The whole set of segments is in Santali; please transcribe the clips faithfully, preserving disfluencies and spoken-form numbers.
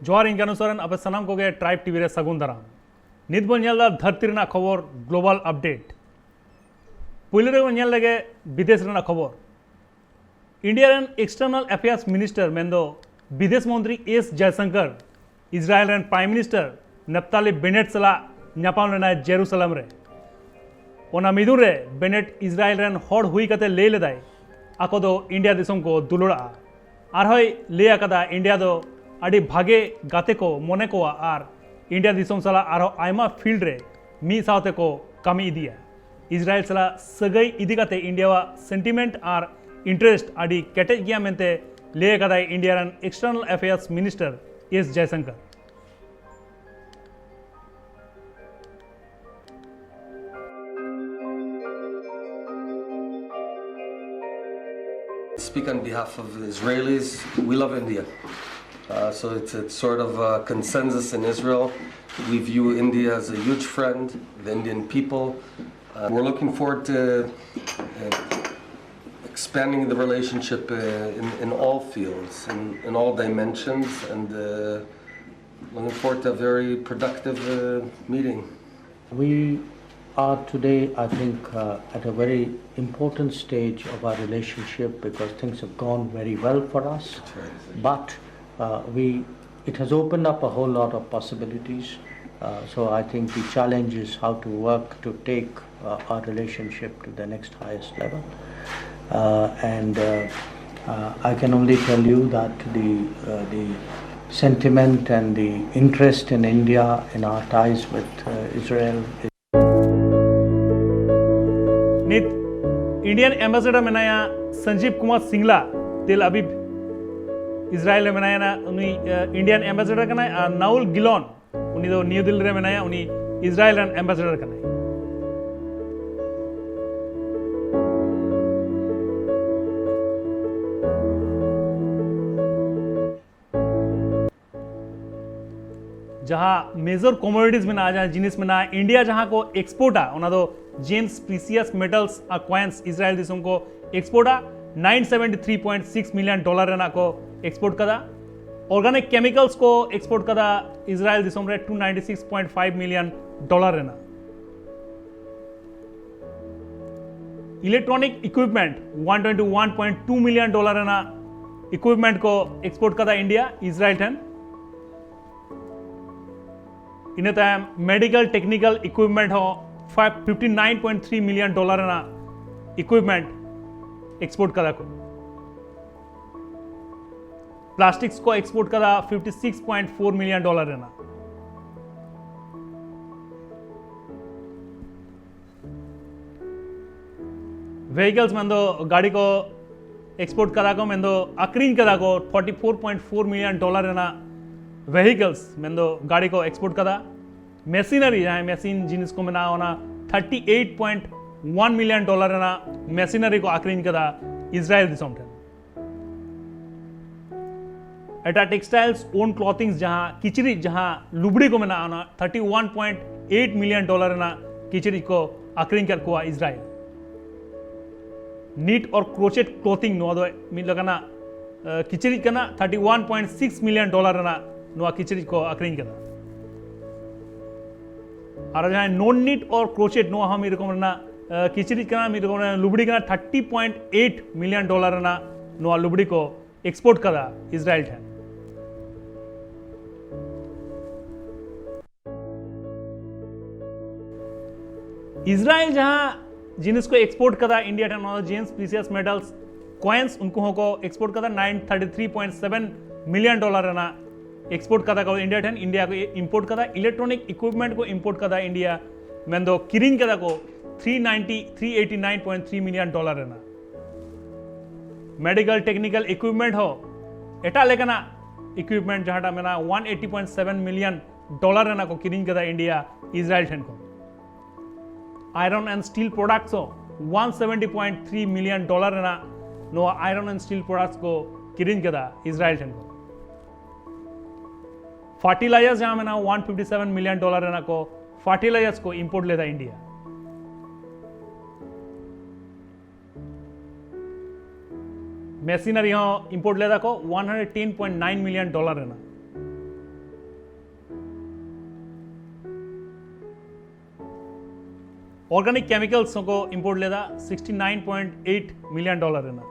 ᱡᱚᱦᱟᱨ, ᱤᱧ ᱠᱟᱱᱩ ᱥᱚᱨᱮᱱ, ᱟᱯᱮ ᱥᱟᱱᱟᱢ ᱠᱚᱜᱮ ᱴᱨᱟᱭᱤᱵᱽ ᱴᱤᱵᱷᱤ ᱨᱮ ᱥᱟᱹᱜᱩᱱ ᱫᱟᱨᱟᱢ᱾ ᱱᱤᱛ ᱵᱚᱱ ᱧᱮᱞ ᱮᱫᱟ ᱫᱷᱟᱹᱨᱛᱤ ᱨᱮᱱᱟᱜ ᱠᱷᱚᱵᱚᱨ, ᱜᱞᱳᱵᱟᱞ ᱟᱯᱰᱮᱴ᱾ ᱯᱩᱭᱞᱩ ᱨᱮᱵᱚᱱ ᱧᱮᱞ ᱞᱮᱜᱮ ᱵᱤᱫᱮᱥ ᱨᱮᱱᱟᱜ ᱠᱷᱚᱵᱚᱨ᱾ ᱤᱱᱰᱤᱭᱟ ᱨᱮᱱ ᱮᱠᱥᱴᱟᱨᱱᱟᱞ ᱮᱯᱷᱮᱭᱟᱨᱥ ᱢᱤᱱᱤᱥᱴᱟᱨ ᱢᱮᱱᱫᱚ ᱵᱤᱫᱮᱥ ᱢᱚᱱᱛᱨᱤ ᱮᱥ ᱡᱟᱭᱥᱚᱝᱠᱚᱨ ᱤᱥᱨᱟᱭᱮᱞ ᱨᱮᱱ ᱯᱨᱟᱭᱤᱢ ᱢᱤᱱᱤᱥᱴᱟᱨ ᱱᱮᱯᱛᱟᱞᱤ ᱵᱮᱱᱮᱴ ᱥᱟᱞᱟᱜ ᱧᱟᱯᱟᱢ ᱞᱮᱱᱟᱭ ᱡᱮᱨᱩᱥᱟᱞᱮᱢ ᱨᱮ᱾ ᱚᱱᱟ ᱢᱤᱫᱩᱱ ᱨᱮ ᱵᱮᱱᱮᱴ ᱤᱥᱨᱟᱭᱮᱞ ᱨᱮᱱ ᱦᱚᱲ ᱦᱩᱭ ᱠᱟᱛᱮ ᱞᱟᱹᱭ ᱞᱮᱫᱟᱭ, ᱟᱠᱚ ᱫᱚ ᱤᱱᱰᱤᱭᱟ ᱫᱤᱥᱚᱢ ᱠᱚ ᱫᱩᱞᱟᱹᱲᱟᱜᱼᱟ᱾ ᱟᱨᱦᱚᱸᱭ ᱞᱟᱹᱭ ᱟᱠᱟᱫᱟ, ᱤᱱᱰᱤᱭᱟ ᱫᱚ ᱟᱹᱰᱤ ᱵᱷᱟᱜᱮ ᱜᱟᱛᱮ ᱠᱚ ᱢᱚᱱᱮ ᱠᱚᱣᱟ ᱟᱨ ᱤᱱᱰᱤᱭᱟ ᱫᱤᱥᱚᱢ ᱥᱟᱞᱟᱜ ᱟᱨᱦᱚᱸ ᱟᱭᱢᱟ ᱯᱷᱤᱞᱰ ᱨᱮ ᱢᱤᱫ ᱥᱟᱶᱛᱮ ᱠᱚ ᱠᱟᱹᱢᱤ ᱤᱫᱤᱭᱟ᱾ ᱤᱥᱨᱟᱭᱮᱞ ᱥᱟᱞᱟᱜ ᱥᱟᱹᱜᱟᱹᱭ ᱤᱫᱤ ᱠᱟᱛᱮ ᱤᱱᱰᱤᱭᱟᱣᱟᱜ ᱥᱮᱱᱴᱤᱢᱮᱱᱴ ᱟᱨ ᱤᱱᱴᱟᱨᱮᱥᱴ ᱟᱹᱰᱤ ᱠᱮᱴᱮᱡ ᱜᱮᱭᱟ ᱢᱮᱱᱛᱮ ᱞᱟᱹᱭ ᱟᱠᱟᱫᱟᱭ ᱤᱱᱰᱤᱭᱟ ᱨᱮᱱ external affairs minister S Jaishankar. Speak on behalf of the Israelis. We love India. Uh, so it's, it's sort of a consensus in Israel. We view India as a huge friend, the Indian people. Uh, we're looking forward to uh, expanding the relationship uh, in, in all fields, in, in all dimensions, and uh, looking forward to a very productive uh, meeting. We are today, I think, uh, at a very important stage of our relationship because things have gone very well for us. But uh, we, it has opened up a whole lot of possibilities. Uh, so I think the challenge is how to work to take uh, our relationship to the next highest level. Uh, and uh, uh, I can only tell you that the, uh, the sentiment and the interest in India in our ties with uh, Israel is ᱱᱤᱛ ᱤᱱᱰᱤᱭᱟᱱ ᱮᱢᱵᱟᱥᱮᱰᱟᱨ ᱢᱮᱱᱟᱭᱟ ᱥᱚᱧᱡᱤᱵ ᱠᱩᱢᱟᱨ ᱥᱤᱝᱞᱟ, ᱛᱮᱞ ᱟᱵᱤᱵ, ᱤᱥᱨᱟᱭᱮᱞ ᱨᱮ ᱢᱮᱱᱟᱭᱟ᱾ ᱩᱱᱤ ᱤᱱᱰᱤᱭᱟᱱ ᱮᱢᱵᱟᱥᱮᱰᱟᱨ ᱠᱟᱱᱟᱭ, ᱟᱨ ᱱᱟᱣᱩᱞ ᱜᱤᱞᱚᱱ, ᱩᱱᱤ ᱫᱚ ᱱᱤᱭᱩ ᱫᱤᱞᱞᱤ ᱨᱮ ᱢᱮᱱᱟᱭᱟ, ᱩᱱᱤ ᱤᱥᱨᱟᱭᱮᱞ ᱨᱮᱱ ᱮᱢᱵᱟᱥᱮᱰᱟᱨ ᱠᱟᱱᱟᱭ᱾ ᱡᱟᱦᱟᱸ ᱢᱮᱡᱚᱨ ᱠᱚᱢᱳᱰᱤᱴᱤᱡᱽ ᱢᱮᱱᱟᱜᱼᱟ, ᱡᱟᱦᱟᱸ ᱡᱤᱱᱤᱥ ᱢᱮᱱᱟᱜᱼᱟ, ᱤᱱᱰᱤᱭᱟ ᱡᱟᱦᱟᱸ ᱠᱚ ᱮᱠᱥᱯᱳᱨᱴᱟ, ᱚᱱᱟ ᱫᱚ ᱡᱮᱢᱥ ᱯᱨᱤᱥᱤᱭᱟᱥ ᱢᱮᱴᱟᱞᱥ ᱟᱨ ᱠᱚᱭᱮᱱᱥ ᱤᱥᱨᱟᱭᱮᱞ ᱫᱤᱥᱚᱢ ᱠᱚ ᱮᱠᱥᱯᱳᱨᱴᱟ᱾ Nine seventy three point six million dollar ᱨᱮᱱᱟᱜ ᱠᱚ ᱮᱠᱥᱯᱳᱨᱴ ᱠᱟᱫᱟ᱾ Organic chemicals ᱠᱚ export ᱠᱟᱫᱟ ᱤᱥᱨᱟᱭᱮᱞ ᱫᱤᱥᱚᱢ ᱨᱮ two ninety six point five million dollar ᱨᱮᱱᱟᱜ᱾ Electronic equipment one twenty one point two million dollar ᱨᱮᱱᱟᱜ equipment ᱠᱚ export ᱠᱟᱫᱟ ᱤᱱᱰᱤᱭᱟ ᱤᱥᱨᱟᱭᱮᱞ ᱴᱷᱮᱱ᱾ ᱤᱱᱟᱹ ᱛᱟᱭᱚᱢ medical technical equipment ᱦᱚᱸ fifty nine point three million dollar ᱨᱮᱱᱟᱜ equipment export ᱠᱟᱫᱟ ᱠᱚ᱾ Plastics ᱠᱚ export ᱠᱟᱫᱟ fifty six point four million dollar ᱨᱮᱱᱟᱜ᱾ Vehicles ᱢᱮᱱᱫᱚ ᱜᱟᱹᱰᱤ ᱠᱚ export ᱠᱟᱫᱟ ᱠᱚ, ᱢᱮᱱᱫᱚ ᱟᱠᱷᱨᱤᱧ ᱠᱟᱫᱟ ᱠᱚ forty four point four million dollar ᱨᱮᱱᱟᱜ vehicles, ᱢᱮᱱᱫᱚ ᱜᱟᱹᱰᱤ ᱠᱚ export ᱠᱟᱫᱟ᱾ Machinery, ᱡᱟᱦᱟᱸ machine ᱡᱤᱱᱤᱥ ᱠᱚ ᱢᱮᱱᱟᱜᱼᱟ, ᱚᱱᱟ thirty eight point one million dollar ᱨᱮᱱᱟᱜ machinery ᱠᱚ ᱟᱠᱷᱨᱤᱧ ᱠᱟᱫᱟ ᱤᱥᱨᱟᱭᱮᱞ ᱫᱤᱥᱚᱢ ᱴᱷᱮᱱ᱾ ᱮᱴᱟᱜ textiles, own clothing, ᱡᱟᱦᱟᱸ ᱠᱤᱪᱨᱤᱡ, ᱡᱟᱦᱟᱸ ᱞᱩᱵᱲᱤ ᱠᱚ ᱢᱮᱱᱟᱜᱼᱟ, ᱚᱱᱟ thirty one point eight million dollar ᱨᱮᱱᱟᱜ ᱠᱤᱪᱨᱤᱡ ᱠᱚ ᱟᱠᱷᱨᱤᱧ ᱠᱟᱫ ᱠᱚᱣᱟ Israel. Knit or crochet clothing, ᱱᱚᱣᱟ ᱫᱚ ᱢᱤᱫ ᱞᱮᱠᱟᱱᱟᱜ ᱠᱤᱪᱨᱤᱡ ᱠᱟᱱᱟ᱾ Thirty one point six million dollar ᱨᱮᱱᱟᱜ ᱱᱚᱣᱟ ᱠᱤᱪᱨᱤᱡ ᱠᱚ ᱟᱠᱷᱨᱤᱧ ᱠᱟᱫᱟ᱾ ᱟᱨ ᱡᱟᱦᱟᱸ non knit or crochet, ᱱᱚᱣᱟ ᱦᱚᱸ ᱢᱤᱫ ᱨᱚᱠᱚᱢ ᱨᱮᱱᱟᱜ ᱠᱤᱪᱨᱤᱡ ᱠᱟᱱᱟ, ᱢᱤᱫ ᱨᱚᱠᱚᱢ ᱨᱮᱱᱟᱜ ᱞᱩᱵᱲᱤ ᱠᱟᱱᱟ᱾ Thirty point eight million dollar ᱨᱮᱱᱟᱜ ᱱᱚᱣᱟ ᱞᱩᱵᱲᱤ ᱠᱚ export ᱠᱟᱫᱟ ᱤᱥᱨᱟᱭᱮᱞ ᱴᱷᱮᱱ᱾ ᱤᱥᱨᱟᱭᱮᱞ ᱡᱟᱦᱟᱸ ᱡᱤᱱᱤᱥ ᱠᱚ export ᱠᱟᱫᱟ ᱤᱱᱰᱤᱭᱟ ᱴᱷᱮᱱ, ᱚᱱᱟ ᱫᱚ gems, precious metals, coins, ᱩᱱᱠᱩ ᱦᱚᱸᱠᱚ export ᱠᱟᱫᱟ᱾ Nine thirty three point seven million dollar ᱨᱮᱱᱟᱜ export ᱠᱟᱫᱟ ᱠᱚ ᱤᱱᱰᱤᱭᱟ ᱴᱷᱮᱱ᱾ ᱤᱱᱰᱤᱭᱟ ᱠᱚ import ᱠᱟᱫᱟ, electronic equipment ᱠᱚ import ᱠᱟᱫᱟ ᱤᱱᱰᱤᱭᱟ, ᱢᱮᱱᱫᱚ ᱠᱤᱨᱤᱧ ᱠᱟᱫᱟ ᱠᱚ three ninety three eighty nine point three million dollar ᱨᱮᱱᱟᱜ᱾ Medical technical equipment ᱦᱚᱸ, ᱮᱴᱟᱜ ᱞᱮᱠᱟᱱᱟᱜ equipment ᱡᱟᱦᱟᱸᱴᱟᱜ ᱢᱮᱱᱟᱜᱼᱟ, one eighty point seven million dollar ᱨᱮᱱᱟᱜ ᱠᱚ ᱠᱤᱨᱤᱧ ᱠᱟᱫᱟ ᱤᱱᱰᱤᱭᱟ ᱤᱥᱨᱟᱭᱮᱞ ᱴᱷᱮᱱ ᱠᱷᱚᱱ᱾ Iron and steel products ᱦᱚᱸ one seventy point three million dollar ᱨᱮᱱᱟᱜ ᱱᱚᱣᱟ iron and steel products ᱠᱚ ᱠᱤᱨᱤᱧ ᱠᱟᱫᱟ ᱤᱥᱨᱟᱭᱮᱞ ᱴᱷᱮᱱ ᱠᱷᱚᱱ᱾ Fertilizer ᱡᱟᱦᱟᱸ ᱢᱮᱱᱟᱜᱼᱟ, one fifty seven million dollar ᱨᱮᱱᱟᱜ ᱠᱚ fertilizers ᱠᱚ import ᱞᱮᱫᱟ ᱤᱱᱰᱤᱭᱟ᱾ ᱢᱮᱥᱤᱱᱟᱨᱤ ᱦᱚᱸ ᱤᱢᱯᱳᱨᱴ ᱞᱮᱫᱟ ᱠᱚ ᱚᱱ ᱦᱟᱱᱰᱨᱮᱰ ᱴᱮᱱ ᱯᱚᱭᱮᱱᱴ ᱱᱟᱭᱤᱱ ᱢᱤᱞᱤᱭᱚᱱ ᱰᱚᱞᱟᱨ ᱨᱮᱱᱟᱜ᱾ ᱚᱨᱜᱟᱱᱤᱠ ᱠᱮᱢᱤᱠᱮᱞᱥ ᱦᱚᱸᱠᱚ ᱤᱢᱯᱳᱨᱴ ᱞᱮᱫᱟ sixty nine point eight million dollar ᱨᱮᱱᱟᱜ᱾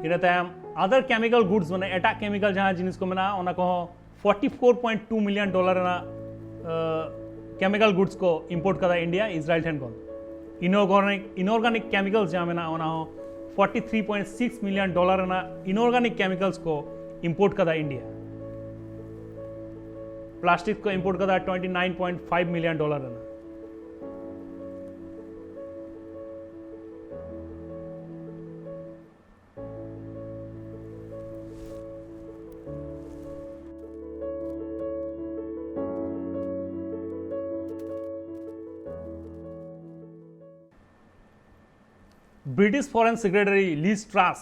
ᱤᱱᱟᱹ ᱛᱟᱭᱚᱢ ᱟᱫᱟᱨ ᱠᱮᱢᱤᱠᱮᱞ ᱜᱩᱰᱥ, ᱢᱟᱱᱮ ᱮᱴᱟᱜ ᱠᱮᱢᱤᱠᱮᱞ ᱡᱟᱦᱟᱸ ᱡᱤᱱᱤᱥ ᱠᱚ ᱢᱮᱱᱟᱜᱼᱟ, ᱚᱱᱟ ᱠᱚᱦᱚᱸ forty four point two million dollar ᱨᱮᱱᱟᱜ ᱠᱮᱢᱤᱠᱮᱞ ᱜᱩᱰᱥ ᱠᱚ ᱤᱢᱯᱳᱨᱴ ᱠᱟᱫᱟ ᱤᱱᱰᱤᱭᱟ ᱤᱥᱨᱟᱭᱮᱞ ᱴᱷᱮᱱ ᱠᱷᱚᱱ᱾ ᱤᱱᱚᱨᱜᱟᱱᱤᱠ ᱤᱱᱚᱨᱜᱟᱱᱤᱠ ᱠᱮᱢᱤᱠᱮᱞᱥ ᱡᱟᱦᱟᱸ ᱢᱮᱱᱟᱜᱼᱟ, ᱚᱱᱟ ᱦᱚᱸ forty three point six million dollar ᱨᱮᱱᱟᱜ ᱤᱱᱚᱨᱜᱟᱱᱤᱠ ᱠᱮᱢᱤᱠᱮᱞᱥ ᱠᱚ ᱤᱢᱯᱳᱨᱴ ᱠᱟᱫᱟ ᱤᱱᱰᱤᱭᱟ᱾ ᱯᱞᱟᱥᱴᱤᱠ ᱠᱚ ᱤᱢᱯᱳᱨᱴ ᱠᱟᱫᱟ twenty nine point five million dollar ᱨᱮᱱᱟᱜ᱾ ᱵᱨᱤᱴᱤᱥ ᱯᱷᱚᱨᱮᱱ ᱥᱮᱠᱨᱮᱴᱟᱨᱤ ᱞᱤᱡ ᱴᱨᱟᱥ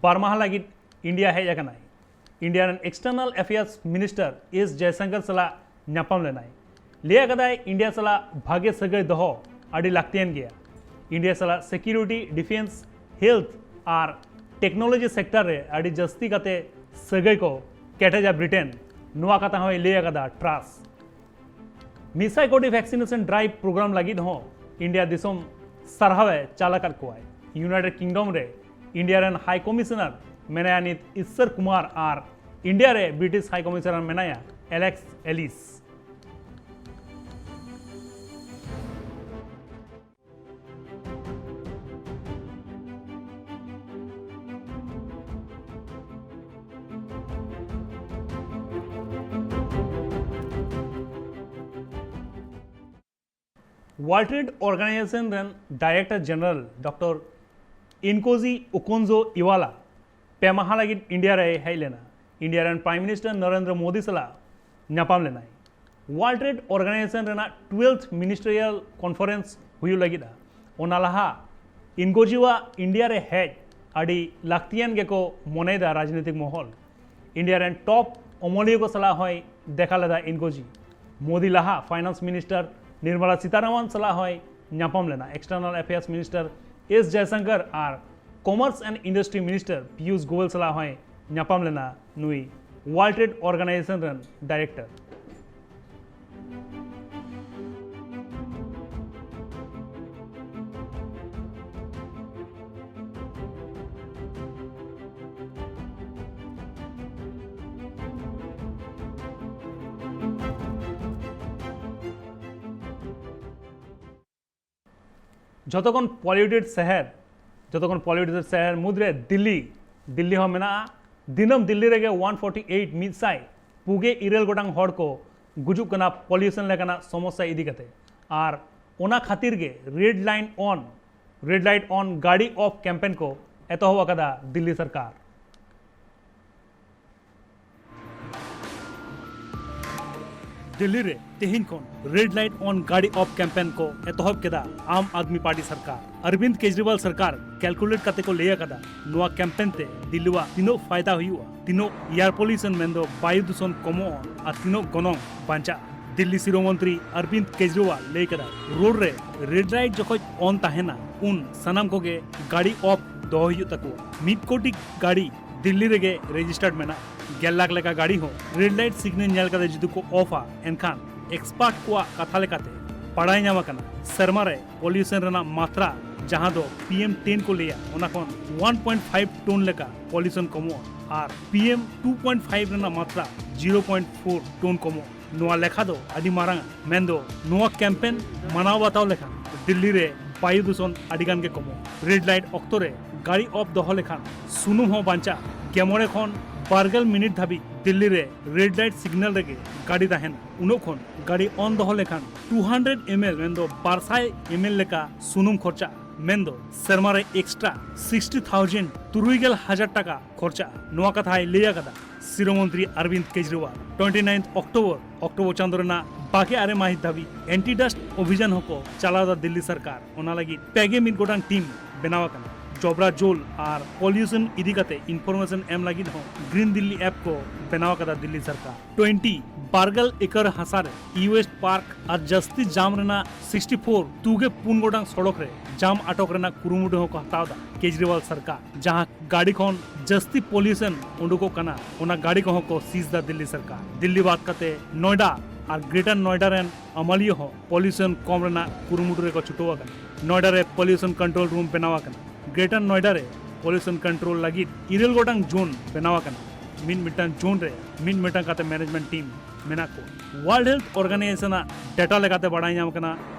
ᱵᱟᱨ ᱢᱟᱦᱟ ᱞᱟᱹᱜᱤᱫ ᱤᱱᱰᱤᱭᱟ ᱦᱮᱡ ᱟᱠᱟᱱᱟᱭ᱾ ᱤᱱᱰᱤᱭᱟ ᱨᱮᱱ ᱮᱠᱥᱴᱟᱨᱱᱟᱞ ᱮᱯᱷᱮᱭᱟᱨᱥ ᱢᱤᱱᱤᱥᱴᱟᱨ ᱮᱥ ᱡᱚᱭᱥᱚᱝᱠᱚᱨ ᱥᱟᱞᱟᱜ ᱧᱟᱯᱟᱢ ᱞᱮᱱᱟᱭ᱾ ᱞᱟᱹᱭ ᱟᱠᱟᱫᱟᱭ, ᱤᱱᱰᱤᱭᱟ ᱥᱟᱞᱟᱜ ᱵᱷᱟᱜᱮ ᱥᱟᱹᱜᱟᱹᱭ ᱫᱚᱦᱚ ᱟᱹᱰᱤ ᱞᱟᱹᱠᱛᱤᱭᱟᱱ ᱜᱮᱭᱟ᱾ ᱤᱱᱰᱤᱭᱟ ᱥᱟᱞᱟᱜ ᱥᱮᱠᱤᱭᱩᱨᱤᱴᱤ, ᱰᱤᱯᱷᱮᱱᱥ, ᱦᱮᱞᱛᱷ ᱟᱨ ᱴᱮᱠᱱᱳᱞᱚᱡᱤ ᱥᱮᱠᱴᱚᱨ ᱨᱮ ᱟᱹᱰᱤ ᱡᱟᱹᱥᱛᱤ ᱠᱟᱛᱮ ᱥᱟᱹᱜᱟᱹᱭ ᱠᱚ ᱠᱮᱴᱮᱡᱟ ᱵᱨᱤᱴᱮᱱ, ᱱᱚᱣᱟ ᱠᱟᱛᱷᱟ ᱦᱚᱸᱭ ᱞᱟᱹᱭ ᱟᱠᱟᱫᱟ ᱴᱨᱟᱥ᱾ ᱢᱤᱫ ᱥᱟᱭ ᱠᱳᱴᱤ ᱵᱷᱮᱠᱥᱤᱱᱮᱥᱚᱱ ᱰᱨᱟᱭᱤᱵᱷ ᱯᱨᱳᱜᱨᱟᱢ ᱞᱟᱹᱜᱤᱫ ᱦᱚᱸ ᱤᱱᱰᱤᱭᱟ ᱫᱤᱥᱚᱢ ᱥᱟᱨᱦᱟᱣᱮ ᱪᱟᱞ ᱟᱠᱟᱫ ᱠᱚᱣᱟᱭ᱾ ᱤᱭᱩᱱᱟᱭᱴᱮᱰ ᱠᱤᱝᱰᱚᱢ ᱨᱮ ᱤᱱᱰᱤᱭᱟ ᱨᱮᱱ ᱦᱟᱭ ᱠᱚᱢᱤᱥᱚᱱᱟᱨ ᱢᱮᱱᱟᱭᱟ ᱱᱤᱛ ᱤᱥᱥᱚᱨ ᱠᱩᱢᱟᱨ ᱟᱨ ᱤᱱᱰᱤᱭᱟ ᱨᱮ ᱵᱨᱤᱴᱤᱥ ᱦᱟᱭ ᱠᱚᱢᱤᱥᱚᱱᱟᱨ ᱢᱮᱱᱟᱭᱟ ᱮᱞᱮᱠᱥ ᱮᱞᱤᱥ᱾ ᱣᱟᱨᱞᱰ ᱴᱨᱮᱰ ᱚᱨᱜᱟᱱᱟᱭᱡᱮᱥᱚᱱ ᱨᱮᱱ ᱰᱟᱭᱨᱮᱠᱴᱚᱨ ᱡᱮᱱᱟᱨᱮᱞ ᱰᱚᱠᱴᱚᱨ ᱤᱱᱠᱳᱡᱤ ᱳᱠᱳᱱᱡᱳ ᱤᱣᱟᱞᱟ ᱯᱮ ᱢᱟᱦᱟ ᱞᱟᱹᱜᱤᱫ ᱤᱱᱰᱤᱭᱟ ᱨᱮᱭ ᱦᱮᱡ ᱞᱮᱱᱟ᱾ ᱤᱱᱰᱤᱭᱟ ᱨᱮᱱ ᱯᱨᱟᱭᱤᱢ ᱢᱤᱱᱤᱥᱴᱟᱨ ᱱᱚᱨᱮᱱᱫᱨᱚ ᱢᱳᱫᱤ ᱥᱟᱞᱟᱜ ᱧᱟᱯᱟᱢ ᱞᱮᱱᱟᱭ᱾ ᱣᱟᱨᱞᱰ ᱴᱨᱮᱰ ᱚᱨᱜᱟᱱᱟᱭᱡᱮᱥᱚᱱ ᱨᱮᱱᱟᱜ ᱴᱩᱭᱮᱞᱵᱷ ᱢᱤᱱᱤᱥᱴᱟᱨᱤᱭᱟᱞ ᱠᱚᱱᱯᱷᱟᱨᱮᱱᱥ ᱦᱩᱭᱩᱜ ᱞᱟᱹᱜᱤᱫᱼᱟ᱾ ᱚᱱᱟ ᱞᱟᱦᱟ ᱤᱱᱠᱳᱡᱤᱣᱟᱜ ᱤᱱᱰᱤᱭᱟ ᱨᱮ ᱦᱮᱡ ᱟᱹᱰᱤ ᱞᱟᱹᱠᱛᱤᱭᱟᱱ ᱜᱮᱠᱚ ᱢᱚᱱᱮᱭᱮᱫᱟ ᱨᱟᱡᱽᱱᱤᱛᱤᱠ ᱢᱚᱦᱚᱞ᱾ ᱤᱱᱰᱤᱭᱟ ᱨᱮᱱ ᱴᱚᱯ ᱚᱢᱚᱞᱤᱭᱟᱹ ᱠᱚ ᱥᱟᱞᱟᱜ ᱦᱚᱸᱭ ᱫᱮᱠᱷᱟ ᱞᱮᱫᱟ ᱤᱱᱠᱳᱡᱤ᱾ ᱢᱳᱫᱤ ᱞᱟᱦᱟ ᱯᱷᱟᱭᱱᱟᱱᱥ ᱢᱤᱱᱤᱥᱴᱟᱨ ᱱᱤᱨᱢᱚᱞᱟ ᱥᱤᱛᱟᱨᱟᱢᱚᱱ ᱥᱟᱞᱟᱜ ᱦᱚᱸᱭ ᱧᱟᱯᱟᱢ ᱞᱮᱱᱟ᱾ External Affairs Minister S Jaishankar R Commerce and Industry Minister Piyush ᱜᱳᱭᱮᱞ ᱥᱟᱞᱟᱜ ᱦᱚᱸᱭ ᱧᱟᱯᱟᱢ ᱞᱮᱱᱟ ᱱᱩᱭ World Trade Organization ᱨᱮᱱ director᱾ ᱡᱚᱛᱚ ᱠᱷᱚᱱ polluted ᱥᱟᱦᱟᱨ, ᱡᱚᱛᱚ ᱠᱷᱚᱱ polluted ᱥᱟᱦᱟᱨ ᱢᱩᱫᱽᱨᱮ ᱫᱤᱞᱞᱤ, ᱫᱤᱞᱞᱤ ᱦᱚᱸ ᱢᱮᱱᱟᱜᱼᱟ᱾ ᱫᱤᱱᱟᱹᱢ ᱫᱤᱞᱞᱤ ᱨᱮᱜᱮ ᱚᱣᱟᱱ ᱯᱷᱳᱨᱴᱤ ᱮᱭᱤᱴ, ᱢᱤᱫ ᱥᱟᱭ ᱯᱩᱜᱮ ᱤᱨᱟᱹᱞ ᱜᱚᱴᱟᱝ ᱦᱚᱲ ᱠᱚ ᱜᱩᱡᱩᱜ ᱠᱟᱱᱟ pollution ᱞᱮᱠᱟᱱᱟᱜ ᱥᱚᱢᱚᱥᱥᱟ ᱤᱫᱤ ᱠᱟᱛᱮ᱾ ᱟᱨ ᱚᱱᱟ ᱠᱷᱟᱹᱛᱤᱨ ᱜᱮ red line on, red light on ᱜᱟᱹᱰᱤ off campaign ᱠᱚ ᱮᱛᱚᱦᱚᱵ ᱟᱠᱟᱫᱟ ᱫᱤᱞᱞᱤ ᱥᱚᱨᱠᱟᱨ᱾ ᱫᱤᱞᱞᱤ ᱨᱮ ᱛᱮᱦᱮᱧ ᱠᱷᱚᱱ red light on ᱜᱟᱹᱰᱤ off campaign ᱠᱚ ᱮᱛᱚᱦᱚᱵ ᱠᱮᱫᱟ ᱟᱢ ᱟᱫᱢᱤ ᱯᱟᱨᱴᱤ ᱥᱚᱨᱠᱟᱨ᱾ ᱚᱨᱵᱤᱱᱫ ᱠᱮᱡᱨᱤᱣᱟᱞ ᱥᱚᱨᱠᱟᱨ calculate ᱠᱟᱛᱮ ᱠᱚ ᱞᱟᱹᱭ ᱟᱠᱟᱫᱟ ᱱᱚᱣᱟ campaign ᱛᱮ ᱫᱤᱞᱞᱤᱣᱟᱜ ᱛᱤᱱᱟᱹᱜ ᱯᱷᱟᱭᱫᱟ ᱦᱩᱭᱩᱜᱼᱟ, ᱛᱤᱱᱟᱹᱜ air pollution ᱢᱮᱱᱫᱚ ᱵᱟᱭᱩ ᱫᱩᱥᱚᱱ ᱠᱚᱢᱚᱜᱼᱟ ᱟᱨ ᱛᱤᱱᱟᱹᱜ ᱜᱚᱱᱚᱝ ᱵᱟᱧᱪᱟᱜᱼᱟ᱾ ᱫᱤᱞᱞᱤ ᱥᱤᱨᱟᱹ ᱢᱚᱱᱛᱨᱤ ᱚᱨᱵᱤᱱᱫ ᱠᱮᱡᱨᱤᱣᱟᱞ ᱞᱟᱹᱭ ᱠᱟᱫᱟ, road ᱨᱮ red light ᱡᱚᱠᱷᱚᱡ on ᱛᱟᱦᱮᱱᱟ ᱩᱱ ᱥᱟᱱᱟᱢ ᱠᱚᱜᱮ ᱜᱟᱹᱰᱤ off ᱫᱚᱦᱚ ᱦᱩᱭᱩᱜ ᱛᱟᱠᱚᱣᱟ᱾ ᱢᱤᱫ ᱠᱳᱴᱤ ᱜᱟᱹᱰᱤ ᱫᱤᱞᱞᱤ ᱨᱮᱜᱮ registered ᱢᱮᱱᱟᱜᱼᱟ᱾ ᱜᱮᱞ ᱞᱟᱠᱷ ᱞᱮᱠᱟ ᱜᱟᱹᱰᱤ ᱦᱚᱸ red light signal ᱧᱮᱞ ᱠᱟᱛᱮ ᱡᱩᱫᱤ ᱠᱚ ᱚᱯᱷᱟ, ᱮᱱᱠᱷᱟᱱ expert ᱠᱚᱣᱟᱜ ᱠᱟᱛᱷᱟ ᱞᱮᱠᱟᱛᱮ ᱵᱟᱲᱟᱭ ᱧᱟᱢ ᱟᱠᱟᱱᱟ, ᱥᱮᱨᱢᱟ ᱨᱮ pollution ᱨᱮᱱᱟᱜ ᱢᱟᱛᱨᱟ, ᱡᱟᱦᱟᱸ ᱫᱚ PM ten ᱠᱚ ᱞᱟᱹᱭᱟ, ᱚᱱᱟ ᱠᱷᱚᱱ one point five ton ᱞᱮᱠᱟ pollution ᱠᱚᱢᱚᱜᱼᱟ ᱟᱨ PM two point five ᱨᱮᱱᱟᱜ ᱢᱟᱛᱨᱟ zero point four ton ᱠᱚᱢᱚᱜᱼᱟ᱾ ᱱᱚᱣᱟ ᱞᱮᱠᱷᱟ ᱫᱚ ᱟᱹᱰᱤ ᱢᱟᱨᱟᱝᱟ, ᱢᱮᱱᱫᱚ ᱱᱚᱣᱟ campaign ᱢᱟᱱᱟᱣ ᱵᱟᱛᱟᱣ ᱞᱮᱠᱷᱟᱱ ᱫᱤᱞᱞᱤ ᱨᱮ ᱵᱟᱭᱩ ᱫᱩᱥᱚᱱ ᱟᱹᱰᱤ ᱜᱟᱱ ᱜᱮ ᱠᱚᱢᱚᱜᱼᱟ᱾ Red light ᱚᱠᱛᱚ ᱨᱮ ᱜᱟᱹᱰᱤ off ᱫᱚᱦᱚ ᱞᱮᱠᱷᱟᱱ ᱥᱩᱱᱩᱢ ᱦᱚᱸ ᱵᱟᱧᱪᱟᱜᱼᱟ᱾ ᱜᱮᱢᱚᱬᱮ ᱠᱷᱚᱱ ᱵᱟᱨᱜᱮᱞ ᱢᱤᱱᱤᱴ ᱫᱷᱟᱹᱵᱤᱡ ᱫᱤᱞᱞᱤ ᱨᱮ red light signal ᱨᱮᱜᱮ ᱜᱟᱹᱰᱤ ᱛᱟᱦᱮᱱᱟ᱾ ᱩᱱᱟᱹᱜ ᱠᱷᱚᱱ ᱜᱟᱹᱰᱤ on ᱫᱚᱦᱚ ᱞᱮᱠᱷᱟᱱ two hundred ml ᱢᱮᱱᱫᱚ ᱵᱟᱨ ᱥᱟᱭ ml ᱞᱮᱠᱟ ᱥᱩᱱᱩᱢ ᱠᱷᱚᱨᱪᱟᱜᱼᱟ, ᱢᱮᱱᱫᱚ ᱥᱮᱨᱢᱟ ᱨᱮ extra sixty thousand, ᱛᱩᱨᱩᱭ ᱜᱮᱞ ᱦᱟᱡᱟᱨ ᱴᱟᱠᱟ ᱠᱷᱚᱨᱪᱟᱜᱼᱟ᱾ ᱱᱚᱣᱟ ᱠᱟᱛᱷᱟᱭ ᱞᱟᱹᱭ ᱟᱠᱟᱫᱟ ᱥᱤᱨᱟᱹ ᱢᱚᱱᱛᱨᱤ Arvind Kejriwal. Twenty ninth October, October ᱪᱟᱸᱫᱳ ᱨᱮᱱᱟᱜ ᱵᱟᱜᱮ ᱟᱨᱮ ᱢᱟᱹᱦᱤᱛ ᱫᱷᱟᱹᱵᱤᱡ anti dust ᱚᱵᱷᱤᱡᱟᱱ ᱦᱚᱸᱠᱚ ᱪᱟᱞᱟᱣ ᱮᱫᱟ ᱫᱤᱞᱞᱤ ᱥᱚᱨᱠᱟᱨ᱾ ᱚᱱᱟ ᱞᱟᱹᱜᱤᱫ ᱯᱮ ᱜᱮ ᱢᱤᱫ ᱜᱚᱴᱟᱝ ᱴᱤᱢ ᱵᱮᱱᱟᱣ ᱟᱠᱟᱱᱟ᱾ ᱡᱚᱵᱽᱨᱟ ᱡᱳᱞ ᱟᱨ pollution ᱤᱫᱤ ᱠᱟᱛᱮ information ᱮᱢ ᱞᱟᱹᱜᱤᱫ ᱦᱚᱸ Green Delhi app ᱠᱚ ᱵᱮᱱᱟᱣ ᱟᱠᱟᱫᱟ ᱫᱤᱞᱞᱤ ᱥᱚᱨᱠᱟᱨ᱾ Twenty ᱵᱟᱨᱜᱮᱞ ᱮᱠᱚᱨ ᱦᱟᱥᱟ ᱨᱮ ᱤ ᱣᱮᱥᱴ ᱯᱟᱨᱠ ᱟᱨ ᱡᱟᱹᱥᱛᱤ ᱡᱟᱢ ᱨᱮᱱᱟᱜ ᱥᱤᱠᱥᱴᱤ ᱯᱷᱳᱨ ᱛᱩᱜᱮ ᱯᱩᱱ ᱜᱚᱴᱟᱝ ᱥᱚᱲᱚᱠ ᱨᱮ ᱡᱟᱢ ᱟᱴᱚᱠ ᱨᱮᱱᱟᱜ ᱠᱩᱨᱩᱢᱩᱴᱩ ᱦᱚᱸᱠᱚ ᱦᱟᱛᱟᱣ ᱮᱫᱟ ᱠᱮᱡᱨᱤᱣᱟᱞ ᱥᱚᱨᱠᱟᱨ᱾ ᱡᱟᱦᱟᱸ ᱜᱟᱹᱰᱤ ᱠᱷᱚᱱ ᱡᱟᱹᱥᱛᱤ ᱯᱚᱞᱤᱭᱩᱥᱚᱱ ᱩᱰᱩᱠᱚᱜ ᱠᱟᱱᱟ, ᱚᱱᱟ ᱜᱟᱹᱰᱤ ᱠᱚᱦᱚᱸ ᱠᱚ ᱥᱤᱡᱽ ᱮᱫᱟ ᱫᱤᱞᱞᱤ ᱥᱚᱨᱠᱟᱨ᱾ ᱫᱤᱞᱞᱤ ᱵᱟᱫ ᱠᱟᱛᱮ ᱱᱚᱭᱰᱟ ᱟᱨ ᱜᱨᱮᱴᱟᱨ ᱱᱚᱭᱰᱟ ᱨᱮᱱ ᱟᱹᱢᱟᱹᱞᱤᱭᱟᱹ ᱦᱚᱸ ᱯᱚᱞᱤᱭᱩᱥᱚᱱ ᱠᱚᱢ ᱨᱮᱱᱟᱜ ᱠᱩᱨᱩᱢᱩᱴᱩ ᱨᱮᱠᱚ ᱪᱷᱩᱴᱟᱹᱣ ᱟᱠᱟᱱᱟ᱾ ᱱᱚᱭᱰᱟ ᱨᱮ ᱯᱚᱞᱤᱭᱩᱥᱚᱱ ᱠᱚᱱᱴᱨᱳᱞ ᱨᱩᱢ ᱵᱮᱱᱟᱣ ᱟᱠᱟᱱᱟ᱾ ᱜᱨᱮᱴᱟᱨ ᱱᱚᱭᱰᱟ ᱨᱮ ᱯᱚᱞᱤᱭᱩᱥᱚᱱ ᱠᱚᱱᱴᱨᱳᱞ ᱞᱟᱹᱜᱤᱫ ᱤᱨᱟᱹᱞ ᱜᱚᱴᱟᱝ ᱡᱳᱱ ᱵᱮᱱᱟᱣ ᱟᱠᱟᱱᱟ᱾ ᱢᱤᱫ ᱢᱤᱫᱴᱟᱝ ᱡᱳᱱ ᱨᱮ ᱢᱤᱫ ᱢᱤᱫᱴᱟᱝ ᱠᱟᱛᱮ ᱢᱮᱱᱮᱡᱢᱮᱱᱴ ᱴᱤᱢ ᱢᱮᱱᱟᱜ ᱠᱚᱣᱟ᱾ ᱣᱟᱨᱞᱰ ᱦᱮᱞᱛᱷ ᱚᱨᱜᱟᱱᱟᱭᱡᱮᱥᱚᱱ ᱟᱜ ᱰᱮᱴᱟ ᱞᱮᱠᱟᱛᱮ ᱵᱟᱲᱟᱭ ᱧᱟᱢ ᱟᱠᱟᱱᱟ,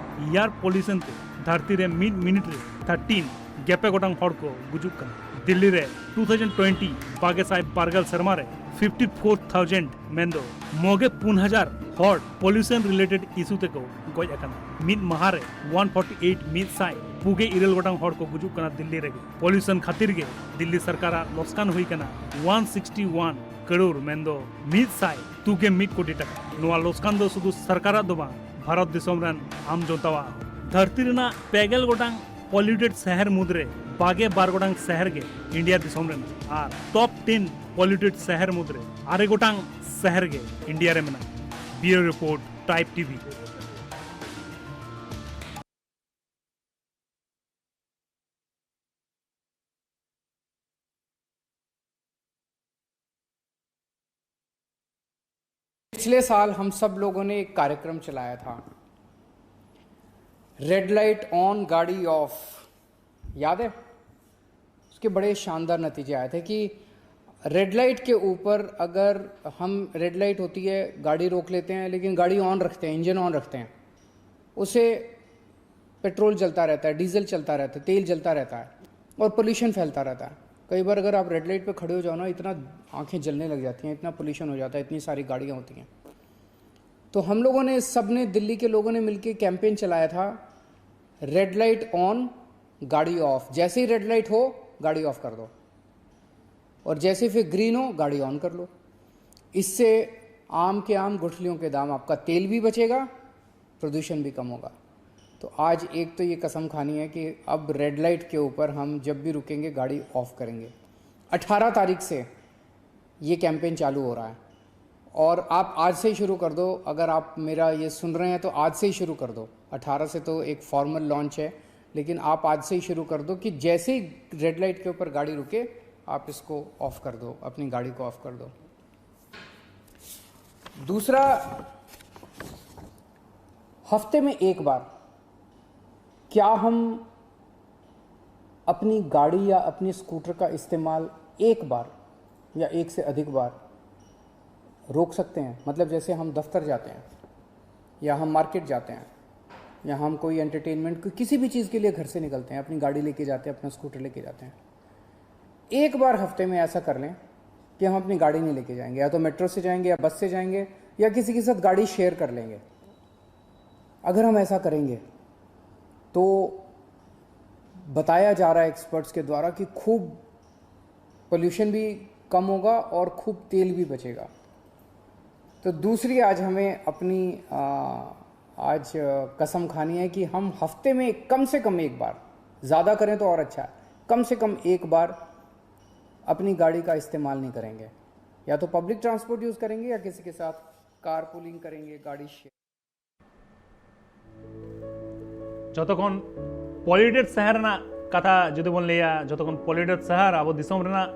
ᱮᱭᱟᱨ ᱯᱚᱞᱤᱭᱩᱥᱚᱱ ᱛᱮ ᱫᱷᱟᱹᱨᱛᱤ ᱨᱮ ᱢᱤᱫ ᱢᱤᱱᱤᱴ ᱨᱮ ᱛᱷᱟᱨᱴᱤᱱ ᱜᱮᱯᱮ ᱜᱚᱴᱟᱝ ᱦᱚᱲ ᱠᱚ ᱜᱩᱡᱩᱜ ᱠᱟᱱᱟ᱾ ᱫᱤᱞᱞᱤ ᱨᱮ ᱴᱩ ᱛᱷᱟᱣᱡᱮᱱᱰ ᱴᱩᱭᱮᱱᱴᱤ ᱵᱟᱜᱮ ᱥᱟᱭ ᱵᱟᱨᱜᱮᱞ ᱥᱮᱨᱢᱟ ᱨᱮ ᱯᱷᱤᱯᱴᱤ ᱯᱷᱳᱨ ᱛᱷᱟᱣᱡᱮᱱᱰ ᱢᱮᱱᱫᱚ ᱢᱚᱜᱮ ᱯᱩᱱ ᱦᱟᱡᱟᱨ ᱦᱚᱲ ᱯᱚᱞᱤᱭᱩᱥᱚᱱ ᱨᱤᱞᱮᱴᱮᱰ ᱤᱥᱩ ᱛᱮᱠᱚ ᱜᱚᱡ ᱟᱠᱟᱱᱟ᱾ ᱢᱤᱫ ᱢᱟᱦᱟ ᱨᱮ ᱚᱣᱟᱱ ᱯᱷᱳᱨᱴᱤ ᱮᱭᱤᱴ, ᱢᱤᱫ ᱥᱟᱭ ᱯᱩᱜᱮ ᱤᱨᱟᱹᱞ ᱜᱚᱴᱟᱝ ᱦᱚᱲ ᱠᱚ ᱜᱩᱡᱩᱜ ᱠᱟᱱᱟ ᱫᱤᱞᱞᱤ ᱨᱮᱜᱮ᱾ ᱯᱚᱞᱤᱭᱩᱥᱚᱱ ᱠᱷᱟᱹᱛᱤᱨ ᱜᱮ ᱫᱤᱞᱞᱤ ᱥᱚᱨᱠᱟᱨᱟᱜ ᱞᱚᱥᱠᱟᱱ ᱦᱩᱭ ᱠᱟᱱᱟ ᱚᱣᱟᱱ ᱥᱤᱠᱥᱴᱤ ᱚᱣᱟᱱ ᱠᱟᱨᱳᱲ, ᱢᱮᱱᱫᱚ ᱢᱤᱫ ᱥᱟᱭ ᱛᱩᱜᱮ ᱢᱤᱫ ᱠᱳᱴᱤ ᱴᱟᱠᱟ᱾ ᱱᱚᱣᱟ ᱞᱚᱥᱠᱟᱱ ᱫᱚ ᱥᱩᱫᱷᱩ ᱥᱚᱨᱠᱟᱨᱟᱜ ᱫᱚ ᱵᱟᱝ, ᱵᱷᱟᱨᱚᱛ ᱫᱤᱥᱚᱢ ᱨᱮᱱ ᱟᱢ ᱡᱚᱱᱛᱟᱣᱟᱜ ᱦᱚᱸ᱾ ᱫᱷᱟᱹᱨᱛᱤ ᱨᱮᱱᱟᱜ ᱯᱮᱜᱮᱞ ᱜᱚᱴᱟᱝ ᱯᱚᱞᱤᱭᱩᱴᱮᱰ ᱥᱟᱦᱟᱨ ᱢᱩᱫᱽᱨᱮ ᱵᱟᱜᱮ ᱵᱟᱨ ᱜᱚᱴᱟᱝ ᱥᱟᱦᱟᱨ ᱜᱮ ᱤᱱᱰᱤᱭᱟ ᱫᱤᱥᱚᱢ ᱨᱮ ᱢᱮᱱᱟᱜᱼᱟ᱾ ᱟᱨ ᱴᱚᱯ ᱴᱮᱱ ᱯᱚᱞᱤᱭᱩᱴᱮᱰ ᱥᱟᱦᱟᱨ ᱢᱩᱫᱽᱨᱮ ᱟᱨᱮ ᱜᱚᱴᱟᱝ ᱥᱟᱦᱟᱨ ᱜᱮ ᱤᱱᱰᱤᱭᱟ ᱨᱮ ᱢᱮᱱᱟᱜᱼᱟ᱾ ᱵᱤᱭᱩᱨᱳ ᱨᱤᱯᱳᱨᱴ, ᱴᱨᱟᱭᱤᱵᱽ ᱴᱤᱵᱷᱤ᱾ पिछले साल हम सब लोगों ने एक कार्यक्रम चलाया था, रेड लाइट ऑन, गाड़ी ऑफ। याद है? उसके बड़े शानदार नतीजे आए थे कि रेड लाइट के ऊपर अगर हम, रेड लाइट होती है, गाड़ी रोक लेते हैं, लेकिन गाड़ी ऑन रखते हैं, इंजन ऑन रखते हैं, उसे पेट्रोल जलता रहता है, डीजल चलता रहता है, तेल जलता रहता है और पोल्यूशन फैलता रहता है। कई बार अगर आप रेड लाइट पे खड़े हो जाओ ना, इतना आंखें जलने लग जाती हैं, इतना पोल्यूशन हो जाता है, इतनी सारी गाड़ियाँ होती हैं। तो हम लोगों ने, सब ने, दिल्ली के लोगों ने मिलकर कैंपेन चलाया था, रेड लाइट ऑन, गाड़ी ऑफ। जैसे ही रेड लाइट हो, गाड़ी ऑफ कर दो, और जैसे ही फिर ग्रीन हो, गाड़ी ऑन कर लो। इससे आम के आम, गुठलियों के दाम, आपका तेल भी बचेगा, प्रदूषण भी कम होगा। तो आज एक तो ये कसम खानी है कि अब रेड लाइट के ऊपर हम जब भी रुकेंगे, गाड़ी ऑफ करेंगे। अठारह तारीख से ये कैंपेन चालू हो रहा है। और आप आज से ही शुरू कर दो। अगर आप मेरा ये सुन रहे हैं तो आज से ही शुरू कर दो। अठारह से तो एक फॉर्मल लॉन्च है, लेकिन आप आज से ही शुरू कर दो कि जैसे ही रेड लाइट के ऊपर गाड़ी रुके, आप इसको ऑफ कर दो, अपनी गाड़ी को ऑफ कर दो। दूसरा, हफ्ते में एक बार क्या हम अपनी गाड़ी या अपनी स्कूटर का इस्तेमाल एक बार या एक से अधिक बार रोक सकते हैं? मतलब, जैसे हम दफ्तर जाते हैं या हम मार्केट जाते हैं या हम कोई एंटरटेनमेंट, किसी भी चीज़ के लिए घर से निकलते हैं, अपनी गाड़ी लेके जाते हैं, अपना स्कूटर लेके जाते हैं, एक बार हफ्ते में ऐसा कर लें कि हम अपनी गाड़ी नहीं लेके जाएंगे, या तो मेट्रो से जाएंगे या बस से जाएंगे या किसी के साथ गाड़ी शेयर कर लेंगे। अगर हम ऐसा करेंगे तो बताया जा रहा है एक्सपर्ट्स के द्वारा कि खूब पोल्यूशन भी कम होगा और खूब तेल भी बचेगा। तो दूसरी आज हमें अपनी आ, आज कसम खानी है कि हम हफ्ते में कम से कम एक बार, ज़्यादा करें तो और अच्छा है, कम से कम एक बार अपनी गाड़ी का इस्तेमाल नहीं करेंगे। या तो पब्लिक ट्रांसपोर्ट यूज़ करेंगे या किसी के साथ कार पूलिंग करेंगे, गाड़ी शेयर। ᱡᱚᱛᱚ ᱠᱷᱚᱱ ᱯᱚᱞᱤᱭᱩᱴᱮᱰ ᱥᱟᱦᱟᱨ ᱨᱮᱱᱟᱜ ᱠᱟᱛᱷᱟ ᱡᱩᱫᱤ ᱵᱚᱱ ᱞᱟᱹᱭᱟ, ᱡᱚᱛᱚ ᱠᱷᱚᱱ ᱯᱚᱞᱤᱭᱩᱴᱮᱰ ᱥᱟᱦᱟᱨ ᱟᱵᱚ ᱫᱤᱥᱚᱢ ᱨᱮᱱᱟᱜ,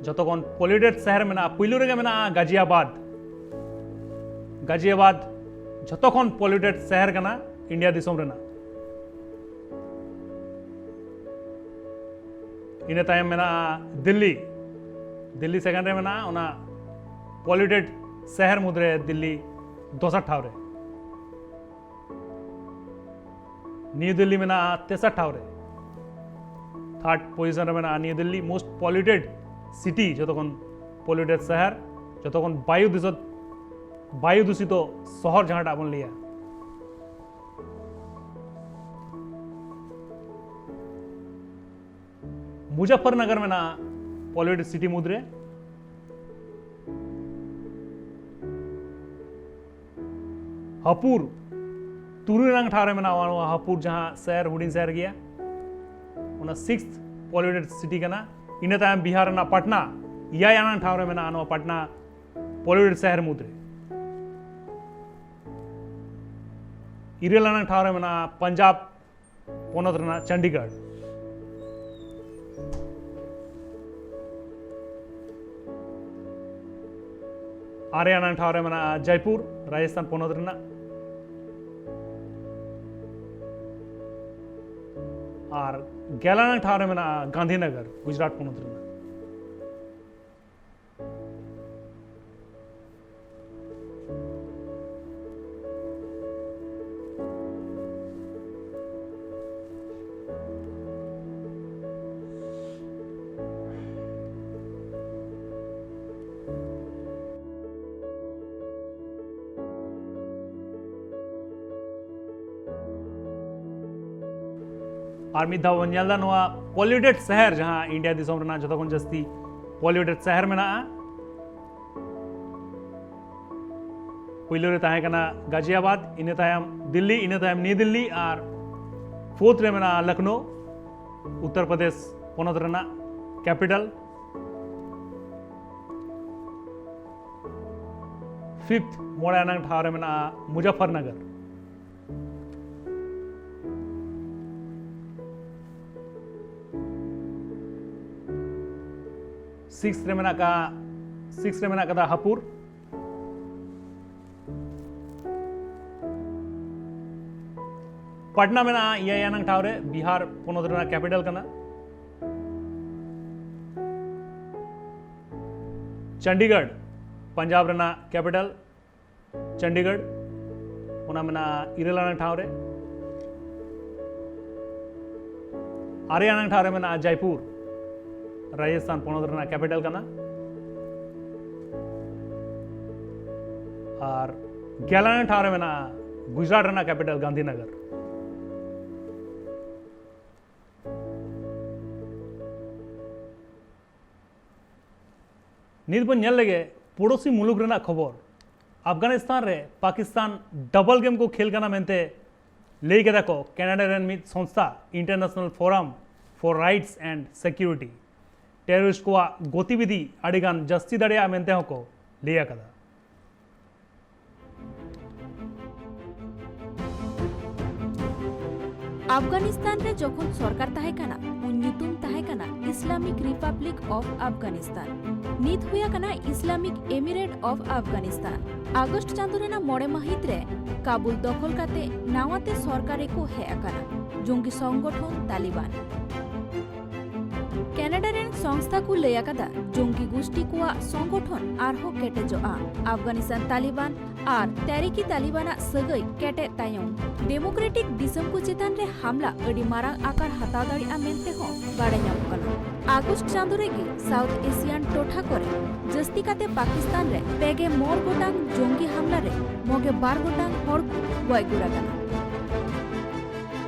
ᱡᱚᱛᱚ ᱠᱷᱚᱱ ᱯᱚᱞᱤᱭᱩᱴᱮᱰ ᱥᱟᱦᱟᱨ ᱢᱮᱱᱟᱜᱼᱟ, ᱯᱩᱭᱞᱩ ᱨᱮᱜᱮ ᱢᱮᱱᱟᱜᱼᱟ ᱜᱟᱡᱤᱭᱟᱵᱟᱫᱽ᱾ ᱜᱟᱡᱤᱭᱟᱵᱟᱫᱽ ᱡᱚᱛᱚ ᱠᱷᱚᱱ ᱯᱚᱞᱤᱭᱩᱴᱮᱰ ᱥᱟᱦᱟᱨ ᱠᱟᱱᱟ ᱤᱱᱰᱤᱭᱟ ᱫᱤᱥᱚᱢ ᱨᱮᱱᱟᱜ᱾ ᱤᱱᱟᱹ ᱛᱟᱭᱚᱢ ᱢᱮᱱᱟᱜᱼᱟ ᱫᱤᱞᱞᱤ᱾ ᱫᱤᱞᱞᱤ ᱥᱮᱠᱮᱱᱰ ᱨᱮ ᱢᱮᱱᱟᱜᱼᱟ, ᱚᱱᱟ ᱯᱚᱞᱤᱭᱩᱴᱮᱰ ᱥᱟᱦᱟᱨ ᱢᱩᱫᱽᱨᱮ ᱫᱤᱞᱞᱤ ᱫᱚᱥᱟᱨ ᱴᱷᱟᱶ ᱨᱮ᱾ ᱱᱤᱭᱩ ᱫᱤᱞᱞᱤ ᱢᱮᱱᱟᱜᱼᱟ ᱛᱮᱥᱟᱨ ᱴᱷᱟᱶ ᱨᱮ, ᱛᱷᱟᱨᱰ ᱯᱚᱡᱤᱥᱚᱱ ᱨᱮ ᱢᱮᱱᱟᱜᱼᱟ ᱱᱤᱭᱩ ᱫᱤᱞᱞᱤ, ᱢᱳᱥᱴ ᱯᱚᱞᱤᱭᱩᱴᱮᱰ ᱥᱤᱴᱤ, ᱡᱚᱛᱚ ᱠᱷᱚᱱ ᱯᱚᱞᱤᱭᱩᱴᱮᱰ ᱥᱟᱦᱟᱨ, ᱡᱚᱛᱚ ᱠᱷᱚᱱ ᱵᱟᱭᱩ ᱫᱩᱥᱤᱛ, ᱵᱟᱭᱩ ᱫᱩᱥᱤᱛᱚ ᱥᱚᱦᱚᱨ ᱡᱟᱦᱟᱸᱴᱟᱜ ᱵᱚᱱ ᱞᱟᱹᱭᱟ᱾ ᱢᱩᱡᱟᱯᱷᱚᱨᱱᱚᱜᱚᱨ ᱢᱮᱱᱟᱜᱼᱟ ᱯᱚᱞᱤᱭᱩᱴᱮᱰ ᱥᱤᱴᱤ ᱢᱩᱫᱽᱨᱮ᱾ ᱦᱟᱯᱩᱨ ᱛᱩᱨᱩᱭ ᱟᱱᱟᱝ ᱴᱷᱟᱶ ᱨᱮ ᱢᱮᱱᱟᱜᱼᱟ᱾ ᱱᱚᱣᱟ ᱦᱟᱯᱩᱨ ᱡᱟᱦᱟᱸ ᱥᱟᱦᱟᱨ ᱦᱩᱰᱤᱧ ᱥᱟᱦᱟᱨ ᱜᱮᱭᱟ, ᱚᱱᱟ ᱥᱤᱠᱥᱛᱷ ᱯᱚᱞᱤᱭᱩᱴᱮᱰ ᱥᱤᱴᱤ ᱠᱟᱱᱟ᱾ ᱤᱱᱟᱹ ᱛᱟᱭᱚᱢ ᱵᱤᱦᱟᱨ ᱨᱮᱱᱟᱜ ᱯᱟᱴᱱᱟ ᱮᱭᱟᱭ ᱟᱱᱟᱝ ᱴᱷᱟᱶ ᱨᱮ ᱢᱮᱱᱟᱜᱼᱟ᱾ ᱱᱚᱣᱟ ᱯᱟᱴᱱᱟ ᱯᱚᱞᱤᱭᱩᱴᱮᱰ ᱥᱟᱦᱟᱨ ᱢᱩᱫᱽᱨᱮ᱾ ᱤᱨᱟᱹᱞ ᱟᱱᱟᱝ ᱴᱷᱟᱶ ᱨᱮ ᱢᱮᱱᱟᱜᱼᱟ ᱯᱟᱧᱡᱟᱵᱽ ᱯᱚᱱᱚᱛ ᱨᱮᱱᱟᱜ ᱪᱚᱱᱰᱤᱜᱚᱲ᱾ ᱟᱨᱮ ᱟᱱᱟᱝ ᱴᱷᱟᱶ ᱨᱮ ᱢᱮᱱᱟᱜᱼᱟ ᱡᱚᱭᱯᱩᱨ, ᱨᱟᱡᱚᱥᱛᱷᱟᱱ ᱯᱚᱱᱚᱛ ᱨᱮᱱᱟᱜ᱾ ᱟᱨ ᱜᱮᱞ ᱟᱱᱟᱝ ᱴᱷᱟᱶ ᱨᱮ ᱢᱮᱱᱟᱜᱼᱟ ᱜᱟᱱᱫᱷᱤᱱᱚᱜᱚᱨ, ᱜᱩᱡᱽᱨᱟᱴ ᱯᱚᱱᱚᱛ ᱨᱮᱱᱟᱜ᱾ ᱟᱨ ᱢᱤᱫ ᱫᱷᱟᱣ ᱵᱚᱱ ᱧᱮᱞ ᱮᱫᱟ ᱱᱚᱣᱟ ᱯᱚᱞᱤᱭᱩᱴᱮᱰ ᱥᱟᱦᱟᱨ, ᱡᱟᱦᱟᱸ ᱤᱱᱰᱤᱭᱟ ᱫᱤᱥᱚᱢ ᱨᱮᱱᱟᱜ ᱡᱚᱛᱚ ᱠᱷᱚᱱ ᱡᱟᱹᱥᱛᱤ ᱯᱚᱞᱤᱭᱩᱴᱮᱰ ᱥᱟᱦᱟᱨ ᱢᱮᱱᱟᱜᱼᱟ᱾ ᱯᱩᱭᱞᱩ ᱨᱮ ᱛᱟᱦᱮᱸ ᱠᱟᱱᱟ ᱜᱟᱡᱤᱭᱟᱵᱟᱫ, ᱤᱱᱟᱹ ᱛᱟᱭᱚᱢ ᱫᱤᱞᱞᱤ, ᱤᱱᱟᱹ ᱛᱟᱭᱚᱢ ᱱᱤᱭᱩ ᱫᱤᱞᱞᱤ, ᱟᱨ ᱯᱷᱳᱨᱛᱷ ᱨᱮ ᱢᱮᱱᱟᱜᱼᱟ ᱞᱚᱠᱷᱱᱳ, ᱩᱛᱛᱚᱨ ᱯᱨᱚᱫᱮᱥ ᱯᱚᱱᱚᱛ ᱨᱮᱱᱟᱜ ᱠᱮᱯᱤᱴᱟᱞ᱾ ᱯᱷᱤᱯᱛᱷ, ᱢᱚᱬᱮ ᱟᱱᱟᱝ ᱴᱷᱟᱶ ᱨᱮ ᱢᱮᱱᱟᱜᱼᱟ ᱢᱩᱡᱟᱯᱷᱚᱨᱱᱚᱜᱚᱨ᱾ ᱥᱤᱠᱥ ᱨᱮ ᱢᱮᱱᱟᱜ ᱠᱟᱜᱼᱟ, ᱥᱤᱠᱥ ᱨᱮ ᱢᱮᱱᱟᱜ ᱠᱟᱫᱟ ᱦᱟᱯᱩᱨ᱾ ᱯᱟᱴᱱᱟ ᱢᱮᱱᱟᱜᱼᱟ ᱮᱭᱟᱭ ᱟᱱᱟᱝ ᱴᱷᱟᱶ ᱨᱮ, ᱵᱤᱦᱟᱨ ᱯᱚᱱᱚᱛ ᱨᱮᱱᱟᱜ ᱠᱮᱯᱤᱴᱟᱞ ᱠᱟᱱᱟ᱾ ᱪᱚᱱᱰᱤᱜᱚᱲ, ᱯᱟᱧᱡᱟᱵᱽ ᱨᱮᱱᱟᱜ ᱠᱮᱯᱤᱴᱟᱞ᱾ ᱪᱚᱱᱰᱤᱜᱚᱲ, ᱚᱱᱟ ᱢᱮᱱᱟᱜᱼᱟ ᱤᱨᱟᱹᱞ ᱟᱱᱟᱝ ᱴᱷᱟᱶ ᱨᱮ᱾ ᱟᱨᱮ ᱟᱱᱟᱝ ᱴᱷᱟᱶ ᱨᱮ ᱢᱮᱱᱟᱜᱼᱟ ᱡᱚᱭᱯᱩᱨ, ᱨᱟᱡᱚᱥᱛᱷᱟᱱ ᱯᱚᱱᱚᱛ ᱨᱮᱱᱟᱜ ᱠᱮᱯᱤᱴᱟᱞ ᱠᱟᱱᱟ᱾ ᱟᱨ ᱜᱮᱞ ᱟᱱᱟᱝ ᱴᱷᱟᱶ ᱨᱮ ᱢᱮᱱᱟᱜᱼᱟ ᱜᱩᱡᱽᱨᱟᱴ ᱨᱮᱱᱟᱜ ᱠᱮᱯᱤᱴᱟᱞ ᱜᱟᱱᱫᱷᱤᱱᱚᱜᱚᱨ᱾ ᱱᱤᱛ ᱵᱚᱱ ᱧᱮᱞ ᱞᱮᱜᱮ ᱯᱚᱲᱚᱥᱤ ᱢᱩᱞᱩᱠ ᱨᱮᱱᱟᱜ ᱠᱷᱚᱵᱚᱨ᱾ ᱟᱯᱷᱜᱟᱱᱤᱥᱛᱟᱱ ᱨᱮ ᱯᱟᱠᱤᱥᱛᱟᱱ ᱰᱟᱵᱚᱞ ᱜᱮᱢ ᱠᱚ ᱠᱷᱮᱞ ᱠᱟᱱᱟ ᱢᱮᱱᱛᱮ ᱞᱟᱹᱭ ᱠᱮᱫᱟ ᱠᱚ ᱠᱟᱱᱟᱰᱟ ᱨᱮᱱ ᱢᱤᱫ ᱥᱚᱝᱥᱛᱷᱟ, International Forum for Rights and Security᱾ ᱴᱮᱨᱚᱨᱤᱥᱴ ᱠᱚᱣᱟᱜ ᱜᱚᱛᱤᱵᱤᱫᱷᱤ ᱟᱹᱰᱤᱜᱟᱱ ᱡᱟᱹᱥᱛᱤ ᱫᱟᱲᱮᱭᱟᱜᱼᱟ ᱢᱮᱱᱛᱮ ᱦᱚᱸᱠᱚ ᱞᱟᱹᱭ ᱟᱠᱟᱫᱟ᱾ ᱟᱯᱷᱜᱟᱱᱤᱥᱛᱟᱱ ᱨᱮ ᱡᱚᱠᱷᱚᱱ ᱥᱚᱨᱠᱟᱨ ᱛᱟᱦᱮᱸ ᱠᱟᱱᱟ, ᱩᱱ ᱧᱩᱛᱩᱢ ᱛᱟᱦᱮᱸ ᱠᱟᱱᱟ Islamic Republic of Afghanistan᱾ ᱱᱤᱛ ᱦᱩᱭ ᱟᱠᱟᱱᱟ Islamic Emirate of Afghanistan᱾ August ᱪᱟᱸᱫᱚ ᱨᱮᱱᱟᱜ ᱢᱚᱬᱮ ᱢᱟᱹᱦᱤᱛ ᱨᱮ ᱠᱟᱵᱩᱞ ᱫᱚᱠᱷᱚᱞ ᱠᱟᱛᱮ ᱱᱟᱣᱟ ᱛᱮ ᱥᱚᱨᱠᱟᱨ ᱨᱮᱠᱚ ᱦᱮᱡ ᱟᱠᱟᱱᱟ ᱡᱚᱝᱜᱤ ᱥᱚᱝᱜᱚᱴᱷᱚᱱ ᱛᱟᱞᱤᱵᱟᱱ᱾ ᱠᱟᱱᱟᱰᱟ ᱨᱮᱱ ᱥᱚᱝᱥᱛᱷᱟ ᱠᱚ ᱞᱟᱹᱭ ᱟᱠᱟᱫᱟ, ᱡᱚᱝᱜᱤ ᱜᱩᱥᱴᱤ ᱠᱚᱣᱟᱜ ᱥᱚᱝᱜᱚᱴᱷᱚᱱ ᱟᱨᱦᱚᱸ ᱠᱮᱴᱮᱡᱚᱜᱼᱟ, ᱟᱯᱷᱜᱟᱱᱤᱥᱛᱟᱱ ᱛᱟᱞᱤᱵᱟᱱ ᱟᱨ ᱛᱟᱨᱤᱠᱤ ᱛᱟᱞᱤᱵᱟᱱᱟᱜ ᱥᱟᱹᱜᱟᱹᱭ ᱠᱮᱴᱮᱡ ᱛᱟᱭᱚᱢ᱾ ᱰᱮᱢᱳᱠᱨᱮᱴᱤᱠ ᱫᱤᱥᱚᱢ ᱠᱚ ᱪᱮᱛᱟᱱ ᱨᱮ ᱦᱟᱢᱞᱟ ᱟᱹᱰᱤ ᱢᱟᱨᱟᱝ ᱟᱠᱟᱨ ᱦᱟᱛᱟᱣ ᱫᱟᱲᱮᱭᱟᱜᱼᱟ ᱢᱮᱱᱛᱮ ᱦᱚᱸ ᱵᱟᱰᱟᱭ ᱧᱟᱢᱚᱜ ᱠᱟᱱᱟ᱾ ᱟᱜᱚᱥᱴ ᱪᱟᱸᱫᱚ ᱨᱮᱜᱮ ᱥᱟᱣᱩᱛᱷ ᱮᱥᱤᱭᱟᱱ ᱴᱚᱴᱷᱟ ᱠᱚᱨᱮ, ᱡᱟᱹᱥᱛᱤ ᱠᱟᱛᱮ ᱯᱟᱠᱤᱥᱛᱟᱱ ᱨᱮ ᱯᱮ ᱜᱮᱞ ᱢᱚᱬᱮ ᱜᱚᱴᱟᱝ ᱡᱚᱝᱜᱤ ᱦᱟᱢᱞᱟ ᱨᱮ ᱢᱚᱜᱮ ᱵᱟᱨ ᱜᱚᱴᱟᱝ ᱦᱚᱲ ᱠᱚ ᱜᱚᱡ ᱜᱩᱨ ᱟᱠᱟᱱᱟ᱾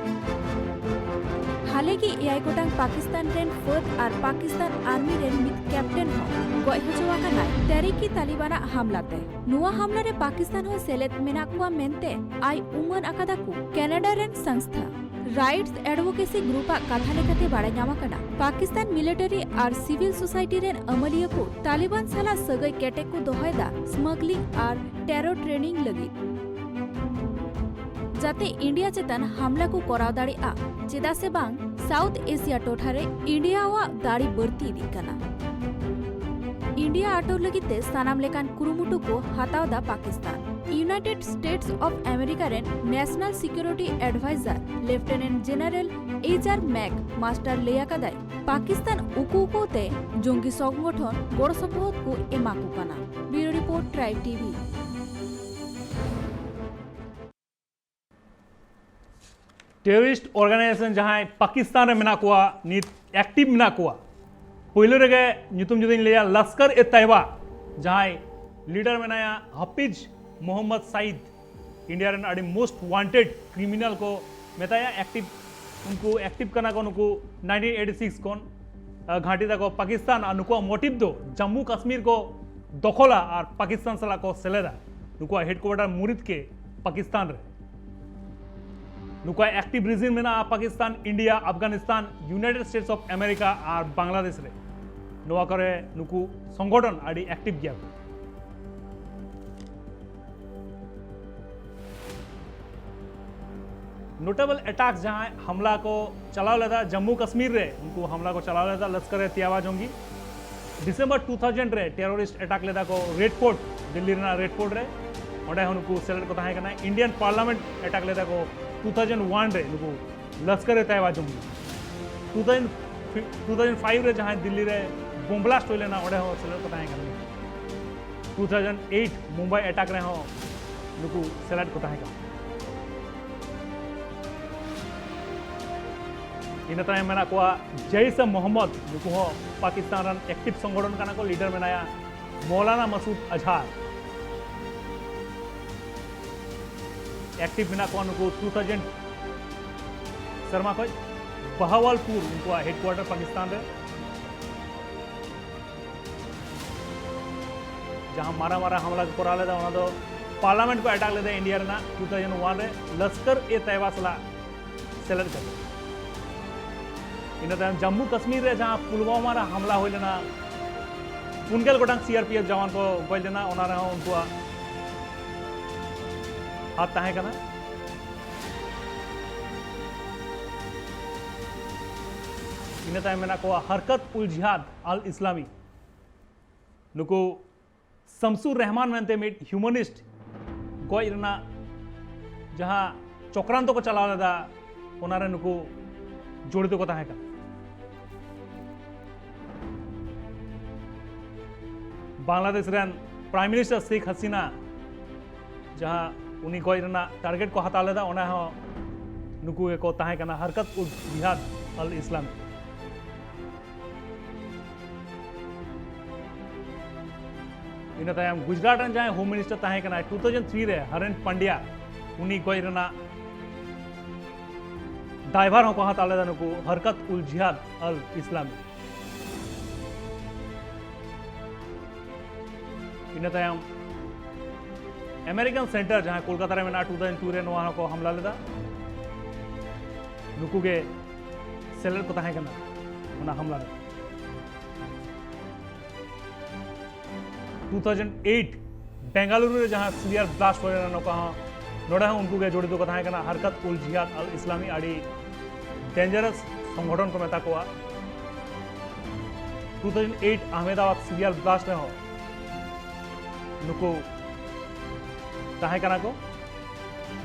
ᱦᱟᱞᱮ ᱜᱮ ᱮᱭᱟᱭ ᱜᱚᱴᱟᱝ ᱯᱟᱠᱤᱥᱛᱟᱱ ᱨᱮᱱ ᱯᱷᱟᱹᱫ ᱟᱨ ᱯᱟᱠᱤᱥᱛᱟᱱ ᱟᱨᱢᱤ ᱨᱮᱱ ᱢᱤᱫ ᱠᱮᱯᱴᱮᱱ ᱦᱚᱸ ᱜᱚᱡ ᱦᱚᱪᱚ ᱟᱠᱟᱱᱟᱭ ᱛᱟᱨᱤᱠᱤ ᱛᱟᱞᱤᱵᱟᱱᱟᱜ ᱦᱟᱢᱞᱟ ᱛᱮ᱾ ᱱᱚᱣᱟ ᱦᱟᱢᱞᱟ ᱨᱮ ᱯᱟᱠᱤᱥᱛᱟᱱ ᱦᱚᱸ ᱥᱮᱞᱮᱫ ᱢᱮᱱᱟᱜ ᱠᱚᱣᱟ ᱢᱮᱱᱛᱮ ᱟᱭ ᱩᱢᱟᱹᱱ ᱟᱠᱟᱫᱟ ᱠᱚ ᱠᱟᱱᱟᱰᱟ ᱨᱮᱱ ᱥᱚᱝᱥᱛᱷᱟ᱾ ᱨᱟᱭᱤᱴᱥ ᱮᱰᱵᱷᱳᱠᱮᱥᱤ ᱜᱨᱩᱯ ᱟᱜ ᱠᱟᱛᱷᱟ ᱞᱮᱠᱟᱛᱮ ᱵᱟᱲᱟᱭ ᱧᱟᱢ ᱟᱠᱟᱱᱟ, ᱯᱟᱠᱤᱥᱛᱟᱱ ᱢᱤᱞᱤᱴᱟᱨᱤ ᱟᱨ ᱥᱤᱵᱤᱞ ᱥᱳᱥᱟᱭᱴᱤ ᱨᱮᱱ ᱟᱹᱢᱟᱹᱞᱤᱭᱟᱹ ᱠᱚ ᱛᱟᱞᱤᱵᱟᱱ ᱥᱟᱞᱟᱜ ᱥᱟᱹᱜᱟᱹᱭ ᱠᱮᱴᱮᱡ ᱠᱚ ᱫᱚᱦᱚᱭᱮᱫᱟ, ᱥᱢᱟᱜᱞᱤᱝ ᱟᱨ ᱴᱮᱨᱚᱨ ᱴᱨᱮᱱᱤᱝ ᱞᱟᱹᱜᱤᱫ, ᱡᱟᱛᱮ ᱤᱱᱰᱤᱭᱟ ᱪᱮᱛᱟᱱ ᱦᱟᱢᱞᱟ ᱠᱚ ᱠᱚᱨᱟᱣ ᱫᱟᱲᱮᱭᱟᱜᱼᱟ᱾ ᱪᱮᱫᱟᱜ ᱥᱮ ᱵᱟᱝ, ᱥᱟᱣᱩᱛᱷ ᱮᱥᱤᱭᱟ ᱴᱚᱴᱷᱟ ᱨᱮ ᱤᱱᱰᱤᱭᱟᱣᱟᱜ ᱫᱟᱲᱮ ᱵᱟᱹᱲᱛᱤ ᱤᱫᱤᱜ ᱠᱟᱱᱟ᱾ ᱤᱱᱰᱤᱭᱟ ᱟᱴᱚᱠ ᱞᱟᱹᱜᱤᱫ ᱛᱮ ᱥᱟᱱᱟᱢ ᱞᱮᱠᱟᱱ ᱠᱩᱨᱩᱢᱩᱴᱩ ᱠᱚ ᱦᱟᱛᱟᱣ ᱫᱟ Pakistan. United States of America ᱨᱮᱱ national security adviser lieutenant general H R McMaster ᱞᱟᱹᱭ ᱟᱠᱟᱫᱟᱭ, ᱯᱟᱠᱤᱥᱛᱟᱱ ᱩᱠᱩ ᱩᱠᱩ ᱛᱮ ᱡᱚᱝᱜᱤ ᱥᱚᱝᱜᱚᱴᱷᱚᱱ ᱜᱚᱲᱚ ᱥᱚᱯᱚᱦᱚᱫ ᱠᱚ ᱮᱢᱟ ᱠᱚ ᱠᱟᱱᱟ᱾ ᱵᱤᱭᱩᱨᱳ ᱨᱤᱯᱳᱨᱴ, ᱴᱨᱟᱭᱤᱵ ᱴᱤᱵᱷᱤ᱾ ᱴᱮᱨᱚᱨᱤᱥᱴ ᱚᱨᱜᱟᱱᱟᱭᱡᱮᱥᱚᱱ ᱡᱟᱦᱟᱸᱭ ᱯᱟᱠᱤᱥᱛᱟᱱ ᱨᱮ ᱢᱮᱱᱟᱜ ᱠᱚᱣᱟ, ᱱᱤᱛ ᱮᱠᱴᱤᱵᱷ ᱢᱮᱱᱟᱜ ᱠᱚᱣᱟ, ᱯᱳᱭᱞᱳ ᱨᱮᱜᱮ ᱧᱩᱛᱩᱢ ᱡᱩᱫᱤᱧ ᱞᱟᱹᱭᱟ, ᱞᱟᱥᱠᱟᱨ ᱮ ᱛᱟᱭᱵᱟ, ᱡᱟᱦᱟᱸᱭ ᱞᱤᱰᱟᱨ ᱢᱮᱱᱟᱭᱟ ᱦᱟᱯᱤᱡᱽ ᱢᱚᱦᱚᱢᱢᱚᱫ ᱥᱟᱭᱤᱫ, ᱤᱱᱰᱤᱭᱟ ᱨᱮᱱ ᱟᱹᱰᱤ ᱢᱳᱥᱴ ᱣᱟᱱᱴᱮᱰ ᱠᱨᱤᱢᱤᱱᱟᱞ ᱠᱚ ᱢᱮᱛᱟᱭᱟ᱾ ᱮᱠᱴᱤᱵᱷ, ᱩᱱᱠᱩ ᱮᱠᱴᱤᱵᱷ ᱠᱟᱱᱟ ᱠᱚ ᱱᱩᱠᱩ ᱱᱟᱭᱤᱱᱴᱤᱱ ᱮᱭᱤᱴᱤ ᱥᱤᱠᱥ ᱠᱷᱚᱱ, ᱟᱸ, ᱜᱷᱟᱸᱴᱤ ᱫᱟᱠᱚ ᱯᱟᱠᱤᱥᱛᱟᱱ, ᱟᱨ ᱱᱩᱠᱩᱣᱟᱜ ᱢᱳᱴᱤᱵᱷ ᱫᱚ ᱡᱟᱢᱢᱩ ᱠᱟᱥᱢᱤᱨ ᱠᱚ ᱫᱚᱠᱷᱚᱞᱟ ᱟᱨ ᱯᱟᱠᱤᱥᱛᱟᱱ ᱥᱟᱞᱟᱜ ᱠᱚ ᱥᱮᱞᱮᱫᱟ᱾ ᱱᱩᱠᱩᱣᱟᱜ ᱦᱮᱰᱠᱩᱣᱟᱴᱟᱨ ᱢᱩᱨᱤᱫ ᱠᱮ ᱯᱟᱠᱤᱥᱛᱟᱱ ᱨᱮ᱾ ᱱᱩᱠᱩᱣᱟᱜ ᱮᱠᱴᱤᱵᱷ ᱨᱤᱡᱤᱢ ᱢᱮᱱᱟᱜᱼᱟ Pakistan, India, Afghanistan, United States of America ᱟᱨ ᱵᱟᱝᱞᱟᱫᱮᱥ ᱨᱮ᱾ ᱱᱚᱣᱟ ᱠᱚᱨᱮ ᱱᱩᱠᱩ ᱥᱚᱝᱜᱚᱴᱷᱚᱱ ᱟᱹᱰᱤ ᱮᱠᱴᱤᱵᱷ ᱜᱮᱭᱟ ᱠᱚ᱾ ᱱᱳᱴᱮᱵᱚᱞ ᱮᱴᱟᱠ, ᱡᱟᱦᱟᱸᱭ ᱦᱟᱢᱞᱟ ᱠᱚ ᱪᱟᱞᱟᱣ ᱞᱮᱫᱟ ᱡᱟᱢᱢᱩ ᱠᱟᱥᱢᱤᱨ ᱨᱮ, ᱩᱱᱠᱩ ᱦᱟᱢᱞᱟ ᱠᱚ ᱪᱟᱞᱟᱣ ᱞᱮᱫᱟ ᱞᱚᱥᱠᱚᱨ ᱮ ᱛᱤᱭᱟᱵᱟ ᱡᱚᱝᱜᱤ᱾ ᱰᱤᱥᱮᱢᱵᱚᱨ ᱴᱩ ᱛᱷᱟᱣᱡᱮᱱᱰ ᱨᱮ ᱴᱮᱨᱚᱨᱤᱥᱴ ᱮᱴᱟᱠ ᱞᱮᱫᱟ ᱠᱚ ᱨᱮᱰ ᱯᱷᱳᱨᱴ, ᱫᱤᱞᱞᱤ ᱨᱮᱱᱟᱜ ᱨᱮᱰ ᱯᱷᱳᱨᱴ ᱨᱮ, ᱚᱸᱰᱮ ᱦᱚᱸ ᱱᱩᱠᱩ ᱥᱮᱞᱮᱫ ᱠᱚ ᱛᱟᱦᱮᱸ ᱠᱟᱱᱟ᱾ ᱤᱱᱰᱤᱭᱟᱱ ᱯᱟᱨᱞᱟᱢᱮᱱᱴ ᱮᱴᱟᱠ ᱞᱮᱫᱟ ᱠᱚ ᱴᱩ ᱛᱷᱟᱣᱡᱮᱱᱰ ᱚᱣᱟᱱ ᱨᱮ ᱱᱩᱠᱩ ᱞᱚᱥᱠᱚᱨ ᱮ ᱛᱟᱭᱵᱟ ᱡᱚᱝᱜᱤ᱾ Two thousand, two thousand five ᱨᱮ ᱡᱟᱦᱟᱸᱭ ᱫᱤᱞᱞᱤ ᱨᱮ ᱵᱳᱢ ᱵᱞᱟᱥᱴ ᱦᱩᱭ ᱞᱮᱱᱟ, ᱚᱸᱰᱮ ᱦᱚᱸ ᱥᱮᱞᱮᱫ ᱠᱚ ᱛᱟᱦᱮᱸ ᱠᱟᱱᱟ᱾ ᱴᱩ ᱛᱷᱟᱣᱡᱮᱱᱰ ᱮᱭᱤᱴ ᱢᱩᱢᱵᱟᱭ ᱮᱴᱟᱠ ᱨᱮᱦᱚᱸ ᱱᱩᱠᱩ ᱥᱮᱞᱮᱫ ᱠᱚ ᱛᱟᱦᱮᱸ ᱠᱟᱱᱟ᱾ ᱤᱱᱟᱹ ᱛᱟᱭᱚᱢ ᱢᱮᱱᱟᱜ ᱠᱚᱣᱟ ᱡᱟᱭᱤᱥ ᱮ ᱢᱚᱦᱚᱢᱢᱚᱫ, ᱱᱩᱠᱩ ᱦᱚᱸ ᱯᱟᱠᱤᱥᱛᱟᱱ ᱨᱮᱱ ᱮᱠᱴᱤᱵᱷ ᱥᱚᱝᱜᱚᱴᱷᱚᱱ ᱠᱟᱱᱟ ᱠᱚ, ᱞᱤᱰᱟᱨ ᱢᱮᱱᱟᱭᱟ ᱢᱚᱣᱞᱟᱱᱟ ᱢᱟᱥᱩᱫ ᱟᱡᱦᱟᱨ᱾ ᱮᱠᱴᱤᱵᱷ ᱢᱮᱱᱟᱜ ᱠᱚᱣᱟ ᱱᱩᱠᱩ ᱴᱩ ᱛᱷᱟᱣᱡᱮᱱᱰ ᱥᱮᱨᱢᱟ ᱠᱷᱚᱱ᱾ ᱵᱟᱦᱟᱣᱟᱞᱯᱩᱨ ᱩᱱᱠᱩᱣᱟᱜ ᱦᱮᱰᱠᱩᱣᱟᱴᱟᱨ ᱯᱟᱠᱤᱥᱛᱟᱱ ᱨᱮ, ᱡᱟᱦᱟᱸ ᱢᱟᱨᱟᱝ ᱢᱟᱨᱟᱝ ᱦᱟᱢᱞᱟ ᱠᱚ ᱠᱚᱨᱟᱣ ᱞᱮᱫᱟ, ᱚᱱᱟ ᱫᱚ ᱯᱟᱨᱞᱟᱢᱮᱱᱴ ᱠᱚ ᱮᱴᱟᱠ ᱞᱮᱫᱟ ᱤᱱᱰᱤᱭᱟ ᱨᱮᱱᱟᱜ ᱴᱩ ᱛᱷᱟᱣᱡᱮᱱᱰ ᱚᱣᱟᱱ ᱨᱮ ᱞᱚᱥᱠᱚᱨ ᱮ ᱛᱟᱭᱵᱟ ᱥᱟᱞᱟᱜ ᱥᱮᱞᱮᱫ ᱠᱟᱛᱮ᱾ ᱤᱱᱟᱹ ᱛᱟᱭᱚᱢ ᱡᱟᱢᱢᱩ ᱠᱟᱥᱢᱤᱨ ᱨᱮ ᱡᱟᱦᱟᱸ ᱯᱩᱞᱣᱟᱢᱟ ᱨᱮ ᱦᱟᱢᱞᱟ ᱦᱩᱭ ᱞᱮᱱᱟ, ᱯᱩᱱ ᱜᱮᱞ ᱜᱚᱴᱟᱝ ᱥᱤ ᱟᱨ ᱯᱤ ᱮᱯᱷ ᱡᱟᱣᱟᱱ ᱠᱚ ᱜᱚᱡ ᱞᱮᱱᱟ, ᱚᱱᱟ ᱨᱮᱦᱚᱸ ᱩᱱᱠᱩᱣᱟᱜ ᱦᱟᱛ ᱛᱟᱦᱮᱸ ᱠᱟᱱᱟ᱾ ᱤᱱᱟᱹ ᱛᱟᱭᱚᱢ ᱢᱮᱱᱟᱜ ᱠᱚᱣᱟ ᱦᱟᱨᱠᱟᱛ ᱩᱞ ᱡᱤᱦᱟᱫ ᱟᱞ ᱤᱥᱞᱟᱢᱤ᱾ ᱱᱩᱠᱩ ᱥᱟᱢᱥᱩᱨ ᱨᱮᱦᱢᱟᱱ ᱢᱮᱱᱛᱮ ᱢᱤᱫ ᱦᱤᱭᱩᱢᱟᱱᱤᱥᱴ ᱜᱚᱡ ᱨᱮᱱᱟᱜ ᱡᱟᱦᱟᱸ ᱪᱚᱠᱨᱟᱱᱛᱚ ᱠᱚ ᱪᱟᱞᱟᱣ ᱞᱮᱫᱟ, ᱚᱱᱟᱨᱮ ᱱᱩᱠᱩ ᱡᱚᱲᱤᱛ ᱠᱚ ᱛᱟᱦᱮᱸ ᱠᱟᱱᱟ᱾ ᱵᱟᱝᱞᱟᱫᱮᱥ ᱨᱮᱱ ᱯᱨᱟᱭᱤᱢ ᱢᱤᱱᱤᱥᱴᱟᱨ ᱥᱮᱠ ᱦᱟᱥᱤᱱᱟ ᱡᱟᱦᱟᱸ ᱩᱱᱤ ᱜᱚᱡ ᱨᱮᱱᱟᱜ ᱴᱟᱨᱜᱮᱴ ᱠᱚ ᱦᱟᱛᱟᱣ ᱞᱮᱫᱟ, ᱚᱱᱟ ᱦᱚᱸ ᱱᱩᱠᱩ ᱜᱮᱠᱚ ᱛᱟᱦᱮᱸ ᱠᱟᱱᱟ, ᱦᱟᱨᱠᱟᱛ ᱩᱞ ᱡᱤᱦᱟᱫ ᱟᱞ ᱤᱥᱞᱟᱢᱤ᱾ ᱤᱱᱟᱹ ᱛᱟᱭᱚᱢ ᱜᱩᱡᱽᱨᱟᱴ ᱨᱮᱱ ᱡᱟᱦᱟᱸᱭ ᱦᱳᱢ ᱢᱤᱱᱤᱥᱴᱟᱨ ᱛᱟᱦᱮᱸ ᱠᱟᱱᱟᱭ ᱴᱩ ᱛᱷᱟᱣᱡᱮᱱᱰ ᱛᱷᱨᱤ ᱨᱮ, ᱦᱟᱨᱮᱱ ᱯᱟᱱᱰᱭᱟ, ᱩᱱᱤ ᱜᱚᱡ ᱨᱮᱱᱟᱜ ᱫᱟᱭᱵᱷᱟᱨ ᱦᱚᱸᱠᱚ ᱦᱟᱛᱟᱣ ᱞᱮᱫᱟ ᱱᱩᱠᱩ ᱦᱟᱨᱠᱟᱛ ᱩᱞ ᱡᱤᱦᱟᱫ ᱟᱞ ᱤᱥᱞᱟᱢᱤ᱾ ᱤᱱᱟᱹ ᱛᱟᱭᱚᱢ ᱟᱢᱮᱨᱤᱠᱟᱱ ᱥᱮᱱᱴᱟᱨ ᱡᱟᱦᱟᱸ ᱠᱳᱞᱠᱟᱛᱟ ᱨᱮ ᱢᱮᱱᱟᱜᱼᱟ, ᱴᱩ ᱛᱷᱟᱣᱡᱮᱱᱰ ᱴᱩ ᱨᱮ ᱱᱚᱣᱟ ᱦᱚᱸᱠᱚ ᱦᱟᱢᱞᱟ ᱞᱮᱫᱟ᱾ ᱱᱩᱠᱩ ᱜᱮ ᱥᱮᱞᱮᱫ ᱠᱚ ᱛᱟᱦᱮᱸ ᱠᱟᱱᱟ ᱚᱱᱟ ᱦᱟᱢᱞᱟ ᱨᱮ᱾ ᱴᱩ ᱛᱷᱟᱣᱡᱮᱱᱰ ᱮᱭᱤᱴ ᱵᱮᱝᱜᱟᱞᱩᱨᱩ ᱨᱮ ᱡᱟᱦᱟᱸ ᱥᱤᱵᱷᱤᱭᱟᱨ ᱵᱞᱟᱥᱴ ᱦᱩᱭ ᱞᱮᱱᱟ, ᱱᱚᱝᱠᱟ ᱦᱚᱸ ᱱᱚᱰᱮ ᱦᱚᱸ ᱩᱱᱠᱩ ᱜᱮ ᱡᱚᱲᱤᱛ ᱠᱚ ᱛᱟᱦᱮᱸ ᱠᱟᱱᱟ᱾ ᱦᱟᱨᱠᱟᱛ ᱩᱞ ᱡᱤᱦᱟᱫ ᱟᱞ ᱤᱥᱞᱟᱢᱤ ᱟᱹᱰᱤ dangerous ᱥᱚᱝᱜᱚᱴᱷᱚᱱ ᱠᱚ ᱢᱮᱛᱟ ᱠᱚᱣᱟ᱾ two thousand eight Ahmedabad serial blast ᱨᱮᱦᱚᱸ ᱱᱩᱠᱩ ᱛᱟᱦᱮᱸ ᱠᱟᱱᱟ ᱠᱚ᱾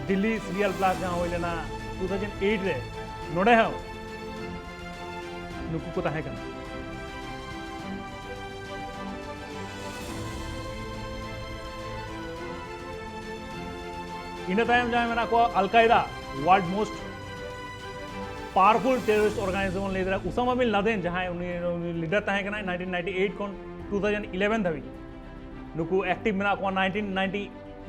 ᱫᱤᱞᱞᱤ serial blast ᱡᱟᱦᱟᱸ ᱦᱩᱭ ᱞᱮᱱᱟ two thousand eight ᱨᱮ, ᱱᱚᱰᱮ ᱦᱚᱸ ᱱᱩᱠᱩ ᱠᱚ ᱛᱟᱦᱮᱸ ᱠᱟᱱᱟ᱾ ᱤᱱᱟᱹ ᱛᱟᱭᱚᱢ ᱡᱟᱦᱟᱸᱭ ᱢᱮᱱᱟᱜ ᱠᱚᱣᱟ, ᱟᱞ ᱠᱟᱭᱫᱟ, world most powerful terrorist organization ᱵᱚᱱ ᱞᱟᱹᱭ ᱫᱟᱲᱮᱭᱟᱜᱼᱟ᱾ ᱩᱥᱟᱢᱟ ᱵᱤᱱ ᱞᱟᱫᱮᱱ, ᱡᱟᱦᱟᱸᱭ ᱩᱱᱤ, ᱩᱱᱤ leader ᱛᱟᱦᱮᱸ ᱠᱟᱱᱟᱭ nineteen ninety eight ᱠᱷᱚᱱ two thousand eleven ᱫᱷᱟᱹᱵᱤᱡ᱾ ᱱᱩᱠᱩ active ᱢᱮᱱᱟᱜ ᱠᱚᱣᱟ nineteen ninety,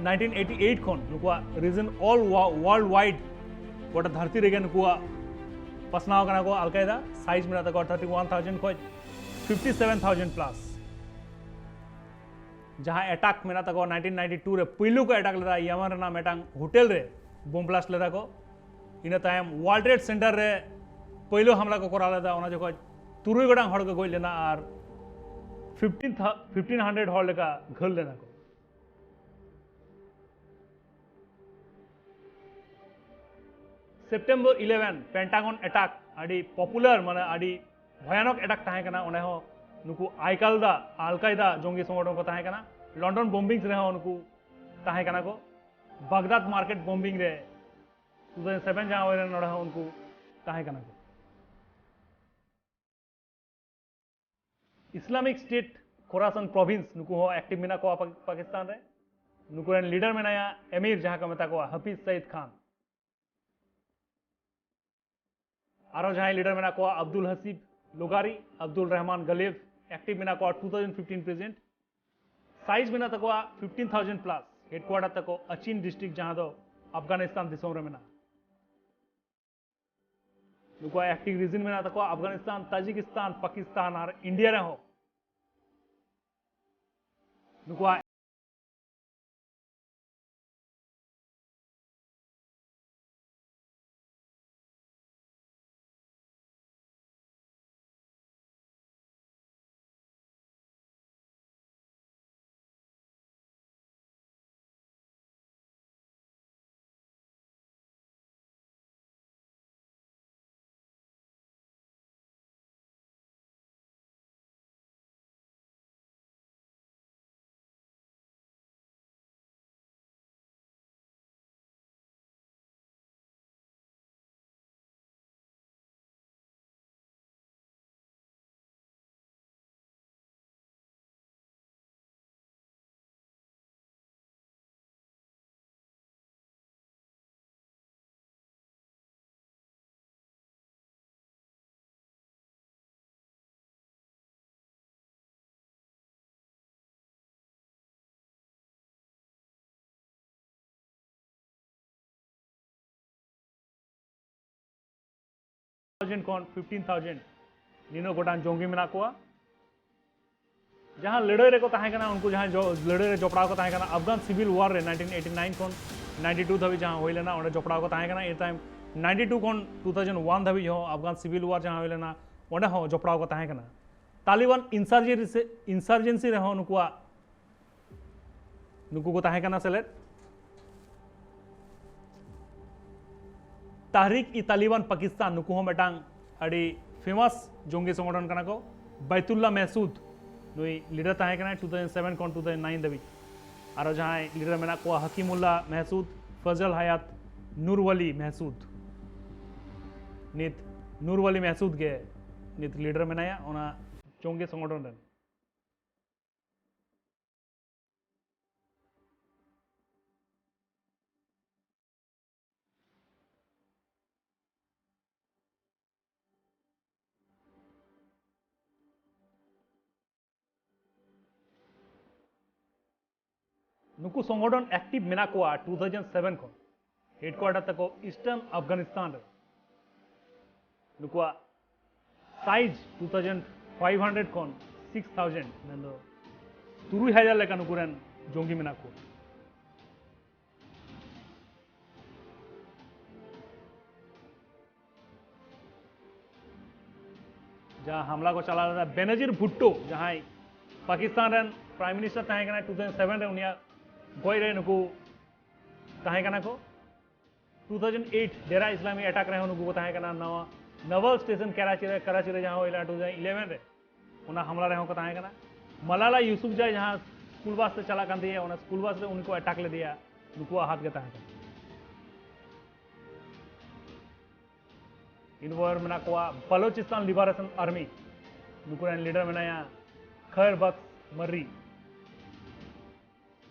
nineteen eighty eight ᱠᱷᱚᱱ᱾ ᱱᱩᱠᱩᱣᱟᱜ reach all wo-, world wide, ᱜᱚᱴᱟ ᱫᱷᱟᱹᱨᱛᱤ ᱨᱮᱜᱮ ᱱᱩᱠᱩᱣᱟᱜ ᱯᱟᱥᱱᱟᱣ ᱠᱟᱱᱟ ᱠᱚ᱾ ᱟᱞ ᱠᱟᱭᱫᱟ size ᱢᱮᱱᱟᱜ ᱛᱟᱠᱚᱣᱟ thirty one thousand ᱠᱷᱚᱱ fifty seven thousand plus᱾ ᱡᱟᱦᱟᱸ attack ᱢᱮᱱᱟᱜ ᱛᱟᱠᱚᱣᱟ, nineteen ninety two ᱨᱮ ᱯᱩᱭᱞᱩ ᱠᱚ attack ᱞᱮᱫᱟ ᱭᱟᱢᱟᱱ ᱨᱮᱱᱟᱜ ᱢᱤᱫᱴᱟᱝ ᱦᱳᱴᱮᱞ ᱨᱮ bomb blast ᱞᱮᱫᱟ ᱠᱚ᱾ ᱤᱱᱟᱹ ᱛᱟᱭᱚᱢ World Trade Center ᱨᱮ ᱯᱩᱭᱞᱩ ᱦᱟᱢᱞᱟ ᱠᱚ ᱠᱚᱨᱟᱣ ᱞᱮᱫᱟ᱾ ᱚᱱᱟ ᱡᱚᱠᱷᱚᱡ ᱛᱩᱨᱩᱭ ᱜᱚᱴᱟᱝ ᱦᱚᱲ ᱠᱚ ᱜᱚᱡ ᱞᱮᱱᱟ ᱟᱨ fifteen thou-, fifteen hundred ᱦᱚᱲ ᱞᱮᱠᱟ ᱜᱷᱟᱹᱞ ᱞᱮᱱᱟ ᱠᱚ᱾ September eleven Pentagon attack, ᱟᱹᱰᱤ popular, ᱢᱟᱱᱮ ᱟᱹᱰᱤ ᱵᱷᱚᱭᱟᱱᱚᱠ attack ᱛᱟᱦᱮᱸ ᱠᱟᱱᱟ᱾ ᱚᱸᱰᱮ ᱦᱚᱸ ᱱᱩᱠᱩ ᱟᱭᱠᱟᱞᱫᱟ, ᱟᱞ ᱠᱟᱭᱫᱟ ᱡᱚᱝᱜᱤ ᱥᱚᱝᱜᱚᱴᱷᱚᱱ ᱠᱚ ᱛᱟᱦᱮᱸ ᱠᱟᱱᱟ᱾ London bombings ᱨᱮᱦᱚᱸ ᱱᱩᱠᱩ ᱛᱟᱦᱮᱸ ᱠᱟᱱᱟ ᱠᱚ᱾ ᱵᱟᱜᱫᱟᱫ market bombing ᱨᱮ two thousand seven ᱡᱟᱦᱟᱸ ᱦᱩᱭ ᱞᱮᱱᱟ, ᱱᱚᱰᱮ ᱦᱚᱸ ᱩᱱᱠᱩ ᱛᱟᱦᱮᱸ ᱠᱟᱱᱟ ᱠᱚ᱾ Islamic State Khorasan province, ᱱᱩᱠᱩ ᱦᱚᱸ active ᱢᱮᱱᱟᱜ ᱠᱚᱣᱟ ᱯᱟᱠ-, ᱯᱟᱠᱤᱥᱛᱟᱱ ᱨᱮ᱾ ᱱᱩᱠᱩ ᱨᱮᱱ leader ᱢᱮᱱᱟᱭᱟ ᱮᱢᱤᱨ, ᱡᱟᱦᱟᱸ ᱠᱚ ᱢᱮᱛᱟ ᱠᱚᱣᱟ ᱦᱟᱯᱤᱡ ᱥᱟᱭᱤᱫ ᱠᱷᱟᱱ᱾ ᱟᱨᱚ ᱡᱟᱦᱟᱸᱭ leader ᱢᱮᱱᱟᱜ ᱠᱚᱣᱟ, ᱟᱵᱫᱩᱞ ᱦᱟᱥᱤᱵ ᱞᱳᱜᱟᱨᱤ, ᱟᱵᱫᱩᱞ ᱨᱮᱦᱢᱟᱱ ᱜᱟᱞᱤᱵ, active ᱢᱮᱱᱟᱜ ᱠᱚᱣᱟ two thousand fifteen present᱾ Size ᱢᱮᱱᱟᱜ ᱛᱟᱠᱚᱣᱟ fifteen thousand plus᱾ Headquarter ᱛᱟᱠᱚ ᱟᱪᱤᱱ district, ᱡᱟᱦᱟᱸ ᱫᱚ ᱟᱯᱷᱜᱟᱱᱤᱥᱛᱟᱱ ᱫᱤᱥᱚᱢ ᱨᱮ ᱢᱮᱱᱟᱜᱼᱟ᱾ ᱱᱩᱠᱩᱣᱟᱜ active reach ᱢᱮᱱᱟᱜ ᱛᱟᱠᱚᱣᱟ ᱟᱯᱷᱜᱟᱱᱤᱥᱛᱟᱱ, ᱛᱟᱡᱤᱠᱤᱥᱛᱟᱱ, ᱯᱟᱠᱤᱥᱛᱟᱱ ᱟᱨ ᱤᱱᱰᱤᱭᱟ ᱨᱮᱦᱚᱸ᱾ ᱱᱩᱠᱩᱣᱟᱜ ᱛᱷᱟᱣᱡᱮᱱᱰ ᱠᱷᱚᱱ ᱯᱷᱤᱯᱴᱤᱱ ᱛᱷᱟᱣᱡᱮᱱᱰ ᱱᱤᱱᱟᱹᱜ ᱜᱚᱴᱟᱝ ᱡᱚᱝᱜᱤ ᱢᱮᱱᱟᱜ ᱠᱚᱣᱟ᱾ ᱡᱟᱦᱟᱸ ᱞᱟᱹᱲᱦᱟᱹᱭ ᱨᱮᱠᱚ ᱛᱟᱦᱮᱸ ᱠᱟᱱᱟ, ᱩᱱᱠᱩ ᱡᱟᱦᱟᱸᱭ ᱡᱚ- ᱞᱟᱹᱲᱦᱟᱹᱭ ᱨᱮ ᱡᱚᱯᱲᱟᱣ ᱠᱚ ᱛᱟᱦᱮᱸ ᱠᱟᱱᱟ ᱟᱯᱷᱜᱟᱱ ᱥᱤᱵᱤᱞ ᱣᱟᱨ ᱨᱮ, ᱱᱟᱭᱤᱱᱴᱤᱱ ᱮᱭᱤᱴᱤ ᱱᱟᱭᱤᱱ ᱠᱷᱚᱱ ᱱᱟᱭᱤᱱᱴᱤ ᱴᱩ ᱫᱷᱟᱹᱵᱤᱡ ᱡᱟᱦᱟᱸ ᱦᱩᱭ ᱞᱮᱱᱟ, ᱚᱸᱰᱮ ᱡᱚᱯᱲᱟᱣ ᱠᱚ ᱛᱟᱦᱮᱸ ᱠᱟᱱᱟ᱾ ᱤᱱᱟᱹ ᱛᱟᱭᱚᱢ ᱱᱟᱭᱤᱱᱴᱤ ᱴᱩ ᱠᱷᱚᱱ ᱴᱩ ᱛᱷᱟᱣᱡᱮᱱᱰ ᱣᱟᱱ ᱫᱷᱟᱹᱵᱤᱡ ᱦᱚᱸ ᱟᱯᱷᱜᱟᱱ ᱥᱤᱵᱤᱞ ᱣᱟᱨ ᱡᱟᱦᱟᱸ ᱦᱩᱭ ᱞᱮᱱᱟ, ᱚᱸᱰᱮ ᱦᱚᱸ ᱡᱚᱯᱲᱟᱣ ᱠᱚ ᱛᱟᱦᱮᱸ ᱠᱟᱱᱟ᱾ ᱛᱟᱞᱤᱵᱟᱱ ᱤᱱᱥᱟᱨᱡᱮᱱᱥᱤ, ᱤᱱᱥᱟᱨᱡᱮᱱᱥᱤ ᱨᱮᱦᱚᱸ ᱱᱩᱠᱩᱣᱟᱜ, ᱱᱩᱠᱩ ᱠᱚ ᱛᱟᱦᱮᱸ ᱠᱟᱱᱟ ᱥᱮᱞᱮᱫ᱾ ᱛᱟᱦᱨᱤᱠ ᱤ ᱛᱟᱞᱤᱵᱟᱱ ᱯᱟᱠᱤᱥᱛᱟᱱ, ᱱᱩᱠᱩ ᱦᱚᱸ ᱢᱤᱫᱴᱟᱝ ᱟᱹᱰᱤ ᱯᱷᱮᱢᱟᱥ ᱡᱚᱝᱜᱤ ᱥᱚᱝᱜᱚᱴᱷᱚᱱ ᱠᱟᱱᱟ ᱠᱚ᱾ ᱵᱟᱭᱛᱩᱞᱞᱟ ᱢᱮᱦᱥᱩᱫ, ᱱᱩᱭ ᱞᱤᱰᱟᱨ ᱛᱟᱦᱮᱸ ᱠᱟᱱᱟᱭ ᱴᱩ ᱛᱷᱟᱣᱡᱮᱱᱰ ᱥᱮᱵᱷᱮᱱ ᱠᱷᱚᱱ ᱴᱩ ᱛᱷᱟᱣᱡᱮᱱᱰ ᱱᱟᱭᱤᱱ ᱫᱷᱟᱹᱵᱤᱡ᱾ ᱟᱨᱚ ᱡᱟᱦᱟᱸᱭ ᱞᱤᱰᱟᱨ ᱢᱮᱱᱟᱜ ᱠᱚᱣᱟ, ᱦᱟᱠᱤᱢᱩᱞᱞᱟ ᱢᱮᱦᱥᱩᱫ, ᱯᱷᱟᱡᱟᱞ ᱦᱟᱭᱟᱛ, ᱱᱩᱨᱣᱟᱞᱤ ᱢᱮᱦᱥᱩᱫ᱾ ᱱᱤᱛ ᱱᱩᱨᱣᱟᱞᱤ ᱢᱮᱦᱥᱩᱫ ᱜᱮ ᱱᱤᱛ ᱞᱤᱰᱟᱨ ᱢᱮᱱᱟᱭᱟ ᱚᱱᱟ ᱡᱚᱝᱜᱤ ᱥᱚᱝᱜᱚᱴᱷᱚᱱ ᱨᱮᱱ᱾ ᱱᱩᱠᱩ ᱥᱚᱝᱜᱚᱴᱷᱚᱱ ᱮᱠᱴᱤᱵᱷ ᱢᱮᱱᱟᱜ ᱠᱚᱣᱟ ᱴᱩ ᱛᱷᱟᱣᱡᱮᱱᱰ ᱥᱮᱵᱷᱮᱱ ᱠᱷᱚᱱ᱾ ᱦᱮᱰᱠᱩᱣᱟᱴᱟᱨ ᱛᱟᱠᱚ ᱤᱥᱴᱟᱨᱱ ᱟᱯᱷᱜᱟᱱᱤᱥᱛᱟᱱ ᱨᱮ᱾ ᱱᱩᱠᱩᱣᱟᱜ size two thousand five hundred ᱠᱷᱚᱱ ᱥᱤᱠᱥ ᱛᱷᱟᱣᱡᱮᱱᱰ, ᱢᱮᱱᱫᱚ ᱛᱩᱨᱩᱭ ᱦᱟᱡᱟᱨ ᱞᱮᱠᱟ ᱱᱩᱠᱩ ᱨᱮᱱ ᱡᱚᱝᱜᱤ ᱢᱮᱱᱟᱜ ᱠᱚᱣᱟ᱾ ᱡᱟᱦᱟᱸ ᱦᱟᱢᱞᱟ ᱠᱚ ᱪᱟᱞᱟᱣ ᱞᱮᱫᱟ, ᱵᱮᱱᱟᱡᱤᱨ ᱵᱷᱩᱴᱴᱳ, ᱡᱟᱦᱟᱸᱭ ᱯᱟᱠᱤᱥᱛᱟᱱ ᱨᱮᱱ ᱯᱨᱟᱭᱤᱢ ᱢᱤᱱᱤᱥᱴᱟᱨ ᱛᱟᱦᱮᱸ ᱠᱟᱱᱟᱭ ᱴᱩ ᱛᱷᱟᱣᱡᱮᱱᱰ ᱥᱮᱵᱷᱮᱱ ᱨᱮ, ᱩᱱᱤᱭᱟᱜ ᱜᱚᱡ ᱨᱮ ᱱᱩᱠᱩ ᱛᱟᱦᱮᱸ ᱠᱟᱱᱟ ᱠᱚ᱾ ᱴᱩ ᱛᱷᱟᱣᱡᱮᱱᱰ ᱮᱭᱤᱴ ᱰᱮᱨᱟ ᱤᱥᱞᱟᱢᱤ ᱮᱴᱟᱠ ᱨᱮᱦᱚᱸ ᱱᱩᱠᱩ ᱠᱚ ᱛᱟᱦᱮᱸ ᱠᱟᱱᱟ᱾ ᱱᱟᱣᱟ ᱱᱟᱵᱷᱟᱞ ᱥᱴᱮᱥᱚᱱ ᱠᱟᱨᱟᱪᱤ ᱨᱮ, ᱠᱟᱨᱟᱪᱤ ᱨᱮ ᱡᱟᱦᱟᱸ ᱦᱩᱭ ᱞᱮᱱᱟ ᱴᱩ ᱛᱷᱟᱣᱡᱮᱱᱰ ᱤᱞᱮᱵᱷᱮᱱ ᱨᱮ, ᱚᱱᱟ ᱦᱟᱢᱞᱟ ᱨᱮᱦᱚᱸ ᱠᱚ ᱛᱟᱦᱮᱸ ᱠᱟᱱᱟ᱾ ᱢᱟᱞᱟᱞᱟ ᱤᱭᱩᱥᱩᱯᱡᱟᱭ ᱡᱟᱦᱟᱸ ᱥᱠᱩᱞ ᱵᱟᱥ ᱛᱮ ᱪᱟᱞᱟᱜ ᱠᱟᱱ ᱛᱟᱦᱮᱸᱜᱼᱟ, ᱚᱱᱟ ᱥᱠᱩᱞ ᱵᱟᱥ ᱨᱮ ᱩᱱᱤ ᱠᱚ ᱮᱴᱟᱠ ᱞᱮᱫᱮᱭᱟ, ᱱᱩᱠᱩᱣᱟᱜ ᱦᱟᱛ ᱜᱮ ᱛᱟᱦᱮᱸ ᱠᱟᱱᱟ᱾ ᱤᱱᱟᱹ ᱯᱚᱨ ᱢᱮᱱᱟᱜ ᱠᱚᱣᱟ ᱵᱟᱞᱚᱪᱤᱥᱛᱟᱱ ᱞᱤᱵᱟᱨᱮᱥᱚᱱ ᱟᱨᱢᱤ, ᱱᱩᱠᱩ ᱨᱮᱱ ᱞᱤᱰᱟᱨ ᱢᱮᱱᱟᱭᱟ ᱠᱷᱟᱭᱨ ᱵᱟᱠᱥ ᱢᱟᱨᱨᱤ᱾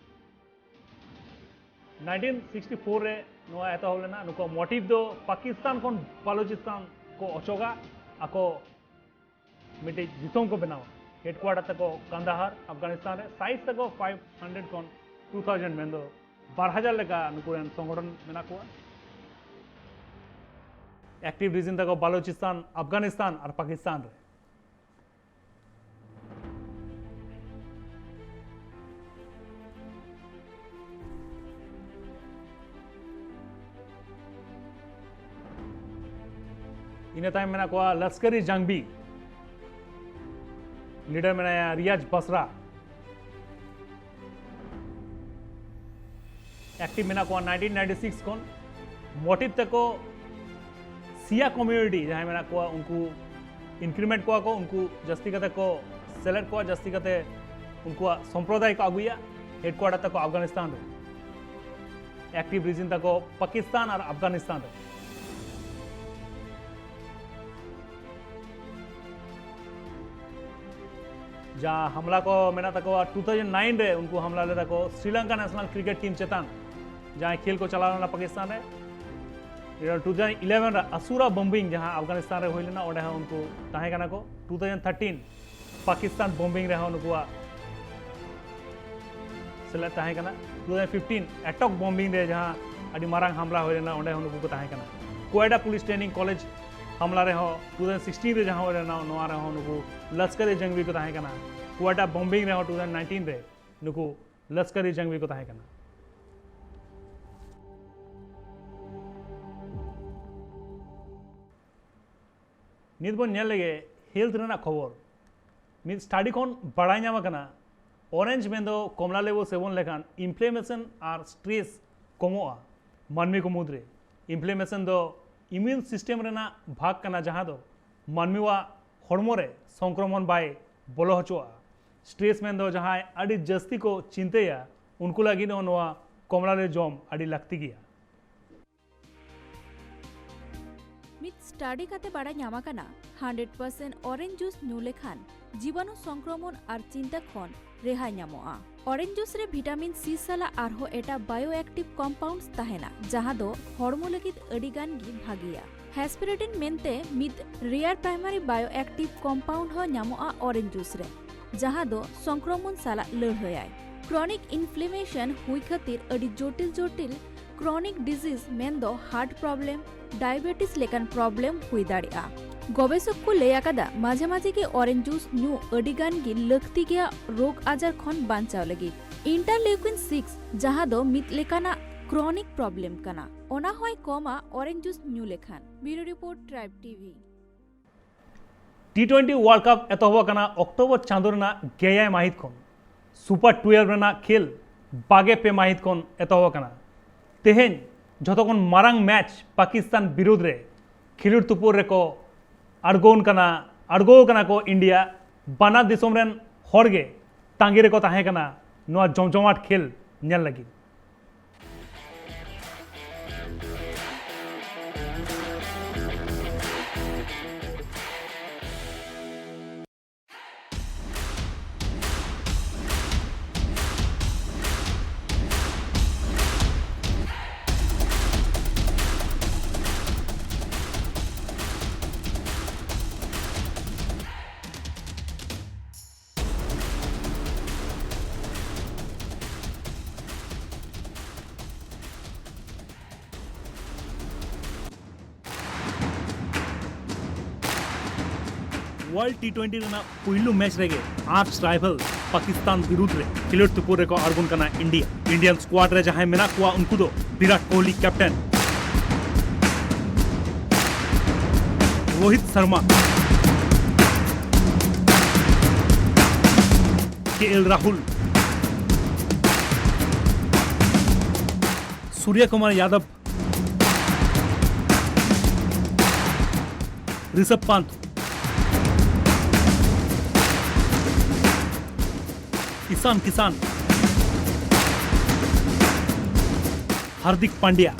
ᱱᱟᱭᱤᱱᱴᱤᱱ ᱥᱤᱠᱥᱴᱤ ᱯᱷᱳᱨ ᱨᱮ ᱱᱚᱣᱟ ᱮᱛᱚᱦᱚᱵ ᱞᱮᱱᱟ᱾ ᱱᱩᱠᱩᱣᱟᱜ ᱢᱳᱴᱤᱵᱷ ᱫᱚ ᱯᱟᱠᱤᱥᱛᱟᱱ ᱠᱷᱚᱱ ᱵᱟᱞᱚᱪᱤᱥᱛᱟᱱ ᱠᱚ ᱚᱪᱚᱜᱟ, ᱟᱠᱚ ᱢᱤᱫᱴᱤᱡ ᱫᱤᱥᱚᱢ ᱠᱚ ᱵᱮᱱᱟᱣᱟ᱾ ᱦᱮᱰᱠᱩᱣᱟᱴᱟᱨ ᱛᱟᱠᱚ ᱠᱟᱱᱫᱟᱦᱟᱨ, ᱟᱯᱷᱜᱟᱱᱤᱥᱛᱟᱱ ᱨᱮ᱾ ᱥᱟᱭᱤᱡᱽ ᱛᱟᱠᱚ ᱯᱷᱟᱭᱤᱵᱷ ᱦᱟᱱᱰᱨᱮᱰ ᱠᱷᱚᱱ ᱴᱩ ᱛᱷᱟᱣᱡᱮᱱᱰ, ᱢᱮᱱᱫᱚ ᱵᱟᱨ ᱦᱟᱡᱟᱨ ᱞᱮᱠᱟ ᱱᱩᱠᱩ ᱨᱮᱱ ᱥᱚᱝᱜᱚᱴᱷᱚᱱ ᱢᱮᱱᱟᱜ ᱠᱚᱣᱟ᱾ ᱮᱠᱴᱤᱵᱷ ᱨᱤᱡᱤᱱ ᱛᱟᱠᱚ ᱵᱟᱞᱩᱪᱤᱥᱛᱟᱱ, ᱟᱯᱷᱜᱟᱱᱤᱥᱛᱟᱱ ᱟᱨ ᱯᱟᱠᱤᱥᱛᱟᱱ ᱨᱮ᱾ ᱤᱱᱟᱹ ᱛᱟᱭᱚᱢ ᱢᱮᱱᱟᱜ ᱠᱚᱣᱟ ᱞᱟᱥᱠᱟᱨᱤ ᱡᱟᱝᱵᱤ, ᱞᱤᱰᱟᱨ ᱢᱮᱱᱟᱭᱟ ᱨᱤᱭᱟᱡᱽ ᱵᱟᱥᱨᱟ᱾ ᱮᱠᱴᱤᱵᱷ ᱢᱮᱱᱟᱜ ᱠᱚᱣᱟ ᱱᱟᱭᱤᱱᱴᱤᱱ ᱱᱟᱭᱤᱱᱴᱤ ᱥᱤᱠᱥ ᱠᱷᱚᱱ᱾ ᱢᱚᱴᱤᱵᱷ ᱛᱟᱠᱚ ᱥᱤᱭᱟ ᱠᱚᱢᱤᱭᱩᱱᱤᱴᱤ ᱡᱟᱦᱟᱸᱭ ᱢᱮᱱᱟᱜ ᱠᱚᱣᱟ, ᱩᱱᱠᱩ ᱤᱱᱠᱨᱤᱢᱮᱱᱴ ᱠᱚᱣᱟ ᱠᱚ, ᱩᱱᱠᱩ ᱡᱟᱹᱥᱛᱤ ᱠᱟᱛᱮ ᱠᱚ ᱥᱮᱞᱮᱫ ᱠᱚᱣᱟ, ᱡᱟᱹᱥᱛᱤ ᱠᱟᱛᱮ ᱩᱱᱠᱩᱣᱟᱜ ᱥᱚᱢᱯᱨᱚᱫᱟᱭ ᱠᱚ ᱟᱹᱜᱩᱭᱟ᱾ ᱦᱮᱰᱠᱩᱣᱟᱴᱟᱨ ᱛᱟᱠᱚ ᱟᱯᱷᱜᱟᱱᱤᱥᱛᱟᱱ ᱨᱮ᱾ ᱮᱠᱴᱤᱵᱷ ᱨᱤᱡᱤᱱ ᱛᱟᱠᱚ ᱯᱟᱠᱤᱥᱛᱟᱱ ᱟᱨ ᱟᱯᱷᱜᱟᱱᱤᱥᱛᱟᱱ ᱨᱮ᱾ ᱡᱟᱦᱟᱸ ᱦᱟᱢᱞᱟ ᱠᱚ ᱢᱮᱱᱟᱜ ᱛᱟᱠᱚᱣᱟ, ᱴᱩ ᱛᱷᱟᱣᱡᱮᱱᱰ ᱱᱟᱭᱤᱱ ᱨᱮ ᱩᱱᱠᱩ ᱦᱟᱢᱞᱟ ᱞᱮᱫᱟ ᱠᱚ ᱥᱨᱤᱞᱚᱝᱠᱟ ᱱᱮᱥᱱᱟᱞ ᱠᱨᱤᱠᱮᱴ ᱴᱤᱢ ᱪᱮᱛᱟᱱ, ᱡᱟᱦᱟᱸᱭ ᱠᱷᱮᱞ ᱠᱚ ᱪᱟᱞᱟᱣ ᱞᱮᱱᱟ ᱯᱟᱠᱤᱥᱛᱟᱱ ᱨᱮ᱾ ᱴᱩ ᱛᱷᱟᱣᱡᱮᱱᱰ ᱤᱞᱮᱵᱷᱮᱱ ᱨᱮ ᱟᱥᱩᱨᱟ ᱵᱚᱢᱵᱤᱝ ᱡᱟᱦᱟᱸ ᱟᱯᱷᱜᱟᱱᱤᱥᱛᱟᱱ ᱨᱮ ᱦᱩᱭ ᱞᱮᱱᱟ, ᱚᱸᱰᱮ ᱦᱚᱸ ᱩᱱᱠᱩ ᱛᱟᱦᱮᱸ ᱠᱟᱱᱟ ᱠᱚ᱾ ᱴᱩ ᱛᱷᱟᱣᱡᱮᱱᱰ ᱛᱷᱟᱨᱴᱤᱱ ᱯᱟᱠᱤᱥᱛᱟᱱ ᱵᱚᱢᱵᱤᱝ ᱨᱮᱦᱚᱸ ᱱᱩᱠᱩᱣᱟᱜ ᱥᱮᱞᱮᱫ ᱛᱟᱦᱮᱸ ᱠᱟᱱᱟ᱾ ᱴᱩ ᱛᱷᱟᱣᱡᱮᱱᱰ ᱯᱷᱤᱯᱴᱤᱱ ᱮᱴᱚᱠ ᱵᱚᱢᱵᱤᱝ ᱨᱮ ᱡᱟᱦᱟᱸ ᱟᱹᱰᱤ ᱢᱟᱨᱟᱝ ᱦᱟᱢᱞᱟ ᱦᱩᱭ ᱞᱮᱱᱟ, ᱚᱸᱰᱮ ᱦᱚᱸ ᱱᱩᱠᱩ ᱠᱚ ᱛᱟᱦᱮᱸ ᱠᱟᱱᱟ᱾ ᱠᱚᱭᱰᱟ ᱯᱩᱞᱤᱥ ᱴᱨᱮᱱᱤᱝ ᱠᱚᱞᱮᱡᱽ ᱦᱟᱢᱞᱟ ᱨᱮᱦᱚᱸ ᱴᱩ ᱛᱷᱟᱣᱡᱮᱱᱰ ᱥᱤᱠᱥᱴᱤᱱ ᱨᱮ ᱡᱟᱦᱟᱸ ᱦᱩᱭ ᱞᱮᱱᱟ, ᱱᱚᱣᱟ ᱨᱮᱦᱚᱸ ᱱᱩᱠᱩ ᱞᱟᱥᱠᱟᱨ ᱮ ᱡᱟᱝᱵᱤ ᱠᱚ ᱛᱟᱦᱮᱸ ᱠᱟᱱᱟ᱾ ᱠᱚᱭᱰᱟ ᱵᱚᱢᱵᱤᱝ ᱨᱮᱦᱚᱸ ᱴᱩ ᱛᱷᱟᱣᱡᱮᱱᱰ ᱱᱟᱭᱤᱱᱴᱤᱱ ᱨᱮ ᱱᱩᱠᱩ ᱞᱟᱥᱠᱟᱨ ᱮ ᱡᱟᱝᱵᱤ ᱠᱚ ᱛᱟᱦᱮᱸ ᱠᱟᱱᱟ᱾ ᱱᱤᱛ ᱵᱚᱱ ᱧᱮᱞ ᱞᱮᱜᱮ ᱦᱮᱞᱛᱷ ᱨᱮᱱᱟᱜ ᱠᱷᱚᱵᱚᱨ᱾ ᱢᱤᱫ ᱥᱴᱟᱰᱤ ᱠᱷᱚᱱ ᱵᱟᱲᱟᱭ ᱧᱟᱢ ᱟᱠᱟᱱᱟ, ᱚᱨᱮᱧᱡᱽ ᱢᱮᱱᱫᱚ ᱠᱚᱢᱞᱟ ᱞᱮᱵᱩ ᱥᱮᱵᱚᱱ ᱞᱮᱠᱷᱟᱱ ᱤᱱᱯᱷᱞᱮᱢᱮᱥᱚᱱ ᱟᱨ ᱥᱴᱨᱮᱥ ᱠᱚᱢᱚᱜᱼᱟ ᱢᱟᱹᱱᱢᱤ ᱠᱚ ᱢᱩᱫᱽᱨᱮ᱾ ᱤᱱᱯᱷᱞᱮᱢᱮᱥᱚᱱ ᱫᱚ ᱤᱢᱤᱭᱩᱱ ᱥᱤᱥᱴᱮᱢ ᱨᱮᱱᱟᱜ ᱵᱷᱟᱜᱽ ᱠᱟᱱᱟ, ᱡᱟᱦᱟᱸ ᱫᱚ ᱢᱟᱹᱱᱢᱤᱣᱟᱜ ᱦᱚᱲᱢᱚ ᱨᱮ ᱥᱚᱝᱠᱨᱚᱢᱚᱱ ᱵᱟᱭ ᱵᱚᱞᱚ ᱦᱚᱪᱚᱣᱟᱜᱼᱟ᱾ ᱥᱴᱨᱮᱥ ᱢᱮᱱᱫᱚ ᱡᱟᱦᱟᱸᱭ ᱟᱹᱰᱤ ᱡᱟᱹᱥᱛᱤ ᱠᱚ ᱪᱤᱱᱛᱟᱹᱭᱟ, ᱩᱱᱠᱩ ᱞᱟᱹᱜᱤᱫ ᱦᱚᱸ ᱱᱚᱣᱟ ᱠᱚᱢᱞᱟ ᱞᱮ ᱡᱚᱢ ᱟᱹᱰᱤ ᱞᱟᱹᱠᱛᱤ ᱜᱮᱭᱟ᱾ ᱢᱤᱫ ᱥᱴᱟᱰᱤ ᱠᱟᱛᱮ ᱵᱟᱲᱟᱭ ᱧᱟᱢ ᱟᱠᱟᱱᱟ, ᱦᱟᱱᱰᱨᱮᱰ ᱯᱟᱨᱥᱮᱱᱴ ᱚᱨᱮᱧᱡᱽ ᱡᱩᱥ ᱧᱩ ᱞᱮᱠᱷᱟᱱ ᱡᱤᱵᱟᱱᱩ ᱥᱚᱝᱠᱨᱚᱢᱚᱱ ᱟᱨ ᱪᱤᱱᱛᱟᱹ ᱠᱷᱚᱱ ᱨᱮᱦᱟᱭ ᱧᱟᱢᱚᱜᱼᱟ᱾ ᱚᱨᱮᱧᱡᱽ ᱡᱩᱥ ᱨᱮ ᱵᱷᱤᱴᱟᱢᱤᱱ ᱥᱤ ᱥᱟᱞᱟᱜ ᱟᱨᱦᱚᱸ ᱮᱴᱟᱜ ᱵᱟᱭᱳ ᱮᱠᱴᱤᱵᱷ ᱠᱚᱢᱯᱟᱣᱩᱱᱰᱥ ᱛᱟᱦᱮᱱᱟ, ᱡᱟᱦᱟᱸ ᱫᱚ ᱦᱚᱲᱢᱚ ᱞᱟᱹᱜᱤᱫ ᱟᱹᱰᱤ ᱜᱟᱱ ᱜᱮ ᱵᱷᱟᱹᱜᱤᱭᱟ᱾ ᱦᱮᱥᱯᱮᱨᱮᱰᱤᱱ ᱢᱮᱱᱛᱮ ᱢᱤᱫ ᱨᱮᱭᱟᱨ ᱯᱨᱟᱭᱢᱟᱨᱤ ᱵᱟᱭᱳ ᱮᱠᱴᱤᱵᱷ ᱠᱚᱢᱯᱟᱣᱩᱱᱰ ᱦᱚᱸ ᱧᱟᱢᱚᱜᱼᱟ ᱚᱨᱮᱧᱡᱽ ᱡᱩᱥ ᱨᱮ, ᱡᱟᱦᱟᱸ ᱫᱚ ᱥᱚᱝᱠᱨᱚᱢᱚᱱ ᱥᱟᱞᱟᱜ ᱞᱟᱹᱲᱦᱟᱹᱭᱟᱭ᱾ ᱠᱨᱚᱱᱤᱠ ᱤᱱᱯᱷᱞᱮᱢᱮᱥᱚᱱ ᱦᱩᱭ ᱠᱷᱟᱹᱛᱤᱨ ᱟᱹᱰᱤ ᱡᱚᱴᱤᱞ ᱡᱚᱴᱤᱞ ᱠᱨᱚᱱᱤᱠ ᱰᱤᱡᱤᱡᱽ ᱢᱮᱱᱫᱚ ᱦᱟᱨᱴ ᱯᱨᱚᱵᱞᱮᱢ, ᱰᱟᱭᱟᱵᱮᱴᱤᱥ ᱞᱮᱠᱟᱱ ᱯᱨᱚᱵᱞᱮᱢ ᱦᱩᱭ ᱫᱟᱲᱮᱭᱟᱜᱼᱟ᱾ ᱜᱚᱵᱮᱥᱚᱠ ᱠᱚ ᱞᱟᱹᱭ ᱟᱠᱟᱫᱟ, ᱢᱟᱡᱷᱮ ᱢᱟᱡᱷᱮ ᱜᱮ ᱚᱨᱮᱧᱡᱽ ᱡᱩᱥ ᱧᱩ ᱟᱹᱰᱤ ᱜᱟᱱ ᱜᱮ ᱞᱟᱹᱠᱛᱤ ᱜᱮᱭᱟ ᱨᱳᱜᱽ ᱟᱡᱟᱨ ᱠᱷᱚᱱ ᱵᱟᱧᱪᱟᱣ ᱞᱟᱹᱜᱤᱫ᱾ ᱤᱱᱴᱟᱨᱞᱤᱭᱩᱠᱤᱱ ᱥᱤᱠᱥ, ᱡᱟᱦᱟᱸ ᱫᱚ ᱢᱤᱫ ᱞᱮᱠᱟᱱᱟᱜ ᱠᱨᱚᱱᱤᱠ ᱯᱨᱚᱵᱞᱮᱢ ᱠᱟᱱᱟ, ᱚᱱᱟ ᱦᱚᱸᱭ ᱠᱚᱢᱟ ᱚᱨᱮᱧᱡᱽ ᱡᱩᱥ ᱧᱩ ᱞᱮᱠᱷᱟᱱ᱾ Bureau report, tribe TV. T twenty world cup ᱮᱛᱚᱦᱚᱵ ᱟᱠᱟᱱᱟ ᱚᱠᱴᱳᱵᱚᱨ ᱪᱟᱸᱫᱳ ᱨᱮᱱᱟᱜ ᱜᱮᱭᱟᱭ ᱢᱟᱹᱦᱤᱛ ᱠᱷᱚᱱ᱾ ᱥᱩᱯᱟᱨ ᱴᱩᱭᱮᱞᱵᱷ ᱨᱮᱱᱟᱜ ᱠᱷᱮᱞ ᱵᱟᱜᱮ ᱯᱮ ᱢᱟᱹᱦᱤᱛ ᱠᱷᱚᱱ ᱮᱛᱚᱦᱚᱵ ᱟᱠᱟᱱᱟ᱾ ᱛᱮᱦᱮᱧ ᱡᱷᱚᱛᱚ ᱠᱷᱚᱱ ᱢᱟᱨᱟᱝ ᱢᱮᱪ ᱯᱟᱠᱤᱥᱛᱟᱱ ᱵᱤᱨᱩᱫᱽ ᱨᱮ ᱠᱷᱮᱞᱳᱰ ᱛᱩᱯᱩᱫ ᱨᱮᱠᱚ ᱟᱬᱜᱳᱱ ᱠᱟᱱᱟ, ᱟᱬᱜᱳ ᱠᱟᱱᱟ ᱠᱚ ᱤᱱᱰᱤᱭᱟ᱾ ᱵᱟᱱᱟᱨ ᱫᱤᱥᱚᱢ ᱨᱮᱱ ᱦᱚᱲ ᱜᱮ ᱛᱟᱸᱜᱤ ᱨᱮᱠᱚ ᱛᱟᱦᱮᱸ ᱠᱟᱱᱟ ᱱᱚᱣᱟ ᱡᱚᱢᱡᱚᱢᱟᱴ ᱠᱷᱮᱞ ᱧᱮᱞ ᱞᱟᱹᱜᱤᱫ᱾ ᱣᱟᱨᱞᱰ ᱴᱤ ᱴᱩᱭᱮᱱᱴᱤ ᱨᱮᱱᱟᱜ ᱯᱩᱭᱞᱩ ᱢᱮᱪ ᱨᱮᱜᱮ ᱟᱨᱪ ᱨᱟᱭᱵᱷᱟᱞ ᱯᱟᱠᱤᱥᱛᱟᱱ ᱵᱤᱨᱩᱫᱽ ᱨᱮ ᱠᱷᱮᱞᱳᱰ ᱛᱩᱯᱩᱫ ᱨᱮᱠᱚ ᱟᱬᱜᱚᱱ ᱠᱟᱱᱟ ᱤᱱᱰᱤᱭᱟ᱾ ᱤᱱᱰᱤᱭᱟᱱ ᱥᱠᱣᱟᱰ ᱨᱮ ᱡᱟᱦᱟᱸᱭ ᱢᱮᱱᱟᱜ ᱠᱚᱣᱟ, ᱩᱱᱠᱩ ᱫᱚ ᱵᱤᱨᱟᱴ ᱠᱳᱦᱞᱤ ᱠᱮᱯᱴᱮᱱ, ᱨᱳᱦᱤᱛ ᱥᱟᱨᱢᱟ, ᱠᱮ ᱮᱞ ᱨᱟᱦᱩᱞ, ᱥᱩᱨᱭᱟ ᱠᱩᱢᱟᱨ ᱭᱟᱫᱚᱵ, ᱨᱤᱥᱚᱵᱷ ᱯᱟᱱᱛ, ᱤᱥᱟᱱ ᱠᱤᱥᱟᱱ, ᱦᱟᱨᱫᱤᱠ ᱯᱟᱱᱰᱭᱟ,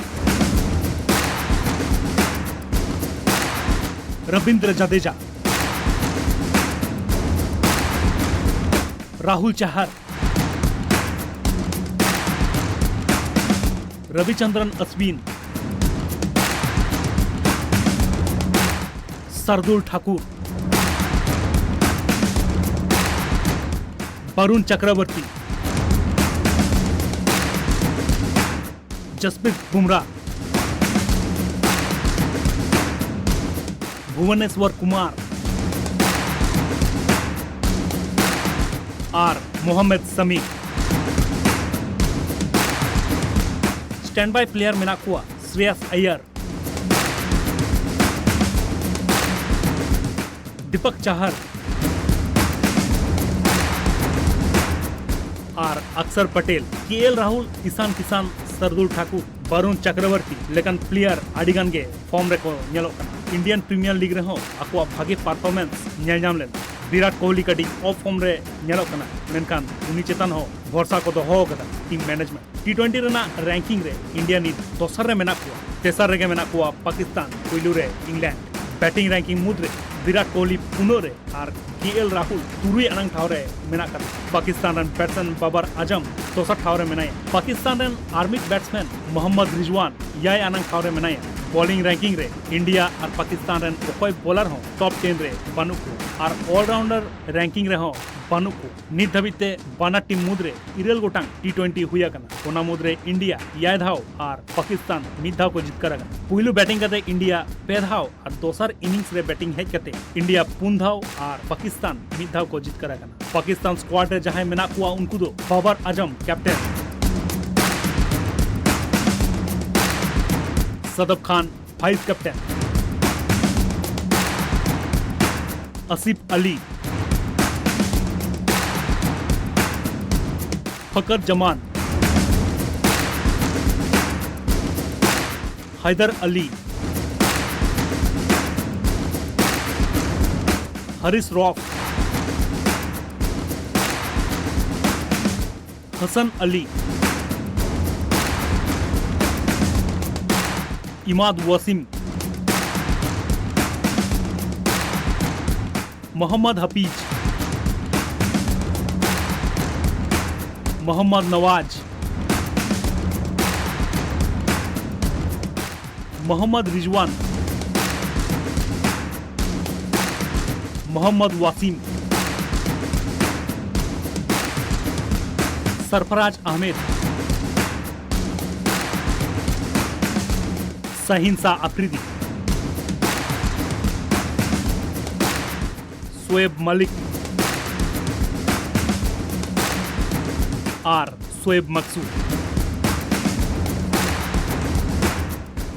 ᱨᱚᱵᱤᱱᱫᱨᱚ ᱡᱟᱫᱮᱡᱟ, ᱨᱟᱦᱩᱞ ᱪᱟᱦᱟᱨ, ᱨᱚᱵᱤᱪᱚᱱᱫᱨᱚᱱ ᱚᱥᱣᱤᱱ, ᱥᱟᱨᱫᱩᱞ ᱴᱷᱟᱠᱩᱨ, ᱵᱟᱨᱩᱱ ᱪᱚᱠᱨᱚᱵᱚᱨᱛᱤ, ᱡᱟᱥᱯᱨᱤᱛ ᱵᱩᱢᱨᱟ, ᱵᱷᱩᱵᱚᱱᱮᱥᱣᱚᱨ ᱠᱩᱢᱟᱨ ᱟᱨ ᱢᱚᱦᱚᱢᱢᱚᱫ ᱥᱟᱢᱤ᱾ ᱥᱴᱮᱱᱰ ᱵᱟᱭ ᱯᱞᱮᱭᱟᱨ ᱢᱮᱱᱟᱜ ᱠᱚᱣᱟ ᱥᱨᱮᱭᱟᱥ ᱟᱭᱭᱟᱨ, ᱫᱤᱯᱚᱠ ᱪᱟᱦᱟᱨ ᱟᱨ ᱚᱠᱥᱚᱨ ᱯᱟᱴᱮᱞ᱾ ᱠᱮ ᱮᱞ ᱨᱟᱦᱩᱞ, ᱤᱥᱟᱱ ᱠᱤᱥᱟᱱ, ᱥᱟᱨᱫᱩᱞ ᱴᱷᱟᱠᱩᱨ, ᱵᱟᱨᱩᱱ ᱪᱚᱠᱨᱚᱵᱚᱨᱛᱤ ᱞᱮᱠᱟᱱ ᱯᱞᱮᱭᱟᱨ ᱟᱹᱰᱤ ᱜᱟᱱ ᱜᱮ ᱯᱷᱚᱨᱢ ᱨᱮᱠᱚ ᱧᱮᱞᱚᱜ ᱠᱟᱱᱟ᱾ ᱤᱱᱰᱤᱭᱟᱱ ᱯᱨᱤᱢᱤᱭᱟᱨ ᱞᱤᱜᱽ ᱨᱮᱦᱚᱸ ᱟᱠᱚᱣᱟᱜ ᱵᱷᱟᱜᱮ ᱯᱟᱨᱯᱷᱚᱨᱢᱮᱱᱥ ᱧᱮᱞ ᱧᱟᱢ ᱞᱮᱱᱟ᱾ ᱵᱤᱨᱟᱴ ᱠᱳᱦᱞᱤ ᱠᱟᱹᱴᱤᱡ ᱚᱯᱷ ᱯᱷᱚᱨᱢ ᱨᱮ ᱧᱮᱞᱚᱜ ᱠᱟᱱᱟ, ᱢᱮᱱᱠᱷᱟᱱ ᱩᱱᱤ ᱪᱮᱛᱟᱱ ᱦᱚᱸ ᱵᱷᱚᱨᱥᱟ ᱠᱚ ᱫᱚᱦᱚ ᱟᱠᱟᱫᱟ ᱴᱤᱢ ᱢᱮᱱᱮᱡᱢᱮᱱᱴ᱾ ᱴᱤ ᱴᱩᱭᱮᱱᱴᱤ ᱨᱮᱱᱟᱜ ᱨᱮᱝᱠᱤᱝ ᱨᱮ ᱤᱱᱰᱤᱭᱟ ᱱᱤᱛ ᱫᱚᱥᱟᱨ ᱨᱮ ᱢᱮᱱᱟᱜ ᱠᱚᱣᱟ, ᱛᱮᱥᱟᱨ ᱨᱮᱜᱮ ᱢᱮᱱᱟᱜ ᱠᱚᱣᱟ ᱯᱟᱠᱤᱥᱛᱟᱱ, ᱯᱩᱭᱞᱩ ᱨᱮ ᱤᱝᱞᱮᱱᱰ᱾ ᱵᱮᱴᱤᱝ ᱨᱮᱝᱠᱤᱝ ᱢᱩᱫᱽᱨᱮ ᱵᱤᱨᱟᱴ ᱠᱳᱦᱞᱤ ᱯᱩᱱᱟᱹᱜ ᱨᱮ ᱟᱨ ᱠᱮ ᱮᱞ ᱨᱟᱦᱩᱞ ᱛᱩᱨᱩᱭ ᱟᱱᱟᱝ ᱴᱷᱟᱶ ᱨᱮ ᱢᱮᱱᱟᱜ ᱠᱟᱫᱮᱭᱟ᱾ ᱯᱟᱠᱤᱥᱛᱟᱱ ᱨᱮᱱ ᱵᱮᱴᱥᱢᱮᱱ ᱵᱟᱵᱟᱨ ᱟᱡᱚᱢ ᱫᱚᱥᱟᱨ ᱴᱷᱟᱶ ᱨᱮ ᱢᱮᱱᱟᱭᱟ᱾ ᱯᱟᱠᱤᱥᱛᱟᱱ ᱨᱮᱱ ᱟᱨ ᱢᱤᱫ ᱵᱮᱴᱥᱢᱮᱱ ᱢᱚᱦᱚᱢᱢᱚᱫ ᱨᱤᱡᱣᱟᱱ ᱮᱭᱟᱭ ᱟᱱᱟᱝ ᱴᱷᱟᱶ ᱨᱮ ᱢᱮᱱᱟᱭᱟ᱾ ᱵᱚᱞᱤᱝ ᱨᱮᱝᱠᱤᱝ ᱨᱮ ᱤᱱᱰᱤᱭᱟ ᱟᱨ ᱯᱟᱠᱤᱥᱛᱟᱱ ᱨᱮᱱ ᱚᱠᱚᱭ ᱵᱚᱞᱟᱨ ᱦᱚᱸ ᱴᱚᱯ ᱴᱮᱱ ᱨᱮ ᱵᱟᱹᱱᱩᱜ ᱠᱚᱣᱟ ᱟᱨ ᱚᱞᱨᱟᱣᱩᱱᱰᱟᱨ ᱨᱮᱝᱠᱤᱝ ᱨᱮᱦᱚᱸ ᱵᱟᱹᱱᱩᱜ ᱠᱚᱣᱟ᱾ ᱱᱤᱛ ᱫᱷᱟᱹᱵᱤᱡ ᱛᱮ ᱵᱟᱱᱟᱨ ᱴᱤᱢ ᱢᱩᱫᱽᱨᱮ ᱤᱨᱟᱹᱞ ᱜᱚᱴᱟᱝ ᱴᱤ ᱴᱩᱭᱮᱱᱴᱤ ᱦᱩᱭ ᱟᱠᱟᱱᱟ᱾ ᱚᱱᱟ ᱢᱩᱫᱽᱨᱮ ᱤᱱᱰᱤᱭᱟ ᱮᱭᱟᱭ ᱫᱷᱟᱣ ᱟᱨ ᱯᱟᱠᱤᱥᱛᱟᱱ ᱢᱤᱫ ᱫᱷᱟᱣ ᱠᱚ ᱡᱤᱛᱠᱟᱹᱨ ᱟᱠᱟᱱᱟ᱾ ᱯᱩᱭᱞᱩ ᱵᱮᱴᱤᱝ ᱠᱟᱛᱮ ᱤᱱᱰᱤᱭᱟ ᱯᱮ ᱫᱷᱟᱣ ᱟᱨ ᱫᱚᱥᱟᱨ ᱤᱱᱤᱝᱥ ᱨᱮ ᱵᱮᱴᱤᱝ ᱦᱮᱡ ᱠᱟᱛᱮ ᱤᱱᱰᱤᱭᱟ ᱯᱩᱱ ᱫᱷᱟᱣ ᱟᱨ ᱯᱟᱠᱤᱥᱛᱟᱱ ᱢᱤᱫ ᱫᱷᱟᱣ ᱠᱚ ᱡᱤᱛᱠᱟᱹᱨ ᱟᱠᱟᱱᱟ᱾ ᱯᱟᱠᱤᱥᱛᱟᱱ ᱥᱠᱣᱟᱰ ᱨᱮ ᱡᱟᱦᱟᱸᱭ ᱢᱮᱱᱟᱜ ᱠᱚᱣᱟ ᱩᱱᱠᱩ ᱫᱚ ᱵᱟᱵᱟᱨ ᱟᱡᱚᱢ ᱠᱮᱯᱴᱮᱱ, ᱥᱟᱫᱚᱵ ᱠᱷᱟᱱ ᱵᱷᱟᱭᱤᱥ ᱠᱮᱯᱴᱮᱱ, ᱟᱥᱤᱯ ᱟᱞᱤ, ᱯᱷᱟᱠᱟᱨ ᱡᱟᱢᱟᱱ, ᱦᱟᱭᱫᱟᱨ ᱟᱞᱤ, ᱦᱟᱨᱤᱥ ᱨᱚᱯᱷ, ᱦᱟᱥᱟᱱ ᱟᱞᱤ, ᱤᱢᱟᱫ ᱣᱟᱥᱤᱢ, ᱢᱚᱦᱚᱢᱢᱚᱫ ᱦᱟᱯᱤᱡ, ᱢᱚᱦᱚᱢᱢᱚᱫ ᱱᱟᱣᱟᱡ, ᱢᱚᱦᱚᱢᱢᱚᱫ ᱨᱤᱡᱣᱟᱱ, ᱢᱚᱦᱚᱢᱢᱚᱫ ᱣᱟᱥᱤᱢ, ᱥᱟᱨᱯᱷᱟᱨᱟᱡᱽ ᱟᱦᱢᱮᱫ, ᱥᱟᱦᱤᱱ ᱥᱟᱦ ᱟᱯᱷᱨᱤᱫᱤ, ᱥᱳᱭᱮᱵ ᱢᱟᱞᱤᱠ ᱟᱨ ᱥᱳᱭᱮᱵ ᱢᱟᱠᱥᱩᱫ᱾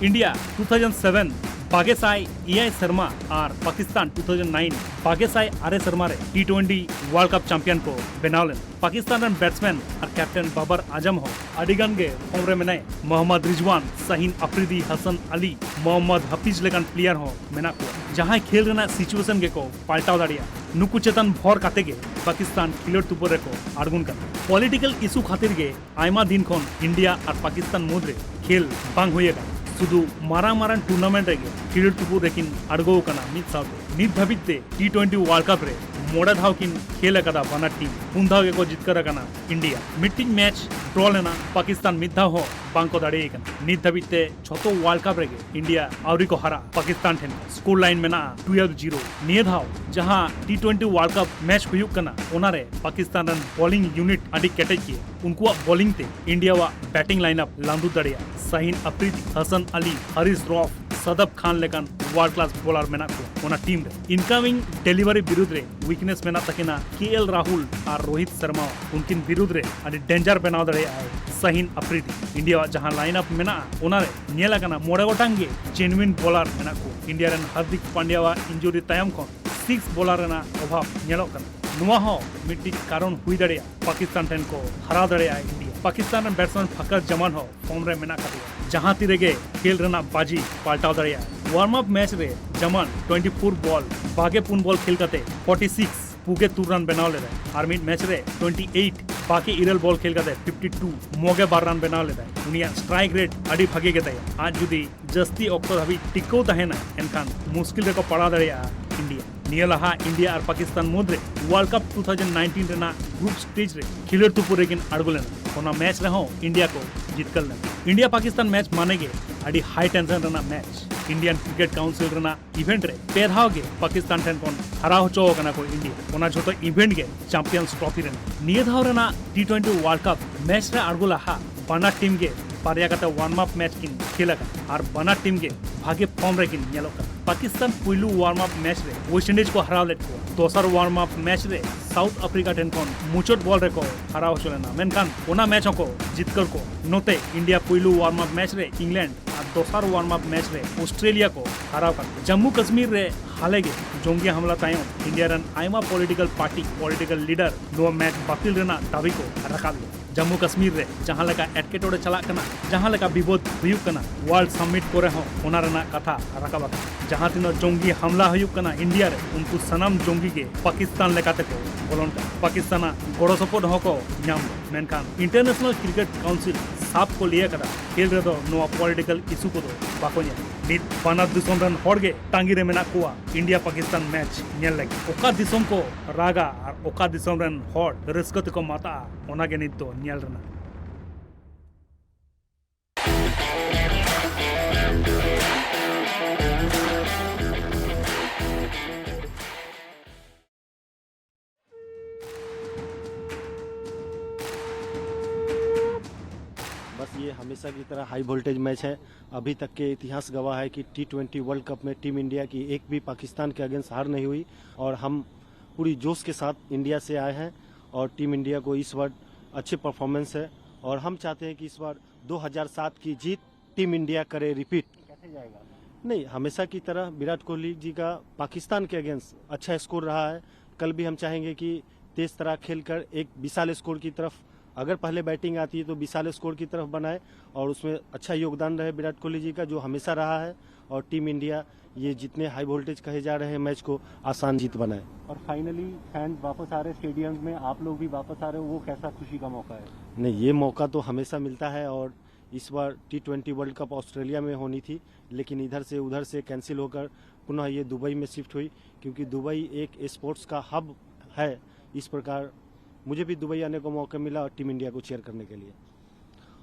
ᱤᱱᱰᱤᱭᱟ ᱴᱩ ᱛᱷᱟᱣᱡᱮᱱᱰ ᱥᱮᱵᱷᱮᱱ ᱵᱟᱜᱮ ᱥᱟᱭ ᱮᱭᱟᱭ ᱥᱮᱨᱢᱟ ᱟᱨ ᱯᱟᱠᱤᱥᱛᱟᱱ ᱴᱩ ᱛᱷᱟᱣᱡᱮᱱᱰ ᱱᱟᱭᱤᱱ ᱵᱟᱜᱮ ᱥᱟᱭ ᱟᱨᱮ ᱥᱮᱨᱢᱟ ᱨᱮ ᱴᱤ ᱴᱩᱭᱮᱱᱴᱤ ᱣᱟᱨᱞᱰ ᱠᱟᱯ ᱪᱟᱢᱯᱤᱭᱟᱱ ᱠᱚ ᱵᱮᱱᱟᱣ ᱞᱮᱱᱟ᱾ ᱯᱟᱠᱤᱥᱛᱟᱱ ᱨᱮᱱ ᱵᱮᱴᱥᱢᱮᱱ ᱟᱨ ᱠᱮᱯᱴᱮᱱ ᱵᱟᱵᱟᱨ ᱟᱡᱚᱢ ᱦᱚᱸ ᱟᱹᱰᱤ ᱜᱟᱱ ᱜᱮ ᱯᱷᱚᱨᱢ ᱨᱮ ᱢᱮᱱᱟᱭᱟ᱾ ᱢᱚᱦᱚᱢᱢᱚᱫ ᱨᱤᱡᱣᱟᱱ, ᱥᱟᱦᱤᱱ ᱟᱯᱨᱤᱫᱤ, ᱦᱟᱥᱟᱱ ᱟᱞᱤ, ᱢᱚᱦᱚᱢᱢᱚᱫ ᱦᱟᱯᱤᱡᱽ ᱞᱮᱠᱟᱱ ᱯᱞᱮᱭᱟᱨ ᱦᱚᱸ ᱢᱮᱱᱟᱜ ᱠᱚᱣᱟ, ᱡᱟᱦᱟᱸᱭ ᱠᱷᱮᱞ ᱨᱮᱱᱟᱜ ᱥᱤᱪᱩᱭᱮᱥᱚᱱ ᱜᱮᱠᱚ ᱯᱟᱞᱴᱟᱣ ᱫᱟᱲᱮᱭᱟᱜᱼᱟ᱾ ᱱᱩᱠᱩ ᱪᱮᱛᱟᱱ ᱵᱷᱚᱨ ᱠᱟᱛᱮ ᱜᱮ ᱯᱟᱠᱤᱥᱛᱟᱱ ᱠᱷᱮᱞᱳᱰ ᱛᱩᱯᱩᱨ ᱨᱮᱠᱚ ᱟᱬᱜᱚᱱ ᱠᱟᱱᱟ᱾ ᱯᱚᱞᱤᱴᱤᱠᱟᱞ ᱤᱥᱩ ᱠᱷᱟᱹᱛᱤᱨ ᱜᱮ ᱟᱭᱢᱟ ᱫᱤᱱ ᱠᱷᱚᱱ ᱤᱱᱰᱤᱭᱟ ᱟᱨ ᱯᱟᱠᱤᱥᱛᱟᱱ ᱢᱩᱫᱽᱨᱮ ᱠᱷᱮᱞ ᱵᱟᱝ ᱦᱩᱭ ᱟᱠᱟᱱᱟ᱾ ᱥᱩᱫᱷᱩ ᱢᱟᱨᱟᱝ ᱢᱟᱨᱟᱝ ᱴᱩᱨᱱᱟᱢᱮᱱᱴ ᱨᱮᱜᱮ ᱠᱷᱮᱞᱳᱰ ᱛᱩᱯᱩᱨ ᱨᱮᱠᱤᱱ ᱟᱬᱜᱚ ᱟᱠᱟᱱᱟ ᱢᱤᱫ ᱥᱟᱶᱛᱮ᱾ ᱱᱤᱛ ᱫᱷᱟᱹᱵᱤᱡ ᱛᱮ ᱴᱤ ᱴᱩᱭᱮᱱᱴᱤ ᱣᱟᱨᱞᱰ ᱠᱟᱯ ᱨᱮ ᱢᱚᱬᱮ ᱫᱷᱟᱣ ᱠᱤᱱ ᱠᱷᱮᱞ ᱟᱠᱟᱫᱟ ᱵᱟᱱᱟᱨ ᱴᱤᱢ᱾ ᱯᱩᱱ ᱫᱷᱟᱣ ᱜᱮᱠᱚ ᱡᱤᱛᱠᱟᱹᱨ ᱟᱠᱟᱱᱟ ᱤᱱᱰᱤᱭᱟ᱾ ᱢᱤᱫᱴᱤᱡ ᱢᱮᱪ ᱰᱨᱚ ᱞᱮᱱᱟ, ᱯᱟᱠᱤᱥᱛᱟᱱ ᱢᱤᱫ ᱫᱷᱟᱣ ᱦᱚᱸ ᱵᱟᱝ ᱠᱚ ᱫᱟᱲᱮ ᱟᱠᱟᱱᱟ᱾ ᱱᱤᱛ ᱫᱷᱟᱹᱵᱤᱡ ᱛᱮ ᱡᱷᱚᱛᱚ ᱣᱟᱨᱞᱰ ᱠᱟᱯ ᱨᱮᱜᱮ ᱤᱱᱰᱤᱭᱟ ᱟᱹᱣᱨᱤ ᱠᱚ ᱦᱟᱨᱟᱜᱼᱟ ᱯᱟᱠᱤᱥᱛᱟᱱ ᱴᱷᱮᱱ᱾ ᱥᱠᱳᱨ ᱞᱟᱭᱤᱱ ᱢᱮᱱᱟᱜᱼᱟ ᱴᱩᱭᱮᱞᱵᱷ ᱡᱤᱨᱳ᱾ ᱱᱤᱭᱟᱹ ᱫᱷᱟᱣ ᱡᱟᱦᱟᱸ ᱴᱤ ᱴᱩᱭᱮᱱᱴᱤ ᱣᱟᱨᱞᱰ ᱠᱟᱯ ᱢᱮᱪ ᱦᱩᱭᱩᱜ ᱠᱟᱱᱟ, ᱚᱱᱟᱨᱮ ᱯᱟᱠᱤᱥᱛᱟᱱ ᱨᱮᱱ ᱵᱚᱞᱤᱝ ᱭᱩᱱᱤᱴ ᱟᱹᱰᱤ ᱠᱮᱴᱮᱡ ᱜᱮᱭᱟ᱾ ᱩᱱᱠᱩᱣᱟᱜ ᱵᱚᱞᱤᱝ ᱛᱮ ᱤᱱᱰᱤᱭᱟᱣᱟᱜ ᱵᱮᱴᱤᱝ ᱞᱟᱭᱤᱱ ᱟᱯ ᱞᱟᱸᱫᱩ ᱫᱟᱲᱮᱭᱟᱜᱼᱟ᱾ ᱥᱟᱦᱤᱱ ᱟᱯᱨᱤᱫᱤ, ᱦᱟᱥᱟᱱ ᱟᱞᱤ, ᱦᱟᱨᱤᱥ ᱨᱚᱯᱷ, ᱥᱟᱫᱟᱵ ᱠᱷᱟᱱ ᱞᱮᱠᱟᱱ ᱣᱟᱨᱞᱰ ᱠᱞᱟᱥ ᱵᱚᱞᱟᱨ ᱢᱮᱱᱟᱜ ᱠᱚᱣᱟ ᱚᱱᱟ ᱴᱤᱢ ᱨᱮ᱾ ᱤᱱᱠᱟᱢᱤᱝ ᱰᱮᱞᱤᱵᱷᱟᱨᱤ ᱵᱤᱨᱩᱫᱷ ᱨᱮ ᱣᱤᱠᱱᱮᱥ ᱢᱮᱱᱟᱜ ᱛᱟᱹᱠᱤᱱᱟ ᱠᱮ ᱮᱞ ᱨᱟᱦᱩᱞ ᱟᱨ ᱨᱳᱦᱤᱛ ᱥᱟᱨᱢᱟ᱾ ᱩᱱᱠᱤᱱ ᱵᱤᱨᱩᱫᱷ ᱨᱮ ᱟᱹᱰᱤ ᱰᱮᱧᱡᱟᱨ ᱵᱮᱱᱟᱣ ᱫᱟᱲᱮᱭᱟᱜᱼᱟᱭ ᱥᱟᱦᱤᱱ ᱟᱯᱨᱤᱫᱤ᱾ ᱤᱱᱰᱤᱭᱟᱣᱟᱜ ᱡᱟᱦᱟᱸ ᱞᱟᱭᱤᱱ ᱟᱯ ᱢᱮᱱᱟᱜᱼᱟ, ᱚᱱᱟᱨᱮ ᱧᱮᱞ ᱟᱠᱟᱱᱟ ᱢᱚᱬᱮ ᱜᱚᱴᱟᱝ ᱜᱮ ᱡᱮᱱᱩᱭᱤᱱ ᱵᱚᱞᱟᱨ ᱢᱮᱱᱟᱜ ᱠᱚᱣᱟ᱾ ᱤᱱᱰᱤᱭᱟ ᱨᱮᱱ ᱦᱟᱨᱫᱤᱠ ᱯᱟᱱᱰᱭᱟᱣᱟᱜ ᱤᱱᱡᱩᱨᱤ ᱛᱟᱭᱚᱢ ᱠᱷᱚᱱ ᱥᱤᱠᱥ ᱵᱚᱞᱟᱨ ᱨᱮᱱᱟᱜ ᱚᱵᱷᱟᱵᱽ ᱧᱮᱞᱚᱜ ᱠᱟᱱᱟ᱾ ᱱᱚᱣᱟ ᱦᱚᱸ ᱢᱤᱫᱴᱤᱡ ᱠᱟᱨᱚᱱ ᱦᱩᱭ ᱫᱟᱲᱮᱭᱟᱜᱼᱟ ᱯᱟᱠᱤᱥᱛᱟᱱ ᱴᱷᱮᱱ ᱠᱚ ᱦᱟᱨᱟᱣ ᱫᱟᱲᱮᱭᱟᱜᱼᱟ ᱤᱱᱰᱤᱭᱟ᱾ ᱯᱟᱠᱤᱥᱛᱟᱱ ᱨᱮᱱ ᱵᱮᱴᱥᱢᱮᱱ ᱯᱷᱟᱠᱟᱨ ᱡᱟᱢᱟᱱ ᱦᱚᱸ ᱯᱷᱚᱨᱢ ᱨᱮ ᱢᱮᱱᱟᱜ ᱟᱠᱟᱫᱮᱭᱟ᱾ ᱡᱟᱦᱟᱸ ᱛᱤ ᱨᱮᱜᱮ ᱠᱷᱮᱞ ᱨᱮᱱᱟᱜ ᱵᱟᱡᱤ ᱯᱟᱞᱴᱟᱣ ᱫᱟᱲᱮᱭᱟᱜᱼᱟ᱾ ᱣᱟᱨᱢ ᱟᱯ ᱢᱮᱪ ᱨᱮ ᱡᱟᱢᱟᱱ ᱴᱩᱭᱮᱱᱴᱤ ᱯᱷᱳᱨ ᱵᱚᱞ ᱵᱟᱜᱮ ᱯᱩᱱ ᱵᱚᱞ ᱠᱷᱮᱞ ᱠᱟᱛᱮ ᱯᱷᱚᱨᱴᱤ ᱥᱤᱠᱥ ᱯᱩᱜᱮ ᱛᱩᱨ ᱨᱟᱱ ᱵᱮᱱᱟᱣ ᱞᱮᱫᱟᱭ᱾ ᱟᱨ ᱢᱤᱫ ᱢᱮᱪ ᱨᱮ ᱴᱩᱭᱮᱱᱴᱤ ᱮᱭᱤᱴ ᱵᱟᱜᱮ ᱤᱨᱟᱹᱞ ᱵᱚᱞ ᱠᱷᱮᱞ ᱠᱟᱛᱮ ᱯᱷᱤᱯᱴᱤ ᱴᱩ ᱢᱚᱜᱮ ᱵᱟᱨ ᱨᱟᱱ ᱵᱮᱱᱟᱣ ᱞᱮᱫᱟᱭ᱾ ᱩᱱᱤᱭᱟᱜ ᱥᱴᱨᱟᱭᱤᱠ ᱨᱮᱴ ᱟᱹᱰᱤ ᱵᱷᱟᱜᱮ ᱜᱮᱛᱟᱭᱟ᱾ ᱟᱡ ᱡᱩᱫᱤ ᱡᱟᱹᱥᱛᱤ ᱚᱠᱛᱚ ᱫᱷᱟᱹᱵᱤᱡ ᱴᱤᱠᱟᱹᱣ ᱛᱟᱦᱮᱱᱟ, ᱮᱱᱠᱷᱟᱱ ᱢᱩᱥᱠᱤᱞ ᱨᱮᱠᱚ ᱯᱟᱲᱟᱣ ᱫᱟᱲᱮᱭᱟᱜᱼᱟ ᱤᱱᱰᱤᱭᱟ᱾ ᱱᱤᱭᱟᱹ ᱞᱟᱦᱟ ᱤᱱᱰᱤᱭᱟ ᱟᱨ ᱯᱟᱠᱤᱥᱛᱟᱱ ᱢᱩᱫᱽᱨᱮ ᱣᱟᱨᱞᱰ ᱠᱟᱯ ᱴᱩ ᱛᱷᱟᱣᱡᱮᱱᱰ ᱱᱟᱭᱤᱱᱴᱤᱱ ᱨᱮᱱᱟᱜ ᱜᱨᱩᱯ ᱥᱴᱮᱡ ᱨᱮ ᱠᱷᱮᱞᱳᱰ ᱛᱩᱯᱩ ᱨᱮᱠᱤᱱ ᱟᱬᱜᱚ ᱞᱮᱱᱟ᱾ ᱚᱱᱟ ᱢᱮᱪ ᱨᱮᱦᱚᱸ ᱤᱱᱰᱤᱭᱟ ᱠᱚ ᱡᱤᱛᱠᱟᱹᱨ ᱞᱮᱱᱟ᱾ ᱤᱱᱰᱤᱭᱟ ᱯᱟᱠᱤᱥᱛᱟᱱ ᱢᱮᱪ ᱢᱟᱱᱮ ᱜᱮ ᱟᱹᱰᱤ ᱦᱟᱭ ᱴᱮᱱᱥᱚᱱ ᱨᱮᱱᱟᱜ ᱢᱮᱪ᱾ ᱤᱱᱰᱤᱭᱟᱱ ᱠᱨᱤᱠᱮᱴ ᱠᱟᱣᱩᱱᱥᱤᱞ ᱨᱮᱱᱟᱜ ᱤᱵᱷᱮᱱᱴ ᱨᱮ ᱯᱮ ᱫᱷᱟᱣ ᱜᱮ ᱯᱟᱠᱤᱥᱛᱟᱱ ᱴᱷᱮᱱ ᱠᱷᱚᱱ ᱦᱟᱨᱟᱣ ᱦᱚᱪᱚ ᱟᱠᱟᱱᱟ ᱠᱚ ᱤᱱᱰᱤᱭᱟ᱾ ᱚᱱᱟ ᱡᱷᱚᱛᱚ ᱤᱵᱷᱮᱱᱴ ᱜᱮ ᱪᱟᱢᱯᱤᱭᱟᱱᱥ ᱴᱨᱚᱯᱷᱤ ᱨᱮᱱᱟᱜ᱾ ᱱᱤᱭᱟᱹ ᱫᱷᱟᱣ ᱨᱮᱱᱟᱜ ᱴᱤ ᱴᱩᱭᱮᱱᱴᱤ ᱣᱟᱨᱞᱰ ᱠᱟᱯ ᱢᱮᱪ ᱨᱮ ᱟᱬᱜᱚ ᱞᱟᱦᱟ ᱵᱟᱱᱟᱨ ᱴᱤᱢ ᱜᱮ ᱵᱟᱨᱭᱟ ᱠᱟᱛᱮ ᱣᱟᱨᱢ ᱟᱯ ᱢᱮᱪ ᱠᱤᱱ ᱠᱷᱮᱞ ᱟᱠᱟᱫᱟ ᱟᱨ ᱵᱟᱱᱟᱨ ᱴᱤᱢ ᱜᱮ ᱵᱷᱟᱜᱮ ᱯᱷᱚᱨᱢ ᱨᱮᱠᱤᱱ ᱧᱮᱞᱚᱜ ᱠᱟᱱᱟ᱾ ᱯᱟᱠᱤᱥᱛᱟᱱ ᱯᱩᱭᱞᱩ ᱳᱣᱟᱨᱢ ᱟᱯ ᱢᱮᱪ ᱨᱮ ᱳᱭᱮᱥᱴ ᱤᱱᱰᱤᱡᱽ ᱠᱚ ᱦᱟᱨᱟᱣ ᱞᱮᱫ ᱠᱚᱣᱟ᱾ ᱫᱚᱥᱟᱨ ᱳᱣᱟᱨᱢ ᱟᱯ ᱢᱮᱪ ᱨᱮ ᱥᱟᱣᱩᱛᱷ ᱟᱯᱷᱨᱤᱠᱟ ᱴᱷᱮᱱ ᱠᱷᱚᱱ ᱢᱩᱪᱟᱹᱫ ᱵᱚᱞ ᱨᱮᱠᱚ ᱦᱟᱨᱟᱣ ᱦᱚᱪᱚ ᱞᱮᱱᱟ, ᱢᱮᱱᱠᱷᱟᱱ ᱚᱱᱟ ᱢᱮᱪ ᱦᱚᱸᱠᱚ ᱡᱤᱛᱠᱟᱹᱨ ᱠᱚ᱾ ᱱᱚᱛᱮ ᱤᱱᱰᱤᱭᱟ ᱯᱩᱭᱞᱩ ᱳᱣᱟᱨᱢ ᱟᱯ ᱢᱮᱪ ᱨᱮ ᱤᱝᱞᱮᱱᱰ ᱟᱨ ᱫᱚᱥᱟᱨ ᱳᱣᱟᱨᱢ ᱟᱯ ᱢᱮᱪ ᱨᱮ ᱚᱥᱴᱨᱮᱞᱤᱭᱟ ᱠᱚ ᱦᱟᱨᱟᱣ ᱠᱟᱫ ᱠᱚᱣᱟ᱾ ᱡᱟᱢᱢᱩ ᱠᱟᱥᱢᱤᱨ ᱨᱮ ᱦᱟᱞᱮ ᱜᱮ ᱡᱚᱝᱜᱤ ᱦᱟᱢᱞᱟ ᱛᱟᱭᱚᱢ ᱤᱱᱰᱤᱭᱟ ᱨᱮᱱ ᱟᱭᱢᱟ ᱯᱚᱞᱤᱴᱤᱠᱟᱞ ᱯᱟᱨᱴᱤ, ᱯᱚᱞᱤᱴᱤᱠᱟᱞ ᱞᱤᱰᱟᱨ ᱱᱚᱣᱟ ᱢᱮᱪ ᱵᱟᱹᱛᱤᱞ ᱨᱮᱱᱟᱜ ᱫᱟᱹᱵᱤ ᱠᱚ ᱨᱟᱠᱟᱵ ᱞᱮᱫᱟ᱾ ᱡᱟᱢᱢᱩ ᱠᱟᱥᱢᱤᱨ ᱨᱮ ᱡᱟᱦᱟᱸ ᱞᱮᱠᱟ ᱮᱴᱠᱮᱴᱚᱬᱮ ᱪᱟᱞᱟᱜ ᱠᱟᱱᱟ, ᱡᱟᱦᱟᱸ ᱞᱮᱠᱟ ᱵᱤᱵᱟᱹᱫ ᱦᱩᱭᱩᱜ ᱠᱟᱱᱟ, ᱣᱟᱨᱞᱰ ᱥᱟᱢᱢᱤᱴ ᱠᱚᱨᱮ ᱦᱚᱸ ᱚᱱᱟ ᱨᱮᱱᱟᱜ ᱠᱟᱛᱷᱟ ᱨᱟᱠᱟᱵ ᱟᱠᱟᱱᱟ᱾ ᱡᱟᱦᱟᱸ ᱛᱤᱱᱟᱹᱜ ᱡᱚᱝᱜᱤ ᱦᱟᱢᱞᱟ ᱦᱩᱭᱩᱜ ᱠᱟᱱᱟ ᱤᱱᱰᱤᱭᱟ ᱨᱮ, ᱩᱱᱠᱩ ᱥᱟᱱᱟᱢ ᱡᱚᱝᱜᱤ ᱜᱮ ᱯᱟᱠᱤᱥᱛᱟᱱ ᱞᱮᱠᱟ ᱛᱮᱠᱚ ᱵᱚᱞᱚᱱ ᱠᱟᱱᱟ᱾ ᱯᱟᱠᱤᱥᱛᱟᱱᱟᱜ ᱜᱚᱲᱚ ᱥᱚᱯᱚᱦᱚᱫ ᱦᱚᱸᱠᱚ ᱧᱟᱢ ᱮᱫᱟ, ᱢᱮᱱᱠᱷᱟᱱ ᱤᱱᱴᱟᱨᱱᱮᱥᱱᱟᱞ ᱠᱨᱤᱠᱮᱴ ᱠᱟᱣᱩᱱᱥᱤᱞ ᱥᱟᱯ ᱠᱚ ᱞᱟᱹᱭ ᱟᱠᱟᱫᱟ, ᱠᱷᱮᱞ ᱨᱮᱫᱚ ᱱᱚᱣᱟ ᱯᱚᱞᱤᱴᱤᱠᱟᱞ ᱤᱥᱩ ᱠᱚᱫᱚ ᱵᱟᱠᱚ ᱧᱮᱞᱟ᱾ ᱱᱤᱛ ᱵᱟᱱᱟᱨ ᱫᱤᱥᱚᱢ ᱨᱮᱱ ᱦᱚᱲ ᱜᱮ ᱛᱟᱺᱜᱤ ᱨᱮ ᱢᱮᱱᱟᱜ ᱠᱚᱣᱟ ᱤᱱᱰᱤᱭᱟ ᱯᱟᱠᱤᱥᱛᱟᱱ ᱢᱮᱪ ᱧᱮᱞ ᱞᱟᱹᱜᱤᱫ᱾ ᱚᱠᱟ ᱫᱤᱥᱚᱢ ᱠᱚ ᱨᱟᱜᱟ ᱟᱨ ᱚᱠᱟ ᱫᱤᱥᱚᱢ ᱨᱮᱱ ᱦᱚᱲ ᱨᱟᱹᱥᱠᱟᱹ ᱛᱮᱠᱚ ᱢᱟᱛᱟᱜᱼᱟ, ᱚᱱᱟ ᱜᱮ ᱱᱤᱛ ᱫᱚ ᱧᱮᱞ ᱨᱮᱱᱟᱜ᱾ बस ये हमेशा की तरह हाई वोल्टेज मैच है। अभी तक के इतिहास गवाह है कि टी ट्वेंटी वर्ल्ड कप में टीम इंडिया की एक भी पाकिस्तान के अगेंस्ट हार नहीं हुई और हम पूरी जोश के साथ इंडिया से आए हैं और टीम इंडिया को इस बार अच्छे परफॉर्मेंस है और हम चाहते हैं कि इस बार दो हज़ार सात की जीत टीम इंडिया करे रिपीट। कैसे जाएगा? नहीं, हमेशा की तरह विराट कोहली जी का पाकिस्तान के अगेंस्ट अच्छा स्कोर रहा है। कल भी हम चाहेंगे कि तेज तरार खेलकर एक विशाल स्कोर की तरफ, अगर पहले बैटिंग आती है तो विशाल स्कोर की तरफ बनाए और उसमें अच्छा योगदान रहे विराट कोहली जी का, जो हमेशा रहा है। और टीम इंडिया ये जितने हाई वोल्टेज कहे जा रहे हैं मैच को आसान जीत बनाए। और फाइनली फैंस वापस आ रहे स्टेडियम में, आप लोग भी वापस आ रहे हो, वो कैसा खुशी का मौका है? नहीं, ये मौका तो हमेशा मिलता है और इस बार T twenty world cup Australia में होनी थी, लेकिन इधर से उधर से कैंसिल होकर पुनः ये दुबई में शिफ्ट हुई, क्योंकि दुबई एक स्पोर्ट्स का हब है। इस प्रकार मुझे भी दुबई आने का मौका मिला और टीम इंडिया को चीयर करने के लिए।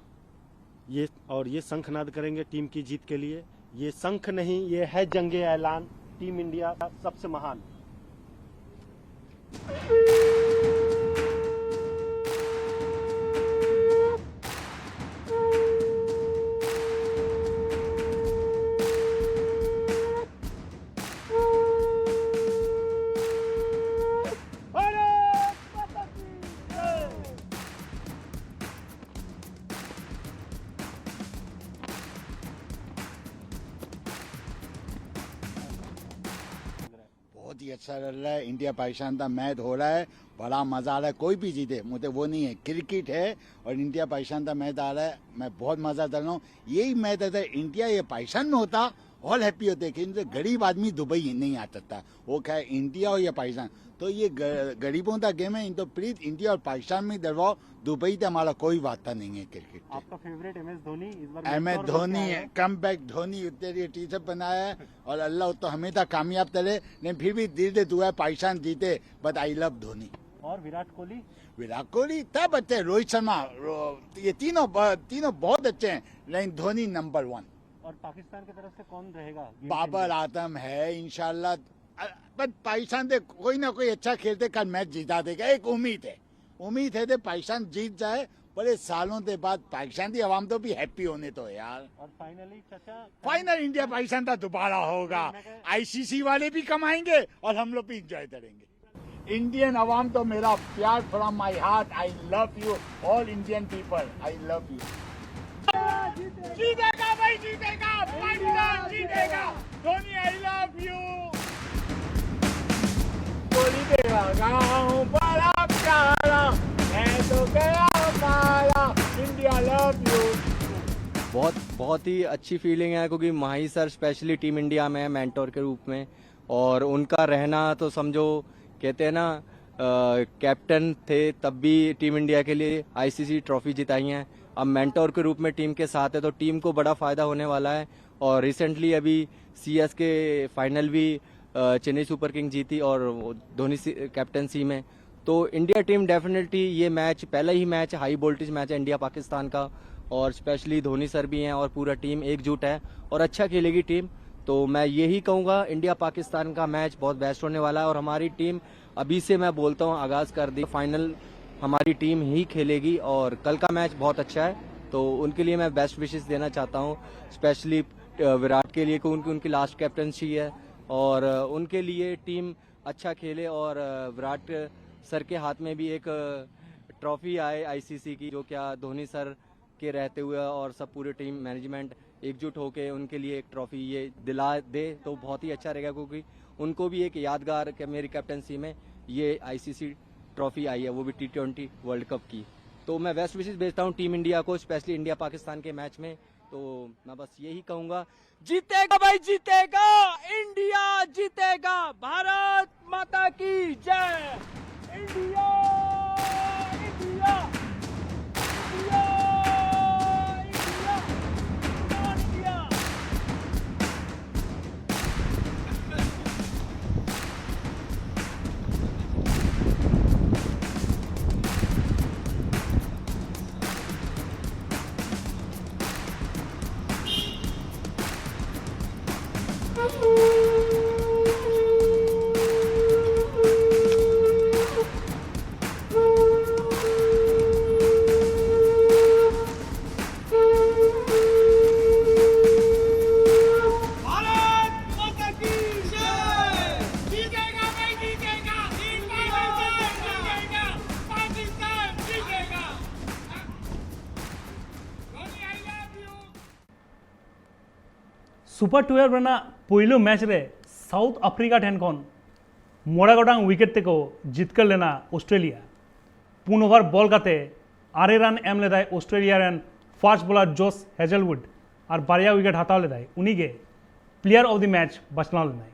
ये, और ये शंखनाद करेंगे टीम की जीत के लिए। ये शंख नहीं, ये है जंगे ऐलान, टीम इंडिया सबसे महान। अच्छा लग रहा है, इंडिया पाकिस्तान का मैच हो रहा है, बड़ा मजा आ रहा है। कोई भी जीते, मुझे वो नहीं है, क्रिकेट है और इंडिया पाकिस्तान का मैच आ रहा है, मैं बहुत मजा कर रहा हूँ। यही मैच अगर इंडिया या पाकिस्तान में होता, ऑल हैप्पी होते, लेकिन तो गरीब आदमी दुबई नहीं आ सकता, वो क्या है, इंडिया हो या पाकिस्तान। तो ये ग- गरीबों का गेम है, इन तो प्लीज इंडिया और पाकिस्तान में डरवाओ, दुबई तो हमारा कोई वास्ता नहीं है क्रिकेट से। आपका फेवरेट एम एस धोनी इस बार एम एस mentor बन के धोनी आया है, कम बैक धोनी, तेरे लिए टी शर्ट बनाया है और अल्लाह तो हमेशा कामयाब करे, लेकिन फिर भी दिल से दुआ है पाकिस्तान जीते, बट आई लव धोनी। और विराट कोहली? विराट कोहली तब अच्छे, रोहित शर्मा, रो- ये तीनों ब- तीनों बहुत अच्छे हैं, लेकिन धोनी नंबर वन। और पाकिस्तान की तरफ से कौन रहेगा game बाबर changer? आजम है इंशाल्लाह, अ, पर पाकिस्तान से कोई ना कोई अच्छा खेलते कल मैच जिता देगा, एक उम्मीद है, उम्मीद है कि पाकिस्तान जीत जाए। बड़े सालों के बाद पाकिस्तान की आवाम तो भी हैप्पी होने तो यार। और फाइनली चाचा, फाइनल इंडिया पाकिस्तान का दोबारा होगा, मैं कह- आईसीसी वाले भी कमाएंगे और हम लोग भी एंजॉय करेंगे। इंडियन आवाम तो मेरा प्यार, from my heart, I love you all Indian people, I love you। जीतेगा भाई, जीतेगा, पाकिस्तान जीतेगा। Dhoni, I love you. बोली देवा गाँव बड़ा प्यारा, मैं तो गया मारा, इंडिया लव यू। बहुत बहुत ही अच्छी फीलिंग है, क्योंकि माही सर स्पेशली टीम इंडिया में है मेंटोर के रूप में, और उनका रहना तो समझो, कहते हैं ना, कैप्टन थे तब भी टीम इंडिया के लिए आईसीसी ट्रॉफी जिताई हैं। अब मेंटोर के रूप में टीम के साथ है, तो टीम को बड़ा फ़ायदा होने वाला है। और रिसेंटली अभी सीएसके फाइनल भी चेन्नई सुपर किंग जीती और धोनी कैप्टनसी में। तो इंडिया टीम डेफिनेटली, ये मैच पहला ही मैच, हाई वोल्टेज मैच है इंडिया पाकिस्तान का, और स्पेशली धोनी सर भी हैं और पूरा टीम एकजुट है और अच्छा खेलेगी टीम। तो मैं यही कहूँगा, इंडिया पाकिस्तान का मैच बहुत बेस्ट होने वाला है और हमारी टीम अभी से, मैं बोलता हूँ, आगाज़ कर दी। फाइनल हमारी टीम ही खेलेगी और कल का मैच बहुत अच्छा है, तो उनके लिए मैं बेस्ट विशेस देना चाहता हूँ। स्पेशली विराट के लिए, क्योंकि उनकी लास्ट कैप्टनसी है और उनके लिए टीम अच्छा खेले और विराट सर के हाथ में भी एक ट्रॉफी आए आईसीसी की, जो क्या धोनी सर के रहते हुए और सब पूरी टीम मैनेजमेंट एकजुट होके उनके लिए एक ट्रॉफी ये दिला दे तो बहुत ही अच्छा रहेगा, क्योंकि उनको भी एक यादगार कि मेरी कैप्टनसी में ये आईसीसी ट्रॉफी आई है, वो भी टी ट्वेंटी वर्ल्ड कप की। तो मैं बेस्ट विशेस भेजता हूँ टीम इंडिया को, स्पेशली इंडिया पाकिस्तान के मैच में। तो मैं बस यही कहूँगा, जीतेगा भाई, जीतेगा, इंडिया जीतेगा। भारत माता की जय। India, India, India, India, India. Bharat माता की जय। जीतेगा भाई, जीतेगा। पाकिस्तान जीतेगा। पाकिस्तान जीतेगा। Dhoni, I love you। Super twelve ᱨᱮᱱᱟᱜ ᱯᱩᱭᱞᱩ ᱢᱮᱪ ᱨᱮ ᱥᱟᱣᱩᱛᱷ ᱟᱯᱷᱨᱤᱠᱟ ᱴᱷᱮᱱ ᱠᱷᱚᱱ ᱢᱚᱬᱮ ᱜᱚᱴᱟᱝ ᱣᱤᱠᱮᱴ ᱛᱮᱠᱚ ᱡᱤᱛᱠᱟᱹᱨ ᱞᱮᱱᱟ ᱚᱥᱴᱨᱮᱞᱤᱭᱟ᱾ ᱯᱩᱱ ᱳᱵᱷᱟᱨ ᱵᱚᱞ ᱠᱟᱛᱮ ᱟᱨᱮ ᱨᱟᱱ ᱮᱢ ᱞᱮᱫᱟᱭ ᱚᱥᱴᱨᱮᱞᱤᱭᱟ ᱨᱮᱱ ᱯᱷᱟᱥᱴ ᱵᱚᱞᱟᱨ ᱡᱚᱥ ᱦᱮᱡᱮᱞᱣᱩᱰ ᱟᱨ ᱵᱟᱨᱭᱟ ᱣᱤᱠᱮᱴ ᱦᱟᱛᱟᱣ ᱞᱮᱫᱟᱭ᱾ ᱩᱱᱤᱜᱮ ᱯᱞᱮᱭᱟᱨ ᱚᱯᱷ ᱫᱤ ᱢᱮᱪ ᱵᱟᱪᱷᱱᱟᱣ ᱞᱮᱱᱟᱭ᱾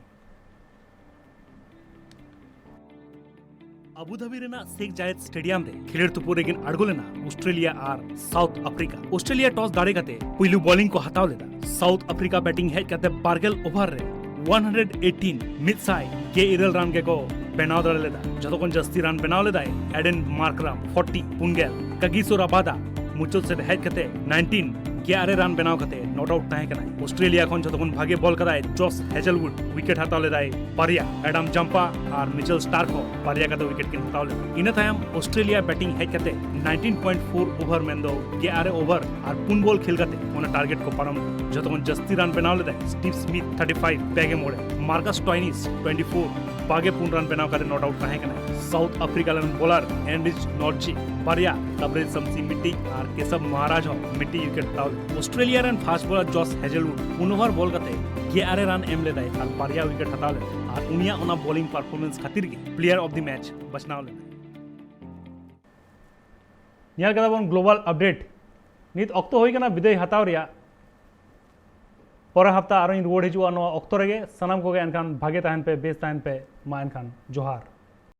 ᱟᱵᱩ ᱫᱷᱟᱵᱤ ᱨᱮᱱᱟᱜ ᱥᱮᱠᱷ ᱡᱟᱭᱮᱫ ᱥᱴᱮᱰᱤᱭᱟᱢ ᱨᱮ ᱠᱷᱮᱞᱳᱰ ᱛᱩᱯᱩᱫ ᱨᱮᱠᱤᱱ ᱟᱬᱜᱚ ᱞᱮᱱᱟ ᱚᱥᱴᱨᱮᱞᱤᱭᱟ ᱟᱨ ᱥᱟᱣᱩᱛᱷ ᱟᱯᱷᱨᱤᱠᱟ᱾ ᱚᱥᱴᱨᱮᱞᱤᱭᱟ ᱴᱚᱥ ᱫᱟᱲᱮ ᱠᱟᱛᱮ ᱯᱩᱭᱞᱩ ᱵᱚᱞᱤᱝ ᱠᱚ ᱦᱟᱛᱟᱣ ᱞᱮᱫᱟ᱾ ᱥᱟᱣᱩᱛᱷ ᱟᱯᱷᱨᱤᱠᱟ ᱵᱮᱴᱤᱝ ᱦᱮᱡ ᱠᱟᱛᱮ ᱵᱟᱨᱜᱮᱞ ᱳᱵᱷᱟᱨ ᱨᱮ ᱚᱣᱟᱱ ᱦᱟᱱᱰᱨᱮᱰ ᱮᱭᱤᱴᱤᱱ, ᱢᱤᱫ ᱥᱟᱭ ᱜᱮᱞ ᱤᱨᱟᱹᱞ ᱨᱟᱱ ᱜᱮᱠᱚ ᱵᱮᱱᱟᱣ ᱫᱟᱲᱮ ᱞᱮᱫᱟ᱾ ᱡᱚᱛᱚ ᱠᱷᱚᱱ ᱡᱟᱹᱥᱛᱤ ᱨᱟᱱ ᱵᱮᱱᱟᱣ ᱞᱮᱫᱟᱭ ᱮᱰᱮᱱ ᱢᱟᱨᱠᱨᱟᱢ, ᱯᱷᱚᱨᱴᱤ, ᱯᱩᱱ ᱜᱮᱞ᱾ ᱠᱟᱜᱤᱥᱳ ᱨᱟᱵᱟᱫᱟ ᱢᱩᱪᱟᱹᱫ ᱥᱮᱫ ᱦᱮᱡ ᱠᱟᱛᱮ ᱱᱟᱭᱤᱱᱴᱤᱱ, ᱜᱮᱞ ᱟᱨᱮ ᱨᱟᱱ ᱵᱮᱱᱟᱣ ᱠᱟᱛᱮ ᱱᱚᱴ ᱟᱣᱩᱴ ᱛᱟᱦᱮᱸ ᱠᱟᱱᱟᱭ᱾ ᱚᱥᱴᱨᱮᱞᱤᱭᱟ ᱠᱷᱚᱱ ᱡᱚᱛᱚ ᱠᱷᱚᱱ ᱵᱷᱟᱜᱮ ᱵᱚᱞ ᱠᱟᱫᱟᱭ ᱡᱚᱥ ᱦᱮᱡᱮᱞᱣᱩᱰ, ᱣᱤᱠᱮᱴ ᱦᱟᱛᱟᱣ ᱞᱮᱫᱟᱭ ᱵᱟᱨᱭᱟ᱾ ᱮᱰᱟᱢ ᱡᱟᱢᱯᱟ ᱟᱨ ᱢᱤᱪᱮᱞ ᱥᱴᱟᱨᱠ ᱦᱚᱸ ᱵᱟᱨᱭᱟ ᱠᱟᱛᱮ ᱣᱤᱠᱮᱴ ᱠᱤᱱ ᱦᱟᱛᱟᱣ ᱞᱮᱫᱟ᱾ ᱤᱱᱟᱹ ᱛᱟᱭᱚᱢ ᱚᱥᱴᱨᱮᱞᱤᱭᱟ ᱵᱮᱴᱤᱝ ᱦᱮᱡ ᱠᱟᱛᱮ ᱱᱟᱭᱤᱱᱴᱤᱱ ᱯᱚᱭᱮᱱᱴ ᱯᱷᱳᱨ ᱳᱵᱷᱟᱨ, ᱢᱮᱱᱫᱚ ᱜᱮᱞ ᱟᱨᱮ ᱳᱵᱷᱟᱨ ᱟᱨ ᱯᱩᱱ ᱵᱚᱞ ᱠᱷᱮᱞ ᱠᱟᱛᱮ ᱚᱱᱟ ᱴᱟᱨᱜᱮᱴ ᱠᱚ ᱯᱟᱨᱚᱢ ᱞᱮᱫᱟ᱾ ᱡᱚᱛᱚ ᱠᱷᱚᱱ ᱡᱟᱹᱥᱛᱤ ᱨᱟᱱ ᱵᱮᱱᱟᱣ ᱞᱮᱫᱟᱭ ᱥᱴᱤᱵᱷ ᱥᱢᱤᱛᱷ, ᱛᱷᱟᱨᱴᱤ ᱯᱷᱟᱭᱤᱵᱷ, ᱯᱮ ᱜᱮ ᱢᱚᱬᱮ, ᱢᱟᱨᱠᱟᱥ ᱴᱚᱭᱱᱤᱥ, ᱴᱩᱭᱮᱱᱴᱤ ᱯᱷᱳᱨ, ᱵᱟᱜᱮ ᱯᱩᱱ ᱨᱟᱱ ᱵᱮᱱᱟᱣ ᱠᱟᱛᱮ ᱱᱚᱴ ᱟᱣᱩᱴ ᱛᱟᱦᱮᱸ ᱠᱟᱱᱟᱭ᱾ ᱥᱟᱣᱩᱛᱷ ᱟᱯᱷᱨᱤᱠᱟ ᱨᱮᱱ ᱵᱚᱞᱟᱨ ᱮᱱᱨᱤᱪ ᱱᱚᱨᱪᱤ ᱵᱟᱨᱭᱟ, ᱛᱟᱵᱨᱮᱡ ᱥᱟᱢᱥᱤ ᱢᱤᱫᱴᱤᱡ ᱟᱨ ᱠᱮᱥᱚᱵ ᱢᱚᱦᱟᱨᱟᱡᱽ ᱦᱚᱸ ᱢᱤᱫᱴᱤᱡ ᱩᱭᱠᱮᱴ ᱦᱟᱛᱟᱣ ᱞᱮᱫᱟ᱾ ᱚᱥᱴᱨᱮᱞᱤᱭᱟ ᱨᱮᱱ ᱯᱷᱟᱥᱴ ᱵᱚᱞᱟᱨ ᱡᱚᱥ ᱦᱮᱡᱮᱞᱣᱩᱰ ᱯᱩᱱ ᱳᱵᱷᱟᱨ ᱵᱚᱞ ᱠᱟᱛᱮ ᱜᱮᱞ ᱟᱨᱮ ᱨᱟᱱ ᱮᱢ ᱞᱮᱫᱟᱭ ᱟᱨ ᱵᱟᱨᱭᱟ ᱩᱭᱠᱮᱴ ᱦᱟᱛᱟᱣ ᱞᱮᱫᱟ ᱟᱨ ᱩᱱᱤᱭᱟᱜ ᱚᱱᱟ ᱵᱚᱞᱤᱝ ᱯᱟᱨᱯᱷᱚᱨᱢᱮᱱᱥ ᱠᱷᱟᱹᱛᱤᱨ ᱜᱮ ᱯᱞᱮᱭᱟᱨ ᱚᱯᱷ ᱫᱤ ᱢᱮᱪ ᱵᱟᱪᱷᱱᱟᱣ ᱞᱮᱱᱟᱭ᱾ ᱧᱮᱞ ᱠᱮᱫᱟ ᱵᱚᱱ ᱜᱞᱳᱵᱟᱞ ᱟᱯᱰᱮᱴ᱾ ᱱᱤᱛ ᱚᱠᱛᱚ ᱦᱩᱭ ᱠᱟᱱᱟ ᱵᱤᱫᱟᱹᱭ ᱦᱟᱛᱟᱣ ᱨᱮᱭᱟᱜ᱾ ᱯᱚᱨᱮ ᱦᱟᱯᱛᱟ ᱟᱨᱚᱧ ᱨᱩᱣᱟᱹᱲ ᱦᱤᱡᱩᱜᱼᱟ ᱱᱚᱣᱟ ᱚᱠᱛᱚ ᱨᱮᱜᱮ᱾ ᱥᱟᱱᱟᱢ ᱠᱚᱜᱮ ᱮᱱᱠᱷᱟᱱ ᱵᱷᱟᱜᱮ ᱛᱟᱦᱮᱱ ᱯᱮ, ᱵᱮᱥ ᱛᱟᱦᱮᱱ ᱯᱮ᱾ ᱢᱟ ᱮᱱᱠᱷᱟᱱ ᱡᱚᱦᱟᱨ᱾